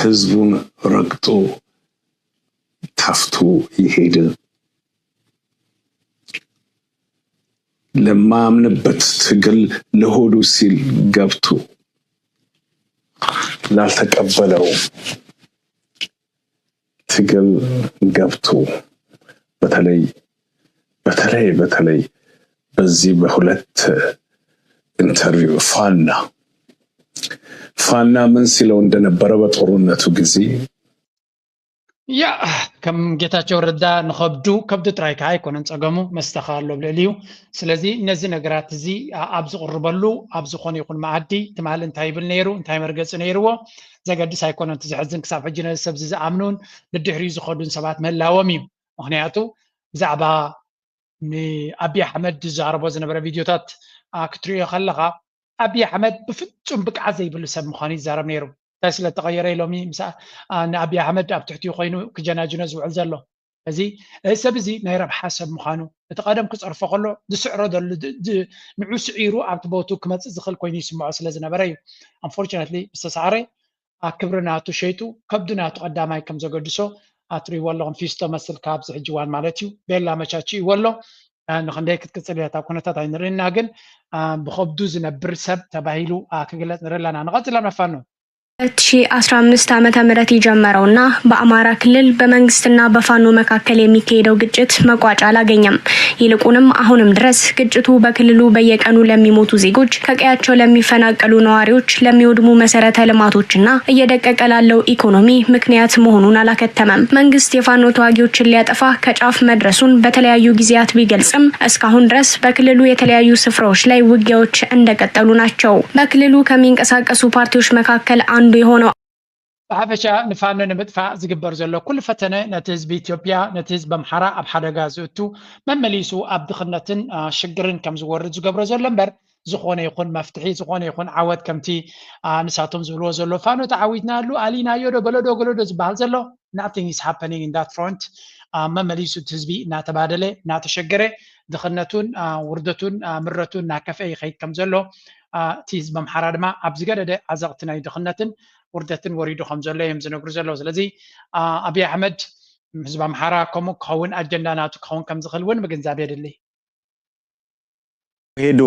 ህዝቡን ረግጦ ከፍቶ የሄደ ለማያምንበት ትግል ለሆዱ ሲል ገብቶ ላልተቀበለው ትግል ገብቱ በተለይ በተለይ በተለይ በዚህ በሁለት ኢንተርቪው ፋና ፋና ምን ሲለው እንደነበረ በጦርነቱ ጊዜ ያ ከም ጌታቸው ረዳ ንኸብዱ ከብዱ ጥራይ ከዓ ኣይኮነን ፀገሙ፣ መስተ ከዓ ኣሎ ኣብ ልዕሊኡ። ስለዚ ነዚ ነገራት እዚ ኣብ ዝቕርበሉ ኣብ ዝኾነ ይኹን መኣዲ ትማሊ እንታይ ይብል ነይሩ፣ እንታይ መርገፂ ነይርዎ ዘገድስ ኣይኮነን። እቲ ዘሕዝን ክሳብ ሕጂ ነዚ ሰብ እዚ ዝኣምኑን ንድሕሪኡ ዝኸዱን ሰባት ምህላዎም እዩ። ምክንያቱ ብዛዕባ ንኣብይ ኣሕመድ ዝዛረቦ ዝነበረ ቪድዮታት ክትሪኦ ከለካ ኣብይ ኣሕመድ ብፍፁም ብቅዓት ዘይብሉ ሰብ ምዃኑ ይዛረብ ነይሩ። እንታይ ስለ ተቐየረ ኢሎሚ ንኣብይ ኣሕመድ ኣብ ትሕቲኡ ኮይኑ ክጀናጅኖ ዝውዕል ዘሎ። እዚ እዚ ሰብ እዚ ናይ ረብሓ ሰብ ምዃኑ እቲ ቀደም ክፀርፎ ከሎ ዝስዕሮ ደሉ ንዑ ስዒሩ ኣብቲ ቦቱ ክመፅእ ዝኽእል ኮይኑ ይስምዖ ስለ ዝነበረ እዩ። ኣንፎርችነትሊ ዝተሳዕረ ክብሪ ናቱ ሸይጡ ከብዱ ናቱ ቀዳማይ ከም ዘገድሶ ኣትሪእዎ ኣለኹም። ፊስቶ መስል ካብዚ ሕጂ ዋን ማለት እዩ። ቤላ መቻች ይዎ ኣሎ። ንክንደይ ክትቅፅል እያ እታ ኩነታት ኣይንርእና፣ ግን ብኸብዱ ዝነብር ሰብ ተባሂሉ ክግለፅ ንርኢ ኣለና። ንቐፅል ኣብ ነፋኖ። ሁለት ሺ አስራ አምስት ዓመተ ምህረት የጀመረውና በአማራ ክልል በመንግስትና በፋኖ መካከል የሚካሄደው ግጭት መቋጫ አላገኘም። ይልቁንም አሁንም ድረስ ግጭቱ በክልሉ በየቀኑ ለሚሞቱ ዜጎች፣ ከቀያቸው ለሚፈናቀሉ ነዋሪዎች፣ ለሚወድሙ መሰረተ ልማቶችና እየደቀቀ ላለው ኢኮኖሚ ምክንያት መሆኑን አላከተመም። መንግስት የፋኖ ተዋጊዎችን ሊያጠፋ ከጫፍ መድረሱን በተለያዩ ጊዜያት ቢገልጽም እስካሁን ድረስ በክልሉ የተለያዩ ስፍራዎች ላይ ውጊያዎች እንደቀጠሉ ናቸው። በክልሉ ከሚንቀሳቀሱ ፓርቲዎች መካከል አንዱ የሆነው ብሓፈሻ ንፋኖ ንምጥፋእ ዝግበር ዘሎ ኩሉ ፈተነ ነቲ ህዝቢ ኢትዮጵያ፣ ነቲ ህዝቢ ኣምሓራ ኣብ ሓደጋ ዝእቱ፣ መመሊሱ ኣብ ድኽነትን ሽግርን ከም ዝወርድ ዝገብሮ ዘሎ እምበር ዝኾነ ይኹን መፍትሒ ዝኾነ ይኹን ዓወት ከምቲ ንሳቶም ዝብልዎ ዘሎ ፋኖ ተዓዊትናሉ ኣሊናዮ ዶ በለዶ ገለዶ ዝበሃል ዘሎ nothing is happening in that front። መመሊሱ እቲ ህዝቢ እናተባደለ እናተሸገረ ድኽነቱን ውርደቱን ምረቱን እናከፍአ ይኸይድ ከም ዘሎ እቲ ህዝቢ ኣምሓራ ድማ ኣብ ዝገደደ ዓዘቕቲ ናይ ድኽነትን ውርደትን ወሪዱ ከም ዘሎ እዮም ዝነግሩ ዘለዉ። ስለዚ ኣብይ ኣሕመድ ህዝቢ ኣምሓራ ከምኡ ክኸውን ኣጀንዳ ናቱ ክኸውን ከም ዝኽእል እውን ምግንዛብ የድሊ። ሄዶ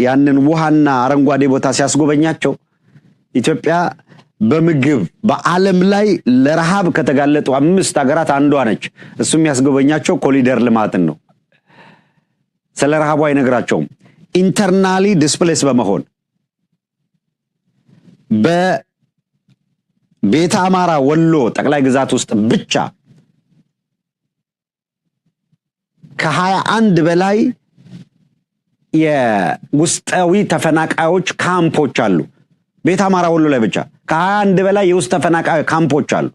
ያንን ውሃና አረንጓዴ ቦታ ሲያስጎበኛቸው ኢትዮጵያ በምግብ በዓለም ላይ ለረሃብ ከተጋለጡ አምስት ሀገራት አንዷ ነች። እሱ የሚያስጎበኛቸው ኮሊደር ልማትን ነው። ስለ ረሃቡ አይነግራቸውም። ኢንተርናሊ ዲስፕሌስ በመሆን በቤተ አማራ ወሎ ጠቅላይ ግዛት ውስጥ ብቻ ከሀያ አንድ በላይ የውስጣዊ ተፈናቃዮች ካምፖች አሉ። ቤት አማራ ወሎ ላይ ብቻ ከሀያ አንድ በላይ የውስጥ ተፈናቃዮች ካምፖች አሉ።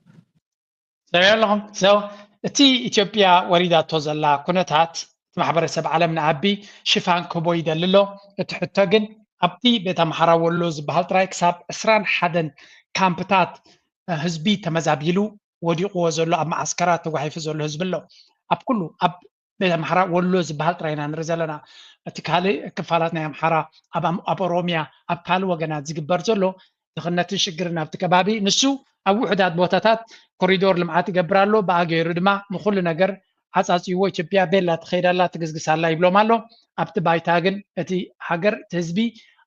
ሰሪያ ኣለኹም ሰው እቲ ኢትዮጵያ ወሪዳቶ ዘላ ኩነታት እቲ ማሕበረሰብ ዓለም ንኣቢ ሽፋን ክህቦ ይደሊ ኣሎ። እቲ ሕቶ ግን ኣብቲ ቤት ኣምሓራ ወሎ ዝበሃል ጥራይ ክሳብ ዕስራን ሓደን ካምፕታት ህዝቢ ተመዛቢሉ ወዲቕዎ ዘሎ ኣብ መዓስከራት ተጓሒፉ ዘሎ ህዝቢ ኣሎ። ኣብ ኩሉ ኣብ ቤት ኣምሓራ ወሎ ዝበሃል ጥራይ ኢና ንርኢ ዘለና። እቲ ካልእ ክፋላት ናይ ኣምሓራ ኣብ ኦሮሚያ ኣብ ካልእ ወገናት ዝግበር ዘሎ ድኽነትን ሽግርን ኣብቲ ከባቢ ንሱ ኣብ ውሑዳት ቦታታት ኮሪዶር ልምዓት ይገብር ኣሎ። ብኣ ገይሩ ድማ ንኹሉ ነገር ዓፃፂዎ ኢትዮጵያ ቤላ ትኸይድ ኣላ ትግስግስ ኣላ ይብሎም ኣሎ። ኣብቲ ባይታ ግን እቲ ሃገር እቲ ህዝቢ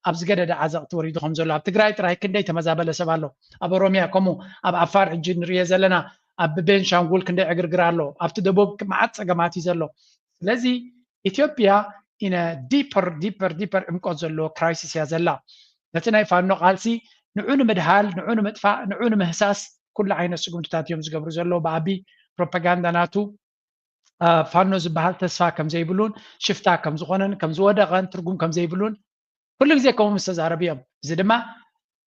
ኣብ ዝገደደ ዓዘቕቲ ወሪዱ ከም ዘሎ ኣብ ትግራይ ጥራይ ክንደይ ተመዛበለ ሰብ ኣሎ። ኣብ ኦሮሚያ ከምኡ ኣብ ዓፋር ሕጂ ንርእዮ ዘለና ኣብ ቤንሻንጉል ክንደይ ዕግርግር ኣሎ። ኣብቲ ደቡብ መዓት ፀገማት እዩ ዘሎ። ስለዚ ኢትዮጵያ ኢነ ዲፐር ዲፐር ዲፐር ዕምቆት ዘለዎ ክራይሲስ እያ ዘላ። ነቲ ናይ ፋኖ ቃልሲ ንዑ ንምድሃል፣ ንዑ ንምጥፋእ፣ ንዑ ንምህሳስ ኩሉ ዓይነት ስጉምትታት እዮም ዝገብሩ ዘለዉ። ብኣቢ ፕሮፓጋንዳ ናቱ ፋኖ ዝበሃል ተስፋ ከም ዘይብሉን ሽፍታ ከም ዝኾነን ከም ዝወደቐን ትርጉም ከም ዘይብሉን ኩሉ ግዜ ከምኡ ምስ ተዛረቡ እዮም። እዚ ድማ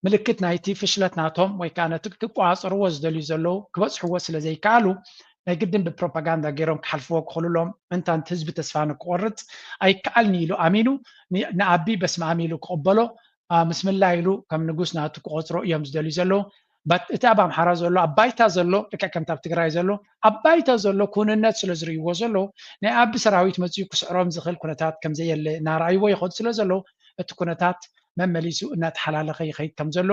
ምልክት ናይቲ ፍሽለት ናቶም ወይ ከዓ ነቲ ክቋፀርዎ ዝደልዩ ዘለዉ ክበፅሕዎ ስለ ዘይከኣሉ ናይ ግድን ብፕሮፓጋንዳ ገይሮም ክሓልፍዎ ክኽእሉሎም ምእንታን ህዝቢ ተስፋ ንክቆርፅ ኣይከኣልኒ ኢሉ ኣሚኑ ንኣቢ በስመ ኣም ኢሉ ክቕበሎ ምስምላ ኢሉ ከም ንጉስ ናቱ ክቆፅሮ እዮም ዝደልዩ ዘለዉ። እቲ ኣብ ኣምሓራ ዘሎ ኣብ ባይታ ዘሎ ልክዕ ከምቲ ኣብ ትግራይ ዘሎ ኣብ ባይታ ዘሎ ክውንነት ስለ ዝርእይዎ ዘለዉ ናይ ኣቢ ሰራዊት መፅኡ ክስዕሮም ዝኽእል ኩነታት ከምዘየለ እናረኣይዎ ይኸዱ ስለ ዘለዉ እቲ ኩነታት መመሊሱ እናተሓላለኸ ይኸይድ ከም ዘሎ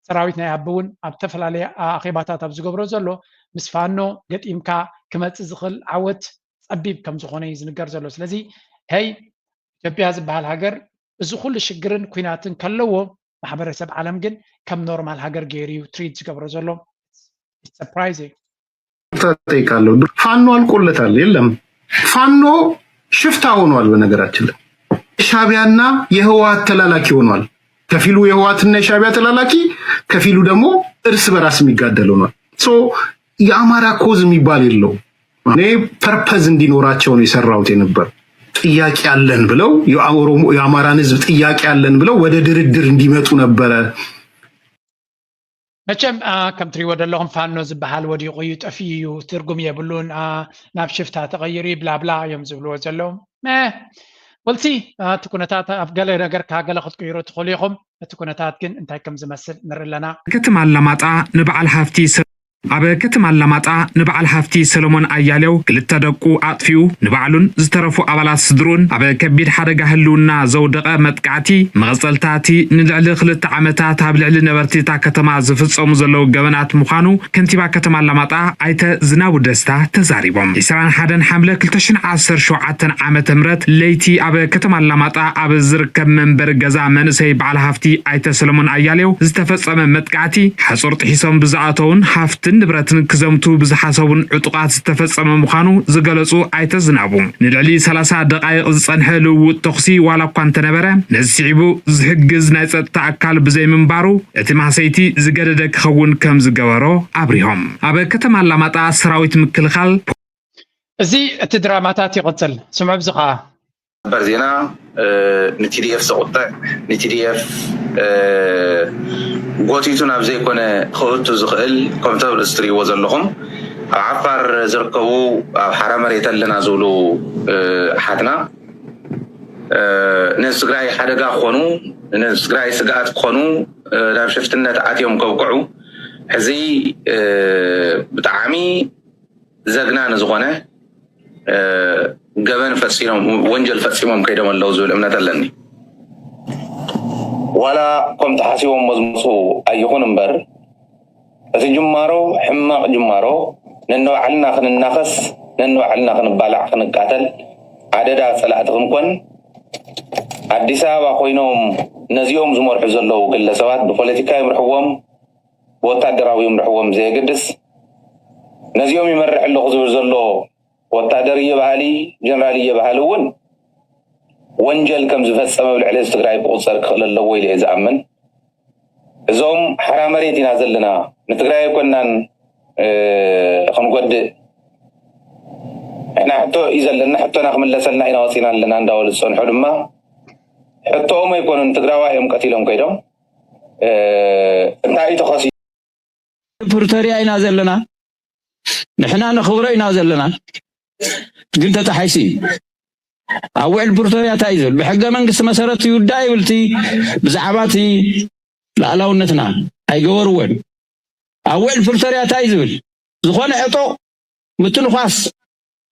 ሰራዊት ናይ ኣቢ እውን ኣብ ዝተፈላለየ ኣኼባታት ኣብ ዝገብሮ ዘሎ ምስ ፋኖ ገጢምካ ክመፅእ ዝኽእል ዓወት ፀቢብ ከም ዝኾነ እዩ ዝንገር ዘሎ። ስለዚ ሄይ ኢትዮጵያ ዝበሃል ሃገር እዚ ኩሉ ሽግርን ኩናትን ከለዎ ማሕበረሰብ ዓለም ግን ከም ኖርማል ሃገር ገይሩ እዩ ትሪት ዝገብሮ ዘሎ። It's surprising. ጠይቃለሁ። ፋኖ አልቆለታል? የለም። ፋኖ ሽፍታ ሆኗል። በነገራችን ላይ የሻቢያና የህወሓት ተላላኪ ሆኗል። ከፊሉ የህወሓትና የሻቢያ ተላላኪ፣ ከፊሉ ደግሞ እርስ በራስ የሚጋደል ሆኗል። So የአማራ ኮዝ የሚባል የለው። እኔ ፐርፐዝ እንዲኖራቸው ነው የሰራሁት የነበር። ጥያቄ አለን ብለው የአማራን ህዝብ ጥያቄ አለን ብለው ወደ ድርድር እንዲመጡ ነበረ። መቸም ከም ትሪእዎ ዘለኹም ፋኖ ዝበሃል ወዲቑ እዩ፣ ጠፊኡ እዩ፣ ትርጉም የብሉን፣ ናብ ሽፍታ ተቐይሩ እዩ፣ ብላብላ እዮም ዝብልዎ ዘለዉ። ወልሲ እቲ ኩነታት ኣብ ገለ ነገር ካብ ገለ ክትቅይሩ ትኽእሉ ኢኹም። እቲ ኩነታት ግን እንታይ ከም ዝመስል ንርኢ ኣለና። ከተማ ኣላማጣ ንበዓል ሃፍቲ ሰ- ኣብ ከተማ ኣላማጣ ንበዓል ሃፍቲ ሰለሞን ኣያሌው ክልተ ደቁ ኣጥፊኡ ንባዕሉን ዝተረፉ ኣባላት ስድሩን ኣብ ከቢድ ሓደጋ ህልውና ዘውደቐ መጥቃዕቲ መቐጸልታ እቲ ንልዕሊ ክልተ ዓመታት ኣብ ልዕሊ ነበርቲ እታ ከተማ ዝፍጸሙ ዘለዉ ገበናት ምዃኑ ከንቲባ ከተማ ኣላማጣ ኣይተ ዝናቡ ደስታ ተዛሪቦም። ዕስራን ሓደን ሓምለ ክልተ ሽሕን ዓሰርተ ሸውዓተን ዓመተ ምህረት ለይቲ ኣብ ከተማ ኣላማጣ ኣብ ዝርከብ መንበሪ ገዛ መንእሰይ በዓል ሃፍቲ ኣይተ ሰለሞን ኣያሌው ዝተፈጸመ መጥቃዕቲ ሓጹር ጥሒሶም ብዝኣተውን ሃፍትን ንብረትን ክዘምቱ ብዝሓሰቡን ዕጡቓት ዝተፈጸመ ምዃኑ ዝገለጹ ኣይተ ዝናቡ፣ ንልዕሊ ሰላሳ ደቓይቕ ዝጸንሐ ልውውጥ ተኹሲ ዋላ እኳ እንተነበረ፣ ነዚ ስዒቡ ዝሕግዝ ናይ ጸጥታ ኣካል ብዘይምንባሩ፣ እቲ ማህሰይቲ ዝገደደ ክኸውን ከም ዝገበሮ ኣብሪሆም። ኣብ ከተማ ኣላማጣ ሰራዊት ምክልኻል እዚ እቲ ድራማታት ይቕጽል። ስምዑ፣ ኣብዚ ኸዓ ሰበር ዜና፣ ን ቲ ዲ ኤፍ ዘቑጥዕ፣ ን ቲ ዲ ኤፍ ጎቲቱ ናብ ዘይኮነ ክእቱ ዝኽእል፣ ከምቲ ኣብ ርእሲ ትርእይዎ ዘለኹም፣ ኣብ ዓፋር ዝርከቡ፣ ኣብ ሓራ መሬት ኣለና ዝብሉ ኣሓትና፣ ንህዝቢ ትግራይ ሓደጋ ክኾኑ፣ ንህዝቢ ትግራይ ስግኣት ክኾኑ፣ ናብ ሽፍትነት ኣትዮም ከብቅዑ፣ ሕዚ ብጣዕሚ ዘግናኒ ዝኾነ ገበን ፈፂሞም፣ ወንጀል ፈፂሞም ከይዶም ኣለዉ ዝብል እምነት ኣለኒ። ዋላ ከም ተሓሲቦሞ ዝመፁ ኣይኹን እምበር፣ እቲ ጅማሮ ሕማቕ ጅማሮ፣ ነንባዕልና ክንናኸስ፣ ነንባዕልና ክንባላዕ፣ ክንቃተል፣ ኣደዳ ፀላእቲ ክንኮን፣ ኣዲስ ኣበባ ኮይኖም ነዚኦም ዝመርሑ ዘለዉ ግለሰባት ብፖለቲካ ይምርሕዎም፣ ብወታደራዊ ይምርሕዎም ዘየገድስ፣ ነዚኦም ይመርሕ ኣለኹ ዝብል ዘሎ ወታደር እየ በሃሊ፣ ጀነራል እየ በሃሊ እውን ወንጀል ከም ዝፈጸመ ኣብ ልዕሊ ህዝቢ ትግራይ ክቑጸር ክኽእል ኣለዎ ኢለ እየ ዝኣምን። እዞም ሓራ መሬት ኢና ዘለና፣ ንትግራይ ኣይኮናን ክንጎድእ፣ ንሕና ሕቶ እዩ ዘለና፣ ሕቶና ክምለሰልና ኢና ወፂና ኣለና እንዳበሉ ዝፀንሑ ድማ ሕቶኦም ኣይኮኑን፣ ትግራዋይ እዮም ቀቲሎም ከይዶም። እንታይ እዩ ተኸሲቱ? ፕሪቶርያ ኢና ዘለና፣ ንሕና ነኽብሮ ኢና ዘለና፣ ግን ተጣሒሱ እዩ። ኣብ ውዕል ፕሪቶርያ እንታይ እዩ ዝብል? ብሕገ መንግስቲ መሰረት ይውዳእ ይብል እቲ ብዛዕባ እቲ ሉዓላውነትና ኣይገበርዎን። ኣብ ውዕል ፕሪቶርያ እንታይ እዩ ዝብል? ዝኾነ ዕጡቕ ምትንኳስ፣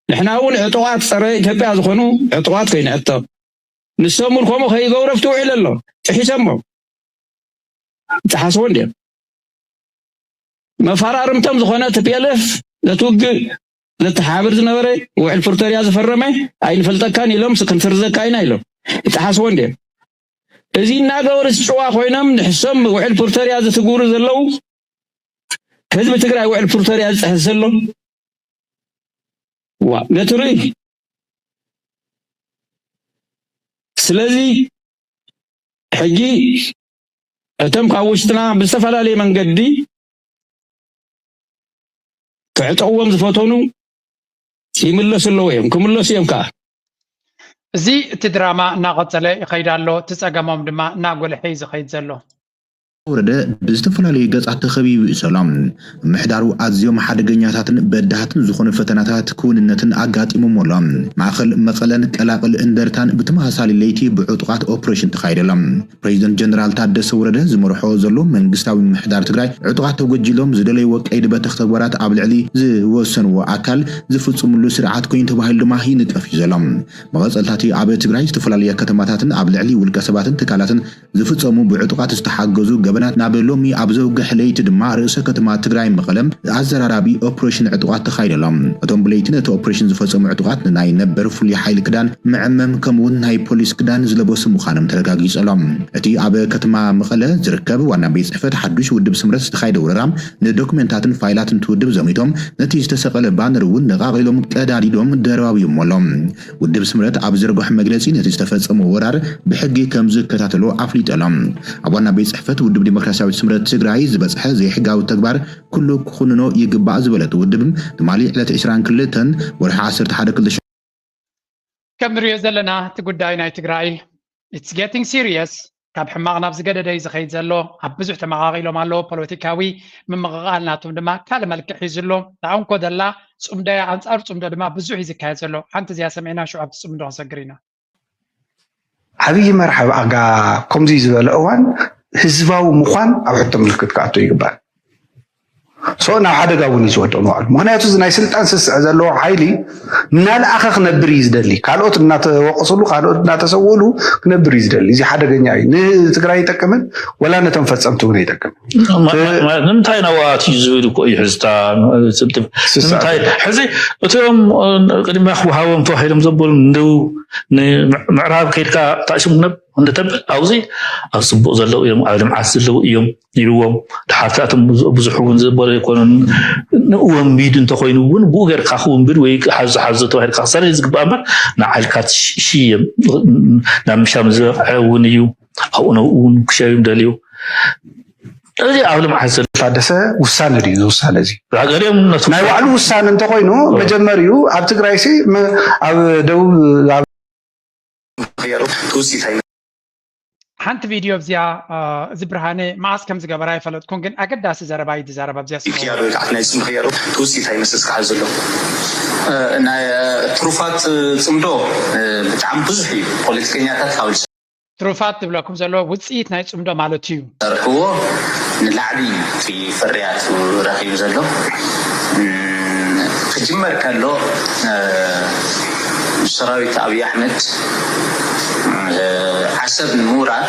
ንሕና እውን ዕጡቓት ጸረ ኢትዮጵያ ዝኾኑ ዕጡቓት ከይንዕጠቕ፣ ንሶም እውን ከምኡ ከይገብሩ ኣብቲ ውዕል ኣሎ፣ ጥሒሶሞ። ይጠሓስዎ እንድዮም። መፈራርምቶም ዝኾነ ቲ ፒ ኤል ኤፍ ነቲ ውግእ ዘተሓባብር ዝነበረ ውዕል ፕሪቶርያ ዝፈረመ ኣይንፈልጠካን ኢሎም ክንስርዘካ ኢና ኢሎም ይጠሓስዎ እንድዮም። እዚ እናገበሩ ጭዋ ኮይኖም ንሕሶም ውዕል ፕሪቶርያ ዝትግብሩ ዘለዉ ህዝቢ ትግራይ ውዕል ፕሪቶርያ ዝጥሕስ ዘሎ ዋ ነቲ ርኢ። ስለዚ ሕጂ እቶም ካብ ውሽጥና ብዝተፈላለየ መንገዲ ክዕጠቕዎም ዝፈተኑ ይምለሱ ኣለዉ እዮም፣ ክምለሱ እዮም ከዓ። እዚ እቲ ድራማ እናቐጸለ ይኸይድ ኣሎ፣ እቲ ጸገሞም ድማ እናጎልሐ እዩ ዝኸይድ ዘሎ። ወረደ ብዝተፈላለዩ ገጻት ተኸቢቡ እዩ ዘሎ። ምሕዳሩ ኣዝዮም ሓደገኛታትን በዳህትን ዝኾኑ ፈተናታት ክውንነትን ኣጋጢሞም ኣሎ። ማእኸል መቐለን ቀላቕል እንደርታን ብተመሳሳሊ ለይቲ ብዕጡቓት ኦፕሬሽን ተኻይደሎም። ፕሬዚደንት ጀነራል ታደሰ ወረደ ዝመርሖ ዘሎ መንግስታዊ ምሕዳር ትግራይ ዕጡቓት ተጎጂሎም ዝደለይዎ ቀይዲ በተኽ ተግባራት ኣብ ልዕሊ ዝወሰንዎ ኣካል ዝፍፅምሉ ስርዓት ኮይኑ ተባሂሉ ድማ ይንቀፍ እዩ ዘሎ። መቐፀልታቲ ኣብ ትግራይ ዝተፈላለዩ ከተማታትን ኣብ ልዕሊ ውልቀ ሰባትን ትካላትን ዝፍፀሙ ብዕጡቓት ዝተሓገዙ ወገናት ናብ ሎሚ ኣብ ዘውግሕ ለይቲ ድማ ርእሰ ከተማ ትግራይ መቐለ ኣዘራራቢ ኦፕሬሽን ዕጡቓት ተኻይደሎም። እቶም ብለይቲ ነቲ ኦፕሬሽን ዝፈጸሙ ዕጡቓት ንናይ ነበር ፍሉይ ሓይሊ ክዳን መዐመም ከምኡውን ናይ ፖሊስ ክዳን ዝለበሱ ምዃኖም ተረጋጊጸሎም። እቲ ኣብ ከተማ መቐለ ዝርከብ ዋና ቤት ጽሕፈት ሓዱሽ ውድብ ስምረት ዝተኻየደ ወረራ ንዶክመንታትን ፋይላትን እቲ ውድብ ዘሚቶም ነቲ ዝተሰቐለ ባነር እውን ነቓቒሎም ቀዳዲዶም ደርባቢዮሞ ኣለዉ። ውድብ ስምረት ኣብ ዝዘርግሖ መግለጺ ነቲ ዝተፈጸመ ወራር ብሕጊ ከም ዝከታተሎ ኣፍሊጡ ኣሎ። ኣብ ዋና ቤት ጽሕፈት ውድብ ዲሞክራሲያዊት ስምረት ትግራይ ዝበጽሐ ዘይሕጋዊ ተግባር ኩሉ ክኹንኖ ይግባእ ዝበለ እቲ ውድብ ትማሊ ዕለት ዕስራን ክልተን ወርሒ ዓሰርተ ሓደ ክልተ ከም ንሪኦ ዘለና እቲ ጉዳይ ናይ ትግራይ it's getting serious ካብ ሕማቕ ናብ ዝገደደ እዩ ዝኸይድ ዘሎ። ኣብ ብዙሕ ተመቓቒሎም ኣለዉ። ፖለቲካዊ ምምቕቓል ናቶም ድማ ካልእ መልክዕ ሒዙ ኣሎ። እታ እንኮ ዘላ ጽምዶ እያ። ኣንጻር ጽምዶ ድማ ብዙሕ እዩ ዝካየድ ዘሎ። ሓንቲ እዚኣ ሰሚዕና ሽዑ ኣብቲ ጽምዶ ክንሰግር ኢና። ዓብዪ መርሓ ኣጋ ከምዚ ዝበለ እዋን ህዝባዊ ምዃን ኣብ ሕቶ ምልክት ክኣቶ ይግባእ። ሶ ናብ ሓደጋ እውን እዩ ዝወድቕ ንባዕሉ። ምክንያቱ እዚ ናይ ስልጣን ስስዐ ዘለዎ ሓይሊ እናለኣኸ ክነብር እዩ ዝደሊ። ካልኦት እናተወቀስሉ፣ ካልኦት እናተሰውእሉ ክነብር እዩ ዝደሊ። እዚ ሓደገኛ እዩ። ንትግራይ ይጠቅምን ወላ ነቶም ፈፀምቲ እውን ኣይጠቅምን። ማለት ንምንታይ ናብኣ ኣትዩ ዝብል እኮ እዩ ሕዝታ። ንምንታይ ሕዚ እቲኦም ቅድሚያ ክወሃቦም ተባሂሎም ዘበሉ ንደቡብ ንምዕራብ ከይድካ ታእሽም ክነብ እንተብል ኣብዚ ኣብ ፅቡቅ ዘለዉ እዮም፣ ኣብ ልምዓት ዘለዉ እዮም ኢልዎም። ድሓፍታቶም ብዙሕ እውን ዝበሎ ኣይኮነን። ንእወንቢድ እንተኮይኑ እውን ብኡ ገርካ ክውንብድ ወይ ሓዙ ሓዙ ተባሂልካ ክሰር ዝግባእ እምበር ንዓልካ ሽየም ናብ ምሻም ዝበቕዐ እውን እዩ። ኣብኡ ነብኡ እውን ክሸዮም ደልዩ እዚ ኣብ ልምዓት ዘሎ ታደሰ ውሳነ ድዩ ዝውሳነ እዚ ገሊኦም ነቱ ናይ ባዕሉ ውሳነ እንተኮይኑ መጀመሪኡ ኣብ ትግራይ ሲ ኣብ ደቡብ ሓንቲ ቪድዮ ኣብዚኣ እዚ ብርሃነ መዓስ ከም ዝገበራ ኣይፈለጥኩን፣ ግን ኣገዳሲ ዘረባ እዩ ዝዛረብ ኣብዚኣ ስምዕዎ። ምክያድ ወይ ከዓ ናይ ጽምዶ ምክያድ ውፅኢት ኣይመስል ስካዕ ዘሎ ናይ ትሩፋት ጽምዶ ብጣዕሚ ብዙሕ እዩ። ፖለቲከኛታት ካብ ትሩፋት ዝብለኩም ዘሎ ውፅኢት ናይ ጽምዶ ማለት እዩ። ዝሰርሕዎ ንላዕሊ እቲ ፍርያት ረኺቡ ዘሎ ክጅመር ከሎ ሰራዊት ኣብይ ኣሕመድ ዓሰብ ንምውራር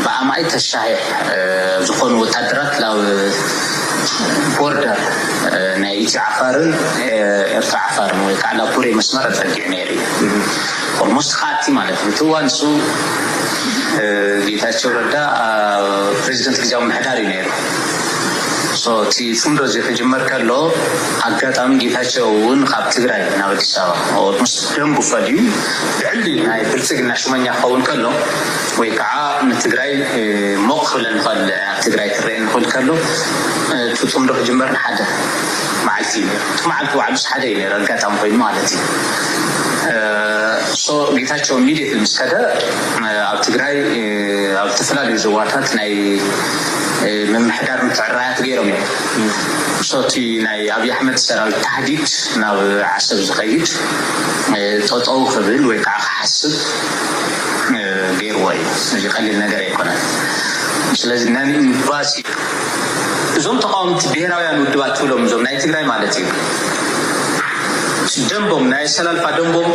ብኣማኢት ኣሻሒሕ ዝኾኑ ወታደራት ናብ ቦርደር ናይ ኢትዮ ዓፋርን ኤርትራ ዓፋርን ወይ ከዓ ናብ ቡሬ መስመር ኣፀጊዑ ነይሩ እዩ። ኦልሞስት ክኣቲ ማለት እዩ። እቲ እዋን እሱ ጌታቸው ረዳ ፕሬዚደንት ግዝያዊ ምምሕዳር እዩ ነይሩ። እቲ ፅምዶ እዚ ክጅመር ከሎ ኣጋጣሚ ጌታቸው እውን ካብ ትግራይ ናብ ኣዲስ ኣበባ ኦልሞስት ደንቡ ፈልዩ ብዕሊ ናይ ብልፅግና ሹመኛ ክኸውን ከሎ ወይ ከዓ ንትግራይ ሞቕ ክብለን ንኽእል ኣብ ትግራይ ክረአ ንኽእል ከሎ እቲ ፅምዶ ክጅመር ንሓደ መዓልቲ እዩ ነይሩ። እቲ መዓልቲ ባዕሉስ ሓደ እዩ ነይሩ፣ ኣጋጣሚ ኮይኑ ማለት እዩ። ሶ ጌታቸው ኢሚዲየትሊ ምስ ከደ ኣብ ትግራይ ኣብ ዝተፈላለዩ ዞባታት ናይ ምምሕዳር ምትዕራያት ገይሮም እዮም። ሶ እቲ ናይ ኣብይ ኣሕመድ ሰራዊት ታህዲድ ናብ ዓሰብ ዝኸይድ ጠጠው ክብል ወይ ከዓ ክሓስብ ገይርዎ እዩ። እዚ ቀሊል ነገር ኣይኮነን። ስለዚ ነን ኤምባሲ እዞም ተቃወምቲ ብሄራውያን ውድባት ትብሎም እዞም ናይ ትግራይ ማለት እዩ ደንቦም ናይ ኣሰላልፋ ደንቦም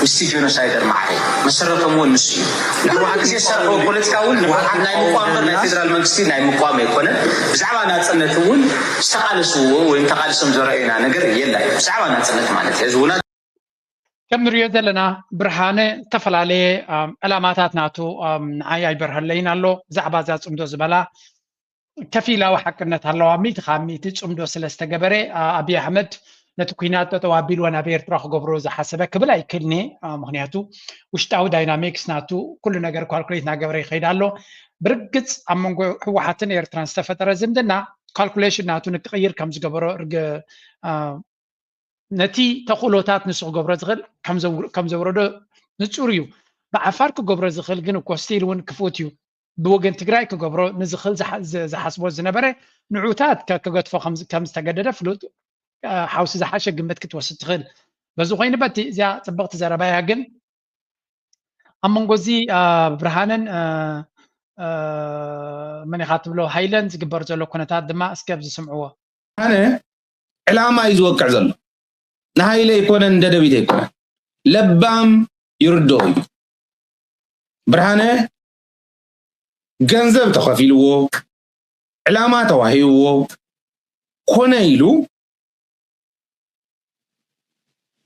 ምስቲ ጀኖሳይደር ማዕረ መሰረቶም እውን ንሱ እዩ። ንህወሓት ግዜ ዝሰርሕዎ ፖለቲካ እውን ንህወሓት ናይ ምቋም እምበር ናይ ፌደራል መንግስቲ ናይ ምቋም ኣይኮነን። ብዛዕባ ናፅነት እውን ዝተቃለስዎ ወይም ተቃሊሶም ዘረኣዩና ነገር የለን። ብዛዕባ ናፅነት ማለት እዩ ህዝቡና ከም ንሪኦ ዘለና ብርሃነ ዝተፈላለየ ዕላማታት ናቱ ንዓይ ኣይበርሀለይን ኣሎ። ብዛዕባ እዛ ፅምዶ ዝበላ ከፊላዊ ሓቅነት ኣለዋ። ሚእቲ ካብ ሚእቲ ፅምዶ ስለ ዝተገበረ ኣብይ ኣሕመድ ነቲ ኩናት ጠጠው ኣቢልዎ ናብ ኤርትራ ክገብሮ ዝሓሰበ ክብል ኣይክእልኒ። ምክንያቱ ውሽጣዊ ዳይናሚክስ ናቱ ኩሉ ነገር ኳልኩሌት እናገበረ ይኸይድ ኣሎ። ብርግፅ ኣብ መንጎ ህወሓትን ኤርትራን ዝተፈጠረ ዝምድና ካልኩሌሽን ናቱ ንክቕይር ከም ዝገበሮ ነቲ ተኽእሎታት ንሱ ክገብሮ ዝኽእል ከም ዘውረዶ ንፁር እዩ። ብዓፋር ክገብሮ ዝኽእል ግን እኮ ስቲል እውን ክፍኡት እዩ። ብወገን ትግራይ ክገብሮ ንዝኽእል ዝሓስቦ ዝነበረ ንዑታት ክገድፎ ከም ዝተገደደ ፍሉጥ ሓውሲ ዝሓሸ ግምት ክትወስድ ትኽእል። በዚ ኮይኑ በቲ እዚኣ ፅብቕቲ ዘረባ እያ። ግን ኣብ መንጎ እዚ ብርሃነን መን ኢኻ ትብሎ ሃይለን ዝግበር ዘሎ ኩነታት ድማ እስከ ኣብዚ ስምዕዎ። ኣነ ዕላማ እዩ ዝወቅዕ ዘሎ። ንሃይለ ኣይኮነን፣ ንደደቢት ኣይኮነን። ለባም ይርድኦ እዩ። ብርሃነ ገንዘብ ተኸፊልዎ፣ ዕላማ ተዋሂብዎ፣ ኮነ ኢሉ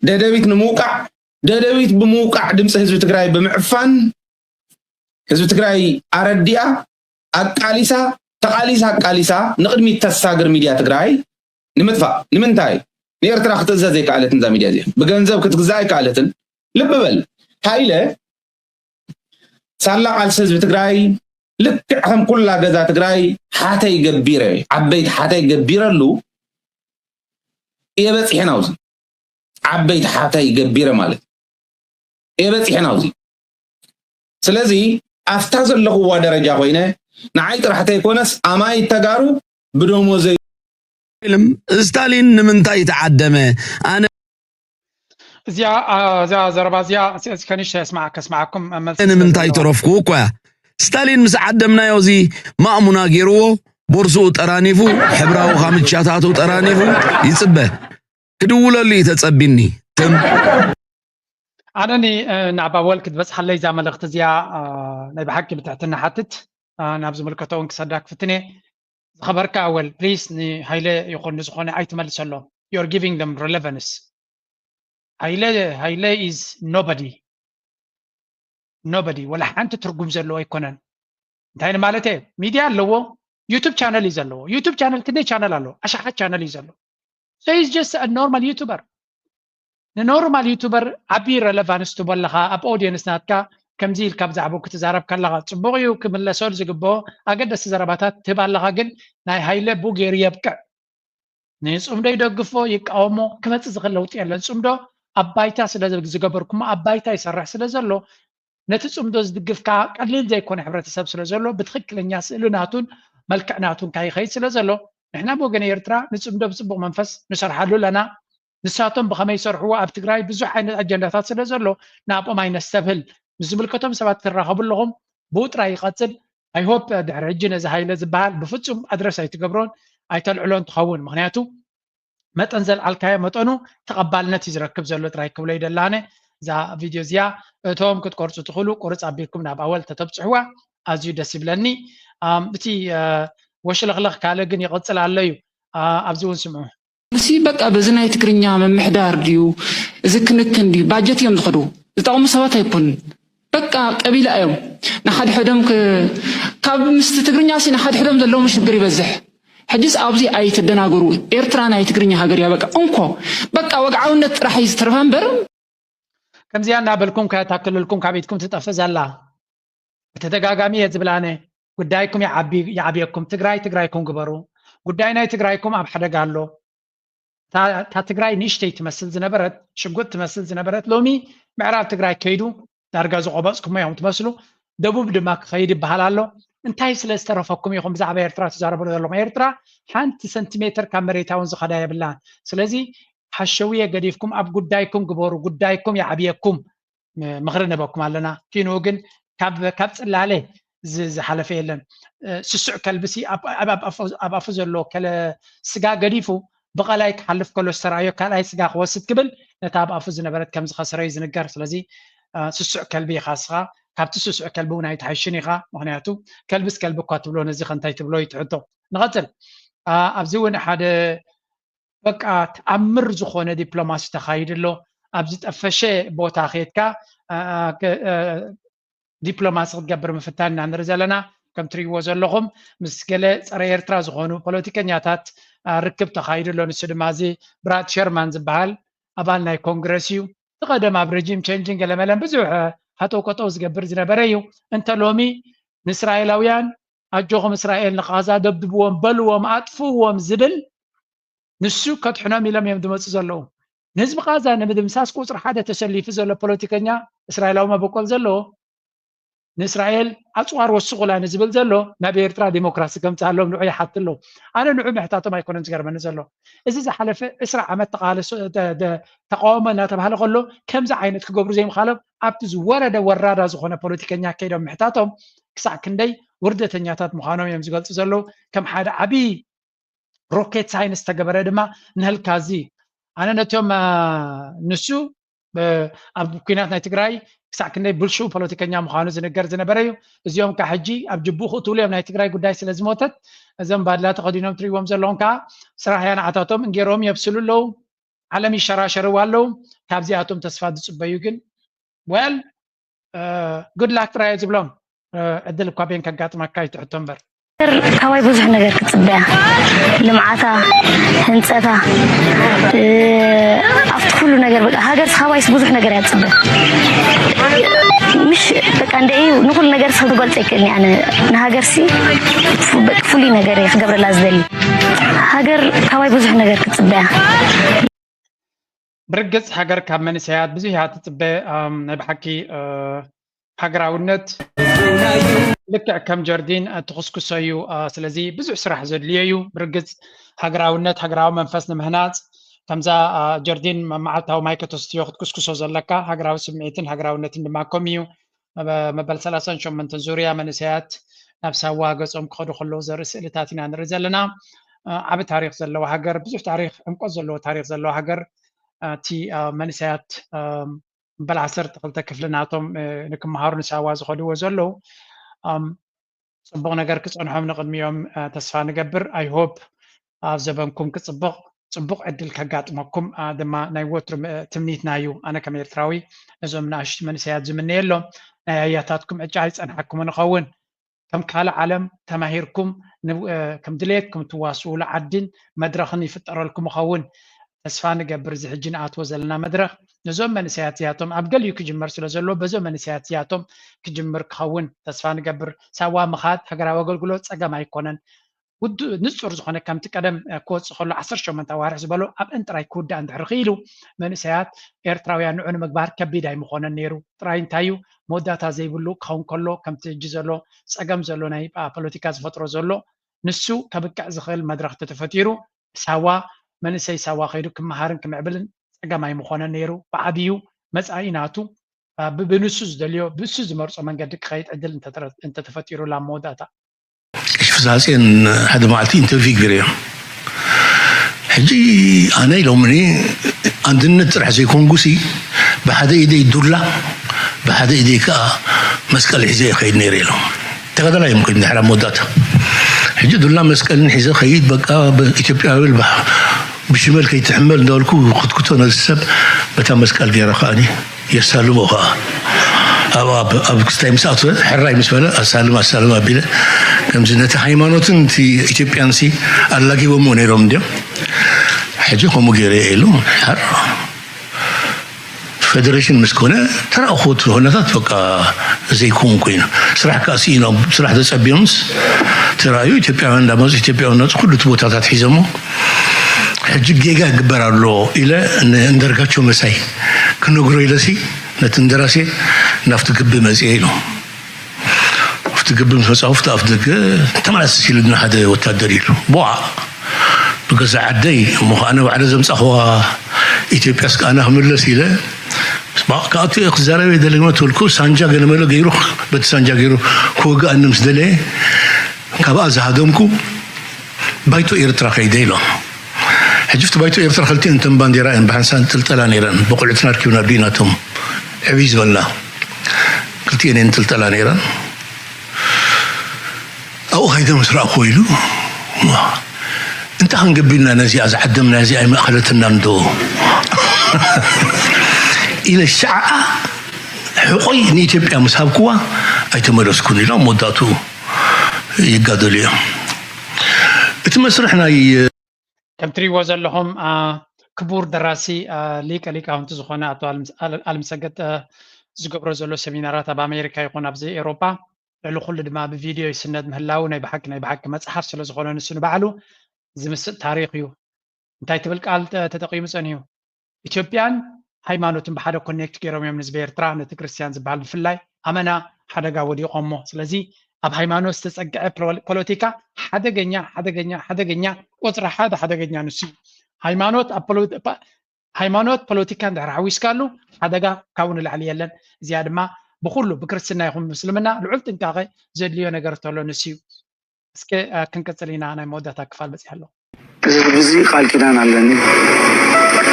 ደደቢት ንምውቃዕ፣ ደደቢት ብምውቃዕ ድምፂ ህዝቢ ትግራይ ብምዕፋን ህዝቢ ትግራይ ኣረዲኣ ኣቃሊሳ ተቃሊሳ ኣቃሊሳ ንቅድሚት ተሳግር ሚድያ ትግራይ ንምጥፋእ። ንምንታይ ንኤርትራ ክትእዘዝ ኣይከኣለትን እዛ ሚድያ እዚኣ? ብገንዘብ ክትግዛእ ኣይከኣለትን። ልቢ በል ሃይለ ሳላ ቃልሲ ህዝቢ ትግራይ ልክዕ ከም ኩላ ገዛ ትግራይ ሓተይ ገቢረ ዓበይቲ ሓተይ ገቢረሉ እየ በፂሐ ናብዚ ዓበይቲ ሓተይ ገቢረ ማለት እየ በፂሐ ናብዚ ስለዚ ኣብታ ዘለኹዋ ደረጃ ኮይነ ንዓይ ጥራሕ ተይኮነስ ኣማይ ተጋሩ ብደሞዘይ ስታሊን ንምንታይ ተዓደመ ኣነ እዚኣ እዚኣ ዘረባ እዚኣ እዚ ከንሽተ የስማዕ ከስማዓኩም መልሲ ንምንታይ ተረፍኩ እኮ እያ ስታሊን ምስ ዓደምናዮ እዚ ማእሙና ገይርዎ ቦርሱኡ ጠራኒፉ ሕብራዊ ካምቻታቱ ጠራኒፉ ይፅበ ክድውለሉ እዩ ተፀቢኒ ትም ኣነኒ ንኣባወል ክትበፅሓለይ እዛ መልእክቲ እዚኣ ናይ ብሓቂ ብትሕትና ሓትት ናብ ዝምልከቶ እውን ክሰዳ ክፍትን እየ ዝኸበርካ ኣወል ፕሊስ ንሃይለ ይኹን ንዝኾነ ኣይትመልሰሎም you're giving them relevance ሃይለ ሃይለ is nobody nobody ወላ ሓንቲ ትርጉም ዘለዎ ኣይኮነን እንታይ ማለት እየ ሚድያ ኣለዎ ዩቱብ ቻነል እዩ ዘለዎ ዩቱብ ቻነል ክንደይ ቻነል ኣለዎ ኣሽሓት ቻነል እዩ ዘለዎ so he's just a normal YouTuber ንኖርማል ዩቱበር ዓቢ ረለቫንስ ትቦ ኣለኻ ኣብ ኦዲየንስ ናትካ ከምዚ ኢልካ ብዛዕባኡ ክትዛረብ ከለኻ ጽቡቕ እዩ ክምለሰሉ ዝግብኦ ኣገደስቲ ዘረባታት ትህብ ኣለኻ ግን ናይ ሃይለ ቡ ገይሩ የብቅዕ ንጽምዶ ይደግፎ ይቃወሞ ክመጽእ ዝኽእል ለውጢ የለን ጽምዶ ኣብ ባይታ ስለ ዝገበርኩሞ ኣብ ባይታ ይሰርሕ ስለ ዘሎ ነቲ ጽምዶ ዝድግፍ ከዓ ቀሊል ዘይኮነ ሕብረተሰብ ስለ ዘሎ ብትኽክለኛ ስእሊ ናቱን መልክዕ ናቱን ከይኸይድ ስለ ዘሎ ንሕና ብወገን ኤርትራ ንጽምዶ ብጽቡቕ መንፈስ ንሰርሓሉ ኣለና ንሳቶም ብኸመይ ይሰርሕዎ ኣብ ትግራይ ብዙሕ ዓይነት ኣጀንዳታት ስለ ዘሎ ንኣብኦም ኣይነስተብህል ምስ ዝምልከቶም ሰባት ትራኸቡ ኣለኹም ብኡ ጥራይ ይቐጽል I hope ድሕሪ ሕጂ ነዚ ሃይለ ዝበሃል ብፍጹም ኣድረስ ኣይትገብሮን ኣይተልዕሎን ትኸውን ምክንያቱ መጠን ዘልዓልካዮ መጠኑ ተቐባልነት እዩ ዝረክብ ዘሎ ጥራይ ክብሎ ይደላነ እዛ ቪድዮ እዚኣ እቶም ክትቆርፁ ትኽእሉ ቁርፅ ኣቢልኩም ናብ ኣወል ተተብፅሕዋ ኣዝዩ ደስ ይብለኒ እቲ ወሽለኽለኽ ካልእ ግን ይቕፅል ኣሎ እዩ ኣብዚ እውን ስምዑ እዚ በቃ በዚ ናይ ትግርኛ ምምሕዳር ድዩ እዚ ክንክን ድዩ ባጀት እዮም ዝኸዱ ዝጠቕሙ ሰባት ኣይኮኑን በቃ ቀቢላ እዮም ንሓድሕዶም ካብ ምስቲ ትግርኛ ሲ ንሓድሕዶም ዘለዎም ሽግር ይበዝሕ ሕጅስ ኣብዚ ኣይትደናገሩ ኤርትራ ናይ ትግርኛ ሃገር እያ በቃ እንኮ በቃ ወግዓውነት ጥራሕ እዩ ዝተርፋ እምበር ከምዚኣ እናበልኩም ከታክልልኩም ካብ ኢድኩም ትጠፍእ ዘላ ብተደጋጋሚ እየ ዝብል ኣነ ጉዳይኩም ይዓብየኩም ትግራይ ትግራይኩም ግበሩ ጉዳይ ናይ ትግራይኩም ኣብ ሓደጋ ኣሎ እታ ትግራይ ንእሽተይ ትመስል ዝነበረት ሽጉጥ ትመስል ዝነበረት ሎሚ ምዕራብ ትግራይ ከይዱ ዳርጋ ዝቆበፅኩሞ እዮም ትመስሉ ደቡብ ድማ ክኸይድ ይበሃል ኣሎ እንታይ ስለ ዝተረፈኩም ኢኹም ብዛዕባ ኤርትራ ትዛረቡ ዘለኹም ኤርትራ ሓንቲ ሰንቲሜትር ካብ መሬታ እውን ዝኸዳ የብላን ስለዚ ሓሸውየ ገዲፍኩም ኣብ ጉዳይኩም ግበሩ ጉዳይኩም ይዓብየኩም ምኽሪ ንህበኩም ኣለና ኪንኡ ግን ካብ ካብ ፅላለ ዝሓለፈ የለን ስሱዕ ከልብሲ ኣብ ኣፉ ዘሎ ከለ ስጋ ገዲፉ ብቐላይ ክሓልፍ ከሎ ዝተረኣዮ ካልኣይ ስጋ ክወስድ ክብል ነታ ኣብ ኣፉ ዝነበረት ከም ዝኸሰረ እዩ ዝንገር ስለዚ ስሱዕ ከልቢ ኢኻ ስኻ ካብቲ ስሱዕ ከልቢ እውን ኣይትሓይሽን ኢኻ ምክንያቱ ከልብስ ከልቢ እኳ ትብሎ ነዚ ከንታይ ትብሎ እዩ ትሕቶ ንቐፅል ኣብዚ እውን ሓደ በቃ ተኣምር ዝኾነ ዲፕሎማሲ ተኻይዱ ኣሎ ኣብ ዝጠፈሸ ቦታ ከድካ ዲፕሎማሲ ክትገብር ምፍታን ኢና ንርኢ ዘለና ከም ትርእይዎ ዘለኹም ምስ ገለ ፀረ ኤርትራ ዝኾኑ ፖለቲከኛታት ርክብ ተኻይዱ ኣሎ ንሱ ድማ እዚ ብራድ ሸርማን ዝበሃል ኣባል ናይ ኮንግረስ እዩ እቲ ቀደም ኣብ ረጂም ቸንጅን ገለመለን ብዙሕ ሃጠው ቀጠው ዝገብር ዝነበረ እዩ እንተ ሎሚ ንእስራኤላውያን ኣጆኹም እስራኤል ንቓዛ ደብድብዎም በልዎም ኣጥፍዎም ዝብል ንሱ ከድሕኖም ኢሎም እዮም ዝመፁ ዘለዉ ንህዝቢ ቃዛ ንምድምሳስ ቁፅሪ ሓደ ተሰሊፉ ዘሎ ፖለቲከኛ እስራኤላዊ መበቆል ዘለዎ ንእስራኤል ኣፅዋር ወስኹላ ንዝብል ዘሎ ናብ ኤርትራ ዲሞክራሲ ከምፅኣሎም ንዑ ይሓት ኣለዉ ኣነ ንዑ ምሕታቶም ኣይኮነን ዝገርመኒ ዘሎ እዚ ዝሓለፈ ዕስራ ዓመት ተቃለሶ ተቃወሞ እናተባሃለ ከሎ ከምዚ ዓይነት ክገብሩ ዘይምኻሎም ኣብቲ ዝወረደ ወራዳ ዝኾነ ፖለቲከኛ ከይዶም ምሕታቶም ክሳዕ ክንደይ ውርደተኛታት ምዃኖም እዮም ዝገልፁ ዘለዉ ከም ሓደ ዓብዪ ሮኬት ሳይንስ ተገበረ ድማ ንህልካ እዚ ኣነ ነቶም ንሱ ኣብ ኩናት ናይ ትግራይ ክሳዕ ክንደይ ብልሽው ፖለቲከኛ ምዃኑ ዝንገር ዝነበረ እዩ። እዚኦም ከዓ ሕጂ ኣብ ጅቡ ክእትውሉ እዮም፣ ናይ ትግራይ ጉዳይ ስለ ዝሞተት። እዞም ባድላ ተኸዲኖም ትሪእዎም ዘለኹም ከዓ ስራሕ እያ ንዓታቶም፣ እንጌሮም የብስሉ ኣለዉ። ዓለም ይሸራሸርዋ ኣለዉ። ካብዚኣቶም ተስፋ ዝፅበዩ ግን፣ well፣ good luck ጥራይ ዝብሎም። ዕድል እኳ ቤን ከጋጥመካ ይትሕቶ እምበር። ካባይ ብዙሕ ነገር ክትፅበያ፣ ልምዓታ፣ ህንፀታ፣ ኣብቲ ኩሉ ነገር በቃ ሃገር ካባይስ ብዙሕ ነገር እያ ትፅበ። ምሽ በቃ እንደ እዩ ንኩሉ ነገር ሰብ ክገልፀ ይክእልኒ። ኣነ ንሃገር ሲ ፍሉይ ነገር እየ ክገብረላ ዝደሊ። ሃገር ካባይ ብዙሕ ነገር ክትፅበያ። ብርግፅ ሃገር ካብ መንእሰያት ብዙሕ እያ ትፅበ። ናይ ብሓቂ ሃገራውነት ልክዕ ከም ጀርዲን ትኹስኩሶ እዩ። ስለዚ ብዙሕ ስራሕ ዘድልዮ እዩ። ብርግፅ ሃገራውነት፣ ሃገራዊ መንፈስ ንምህናፅ ከምዛ ጀርዲን መዓልታዊ ማይ ከተስትዮ ክትኩስኩሶ ዘለካ ሃገራዊ ስምዒትን ሃገራውነትን ድማ ከምኡ እዩ። መበል ሰላሳን ሸሞንተን ዙርያ መንእሰያት ናብ ሳዋ ገጾም ክኸዱ ከለዉ ዘርኢ ስእልታት ኢና ንርኢ ዘለና። ዓቢ ታሪኽ ዘለዋ ሃገር፣ ብዙሕ ታሪኽ፣ ዕምቆት ዘለዎ ታሪኽ ዘለዋ ሃገር። እቲ መንእሰያት በል ዓሰርተ ክልተ ክፍሊ ናቶም ንክመሃሩ ንሳዋ ዝኸድዎ ዘለዉ፣ ጽቡቕ ነገር ክጸንሖም ንቕድሚኦም ተስፋ ንገብር። I hope ኣብ ዘበንኩም ክጽብቕ፣ ጽቡቕ ዕድል ከጋጥመኩም ድማ ናይ ወትሩ ትምኒትና እዩ። ኣነ ከም ኤርትራዊ ነዞም ንኣሽቱ መንእሰያት ዝምነየሎም፣ ናይ ኣያታትኩም ዕጫ ኣይጸንሓኩምን ይኸውን። ከም ካልእ ዓለም ተማሂርኩም ከም ድሌትኩም ትዋስኡሉ ዓድን መድረኽን ይፍጠረልኩም ይኸውን። ተስፋ ንገብር እዚ ሕጂ ንኣትዎ ዘለና መድረኽ ነዞም መንእሰያት እዚኣቶም ኣብ ገሊኡ ክጅመር ስለ ዘሎ በዞም መንእሰያት እዚኣቶም ክጅምር ክኸውን ተስፋ ንገብር። ሳዋ ምኻድ ሃገራዊ ኣገልግሎት ጸገም ኣይኮነን። ውዱእ ንጹር ዝኾነ ከምቲ ቀደም ክወጽእ ከሎ ዓሰርተ ሸሞንተ ኣዋርሕ ዝበሎ ኣብአን ጥራይ ክውዳእ እንድሕር ክኢሉ መንእሰያት ኤርትራውያን ንዑ ንምግባር ከቢድ ኣይምኾነን ነይሩ። ጥራይ እንታይ እዩ መወዳእታ ዘይብሉ ክኸውን ከሎ ከምቲ ሕጂ ዘሎ ጸገም ዘሎ ናይ ፖለቲካ ዝፈጥሮ ዘሎ ንሱ ከብቅዕ ዝኽእል መድረኽ ተተፈጢሩ ሳዋ መንእሰይ ሳዋ ከይዱ ክመሃርን ክምዕብልን ጸገም ኣይምኾነን ነይሩ። ብዓብዩ መጻኢ ናቱ ብንሱ ዝደልዮ ብእሱ ዝመርጾ መንገዲ ክኸይድ ዕድል እንተተፈጢሩ ላብ መወዳእታ ቀሺ ፍስሃፅየን ሓደ መዓልቲ ኢንተርቪው ገይረዮም። ሕጂ ኣነ ኢሎምኒ ኣንድነት ጥራሕ ዘይኮንኩሲ ብሓደ ኢደይ ዱላ ብሓደ ኢደይ ከዓ መስቀል ሒዘ ይኸይድ ነይረ ኢሎም። ተጋዳላይ እዮም ኮይኖም ድሕሪ ኣብ መወዳእታ። ሕጂ ዱላ መስቀልን ሒዘ ኸይድ በቃ ኢትዮጵያዊ ብሽመል ከይትሕመል እንዳበልኩ ክትኩቶ ነዚ ሰብ በታ መስቀል ገይረ ከዓኒ የሳልሞ ከዓ ኣብ ክስታይ ምስ ኣትወ ሕራይ ምስ በለ ኣሳልም ኣሳልም ኣቢለ ከምዚ ነቲ ሃይማኖትን እቲ ኢትዮጵያን ሲ ኣላጊቦሞ ነይሮም እንዲዮም። ሕጂ ከምኡ ገይረ እየ ኢሉ ሓር ፈደሬሽን ምስ ኮነ ተራእኹት ኩነታት በቃ ዘይከውን ኮይኑ ስራሕ ከዓ ስኢኖም ስራሕ ተፀቢዮምስ ተራእዩ ኢትዮጵያውያን እንዳመፁ ኢትዮጵያውያን ናፁ ኩሉ እቲ ቦታታት ሒዘሞ ሕጂ ጌጋ ይግበር ኣሎ ኢለ ንእንደርጋቸው መሳይ ክነግሮ ኢለሲ ነቲ እንደራሴ ናብቲ ግቢ መፅየ ኢሉ ኣብቲ ግቢ ምስ መፃ ኣብቲ ኣፍ ደገ ተመላስ ኢሉና ሓደ ወታደር ኢሉ ቦዓ ብገዛ ዓደይ እሞ ከዓ ኣነ ባዕለ ዘምፃኽዋ ኢትዮጵያስ ከዓ ኣነ ክምለስ ኢለ ክኣቱ ክዛረብ የደለግመ ትበልኩ ሳንጃ ገለመለ ገይሩ በቲ ሳንጃ ገይሩ ክወግኣኒ ምስ ደለየ ካብኣ ዝሃደምኩ ባይቶ ኤርትራ ከይደ ኢሎም ሕጂ ፍቲ ባይቶ ኤርትራ ክልቲኤን እተን ባንዴራ እየን ብሓንሳብ ንጥልጠላ ነይረን ብቆልዑትና ኣርኪብና ኣዲናቶም ዕብይ ዝበልና ክልቲኤን እየን ንጥልጠላ ነይረን ኣብኡ ከይደ ምስ ረኣኽዎ ኢሉ እንታይ ክንገብር ኢና ነዚኣ ዝዓደምና እዚኣ ኣይመእኸለትናን ዶ ኢለ ሻዓ ሕቆይ ንኢትዮጵያ ምስ ሃብክዋ ኣይተመለስኩን ኢሎም መወዳእትኡ ይጋደሉ እዮም እቲ መስርሕ ናይ ከም ትሪእዎ ዘለኹም ክቡር ደራሲ ሊቀ ሊቃውንቲ ዝኾነ ኣቶ ኣልምሰገድ ዝገብሮ ዘሎ ሰሚናራት ኣብ ኣሜሪካ ይኹን ኣብዚ ኤውሮጳ ልዕሊ ኩሉ ድማ ብቪድዮ ይስነድ ምህላው ናይ ብሓቂ ናይ ብሓቂ መፅሓፍ ስለ ዝኾነ ንሱ ንባዕሉ ዝምስጥ ታሪኽ እዩ። እንታይ ትብል ቃል ተጠቂሙ ፀኒሁ? ኢትዮጵያን ሃይማኖትን ብሓደ ኮኔክት ገይሮም እዮም ንህዝቢ ኤርትራ ነቲ ክርስትያን ዝበሃል ብፍላይ ኣመና ሓደጋ ወዲቖሞ። ስለዚ ኣብ ሃይማኖት ዝተፀግዐ ፖለቲካ ሓደገኛ ሓደገኛ ሓደገኛ ቁፅሪ ሓደ ሓደገኛ ንሱ እዩ። ሃይማኖት ኣብ ሃይማኖት ፖለቲካ እንድሕር ሓዊስካሉ ሓደጋ ካብኡ ንላዕሊ የለን። እዚኣ ድማ ብኩሉ ብክርስትና ይኹን ምስልምና ልዑል ጥንቃቐ ዘድልዮ ነገር ተሎ ንሱ እዩ። እስከ ክንቅፅል ኢና፣ ናይ መወዳእታ ክፋል በፂሐ ኣለኹ። እዚ ብዚ ቃል ኪዳን ኣለኒ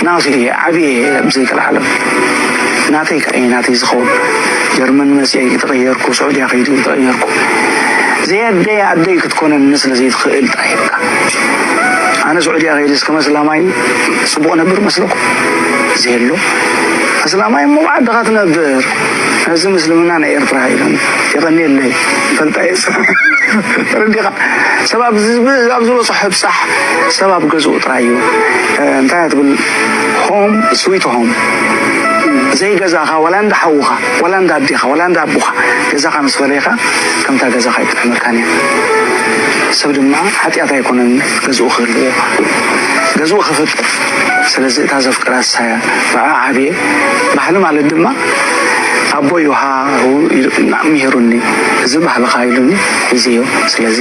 ናቱ እየ ዓብየ እየ ብዘይ ቀልዓለም ናተይ ከ እዩ ናተይ ዝኸውን። ጀርመን መፅየ እዩ ተቐየርኩ፣ ስዑድያ ከይደ እዩ ተቐየርኩ። ዘየደይ ኣደይ ክትኮነኒ ስለ ዘይትኽእል ጥራይ እካ። ኣነ ስዑድያ ከይደ እስከ መስላማይ ፅቡቕ ነብር መስለኩም? ዘየሎ። ኣስላማይ እሞ ብዓድኻ ትነብር። እዚ ምስልምና ናይ ኤርትራ ኢሎም የቐንየለይ። ፈልጣ የስ ረዲኻ። ሰብ ኣብ ዝብ- ኣብ ዝበፅሖ ብፃሕ ሰብ ኣብ ገዝኡ ጥራይ እዩ። እንታይ ትብል? ሆም ስዊት ሆም። ዘይገዛኻ ዋላ እንዳ ሓውኻ ዋላ እንዳ ኣዴኻ ዋላ እንዳ ኣቦኻ ገዛኻ ምስ ፈለይኻ ከምታ ገዛኻ ኣይጥዕመልካን እያ። ሰብ ድማ ሓጢኣት ኣይኮነን ገዝኡ ክህልዎ። ገዝኡ ክፍጥር። ስለዚ እታ ዘፍቅራ እሳ እያ። ብኣ ዓብየ። ባህሊ ማለት ድማ ኣቦይ ውሃ ምሂሩኒ፣ እዚ ባህልኻ ኢሉኒ ሒዝዮ። ስለዚ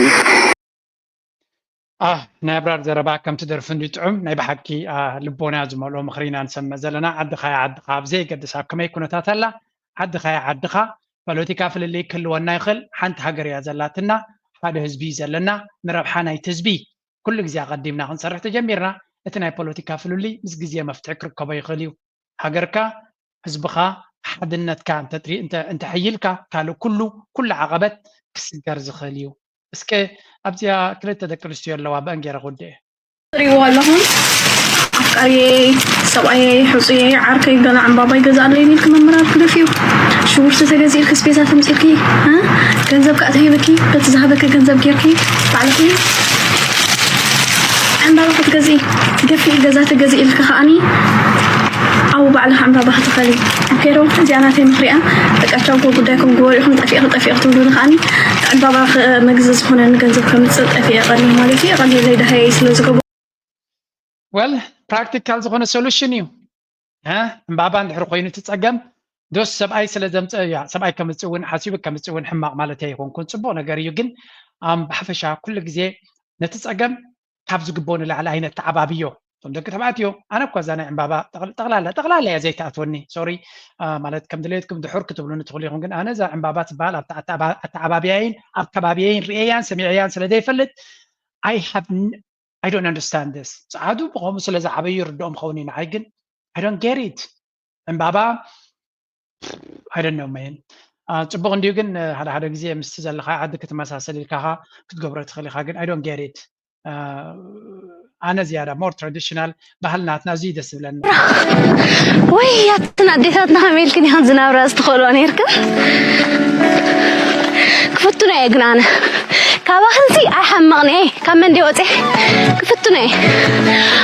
ኣህ ናይ ኣብራር ዘረባ ከምቲ ደርፊ እንዲ ጥዑም ናይ ብሓቂ ኣህ ልቦና ዝመልኦ ምኽሪ ኢና ንሰምዕ ዘለና። ዓድኻ እያ ዓድኻ፣ ኣብ ዘየገድስ ኣብ ከመይ ኩነታት ኣላ ዓድኻ እያ ዓድኻ። ፖለቲካ ፍልልይ ክህልወና ይኽእል፣ ሓንቲ ሃገር እያ ዘላትና፣ ሓደ ህዝቢ እዩ ዘለና። ንረብሓ ናይቲ ህዝቢ ኩሉ ግዜ ኣቐዲምና ክንሰርሕ ተጀሚርና፣ እቲ ናይ ፖለቲካ ፍልልይ ምስ ግዜ መፍትሒ ክርከቦ ይኽእል እዩ። ሃገርካ፣ ህዝብኻ፣ ሓድነትካ እንተትሪ- እንተ- እንተሐይልካ ካልእ ኩሉ ኩሉ ዓቐበት ክስገር ዝኽእል እዩ። እስከ ኣብዚኣ ክልተ ደቂ ኣንስትዮ ኣለዋ፣ ብአን ገይረ ክውድእ እየ። ትሪእዎ ኣለኹም። ኣፍቃሪየይ፣ ሰብኣየይ፣ ሕፁየይ፣ ዓርከይ ገና ዕምባባ ይገዝኣለይ ኢልኪ መምህር ኣብ ግደፍዩ። ሽጉርቲ ተገዚእልኪ፣ ስፔዛ ተምፂእልኪ፣ እ? ገንዘብ ከዓ ተሂብኪ፣ በቲ ዝሃበኪ ገንዘብ ጌርኪ ባዕልኪ ዕምባባ ክትገዝኢ፣ ገፊሕ ገዛ ተገዚእልኪ ከዓኒ ኣብኡ ባዕልኺ ዕምባባ ክትኸሊ። ኦኬ ዶ? እዚኣ ናተይ ምኽሪ እያ። በቃ ቻው፣ ጉዳይኩም ግበሩ ኢኹም፣ ጠፊእኺ ጠፊእኺ ትብሉኒ ከዓኒ ዕምባባ ከ- መግዚ ዝኾነኒ ገንዘብ ከምፅእ ጠፊኤ ቀልዩ ማለት እዩ። ቀልዩለይ ደሃየይ ስለ ዝገበሩ። ወል ፕራክቲካል ዝኾነ ሶሉሽን እዩ። እ? ዕምባባ እንድሕር ኮይኑ እቲ ፀገም ዶስ ሰብኣይ ስለ ዘምፀ እያ። ሰብኣይ ከምፅእ እውን ሓሲቡ ከምፅእ እውን ሕማቕ ማለት ኣይኮንኩን፣ ፅቡቕ ነገር እዩ። ግን ኣም ብሓፈሻ ኩሉ ግዜ ነቲ ፀገም ካብ ዝግብኦ ንላዕሊ ኣይነተዓባብዮ። እቶም ደቂ ተባዕትዮ ኣነ እኳ እዛ ናይ ዕምባባ ጠቕል- ጠቕላላ ጠቕላላ እያ ዘይትኣትወኒ። ሶሪ፣ አ፣ ማለት ከም ድሌትኩም ድሑር ክትብሉኒ ትኽእሉ ኢኹም፣ ግን ኣነ እዛ ዕምባባ ትበሃል ኣብቲ ኣተኣባ- ኣተዓባብያይን ኣብ ከባብየይን ርእየያን ሰሚዐያን ስለ ዘይፈልጥ I have I don't understand this። ጸዓዱ ብኸምኡ ስለ ዝዓበዩ ይርድኦም ኸውን እዩ ንዓይ፣ ግን I don't get it። ዕምባባ I don't know man። አ፣ ጽቡቕ እንድዩ፣ ግን ሓደ ሓደ ግዜ ምስቲ ዘለኻ ዓዲ ክትመሳሰል ኢልካ ኻ ክትገብሮ ትኽእል ኢኻ፣ ግን I don't get it። አ፣ ኣነ ዝያዳ more traditional ባህሊ ናትና እዙይ ደስ ዝብለኒ። ወይ ያትን ኣዴታትና ከመይ ኢልክን ኢኽን ዝናብራ ዝትኽእልኦ ነይርክን? ክፍትኖ እየ ግን ኣነ ካባኽንሲ ኣይሓምቕን እየ። ካብ መን ድየ ወፅየ? ክፍትኖ እየ።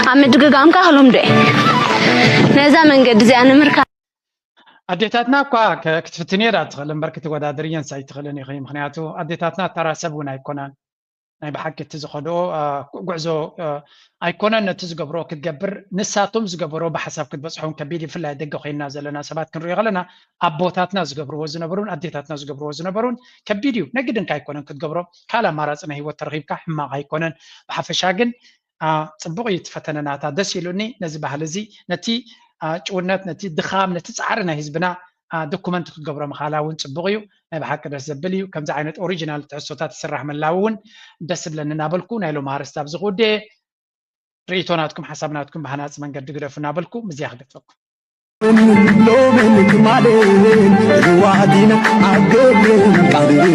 ኣብ ምድግጋም ከዓ ክልምዶ እየ። ነዛ መንገዲ እዚኣ ንምርካብ ኣዴታትና እኳ ከ- ክትፍትንዮ ዳ ትኽእል እምበር ክትወዳደርየንስ ኣይትኽእልን ኢኺ። ምኽንያቱ ኣዴታትና ተራ ሰብ እውን ኣይኮናን። ናይ ብሓቂ እቲ ዝኸድኦ አ፣ ጉዕዞ አ፣ ኣይኮነን ነቲ ዝገብርኦ ክትገብር፣ ንሳቶም ዝገበርኦ ብሓሳብ ክትበፅሖም ከቢድ እዩ። ብፍላይ ደገ ኮይንና ዘለና ሰባት ክንሪኦ ከለና ኣቦታትና ዝገብርዎ ዝነበሩን ኣዴታትና ዝገብርዎ ዝነበሩን ከቢድ እዩ። ነግድንካ ኣይኮነን ክትገብሮ፣ ካልእ ኣማራፂ ናይ ህይወት ተረኺብካ ሕማቕ ኣይኮነን። ብሓፈሻ ግን አ፣ ፅቡቕ እዩ እቲ ፈተነ ናታ፣ ደስ ኢሉኒ። ነዚ ባህሊ እዚ ነቲ አ፣ ጭውነት ነቲ ድኻም ነቲ ፃዕሪ ናይ ህዝብና ዶኩመንት ክትገብሮ ምኻላ እውን ፅቡቕ እዩ። ናይ ብሓቂ ደስ ዘብል እዩ። ከምዚ ዓይነት ኦሪጂናል ትሕዝቶታት ይስራሕ ምህላው እውን ደስ ዝብለኒ እናበልኩ ናይ ሎሚ ኣርእስቲ ኣብዚ ክውድእ እየ። ርእይቶ ናትኩም ሓሳብ ናትኩም ብሃናፂ መንገዲ ግደፉ እናበልኩ ምዝያ ክገፀኩም። ሎምን ትማልን ህዋዲና ኣብ ገብርን ቃልን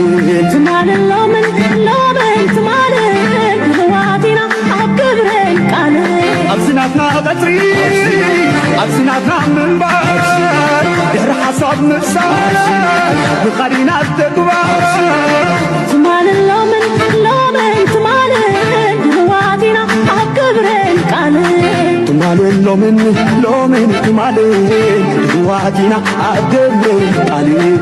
ትማልን ሎምን ሎምን ትማልን ህዋዲና ኣብ ገብርን ቃልን ኣብዚ ናትና ቀፅሪ ኣብዚ ናትና ምንባር ድሕሪ ሓሳብ ምሳር ምኻዲና ተግባር ትማልን ሎምን ሎምን ትማልን ህዋዲና ኣብ ገብርን ቃልን ትማልን ሎምን ሎምን ትማልን ህዋዲና ኣብ ገብርን ቃልን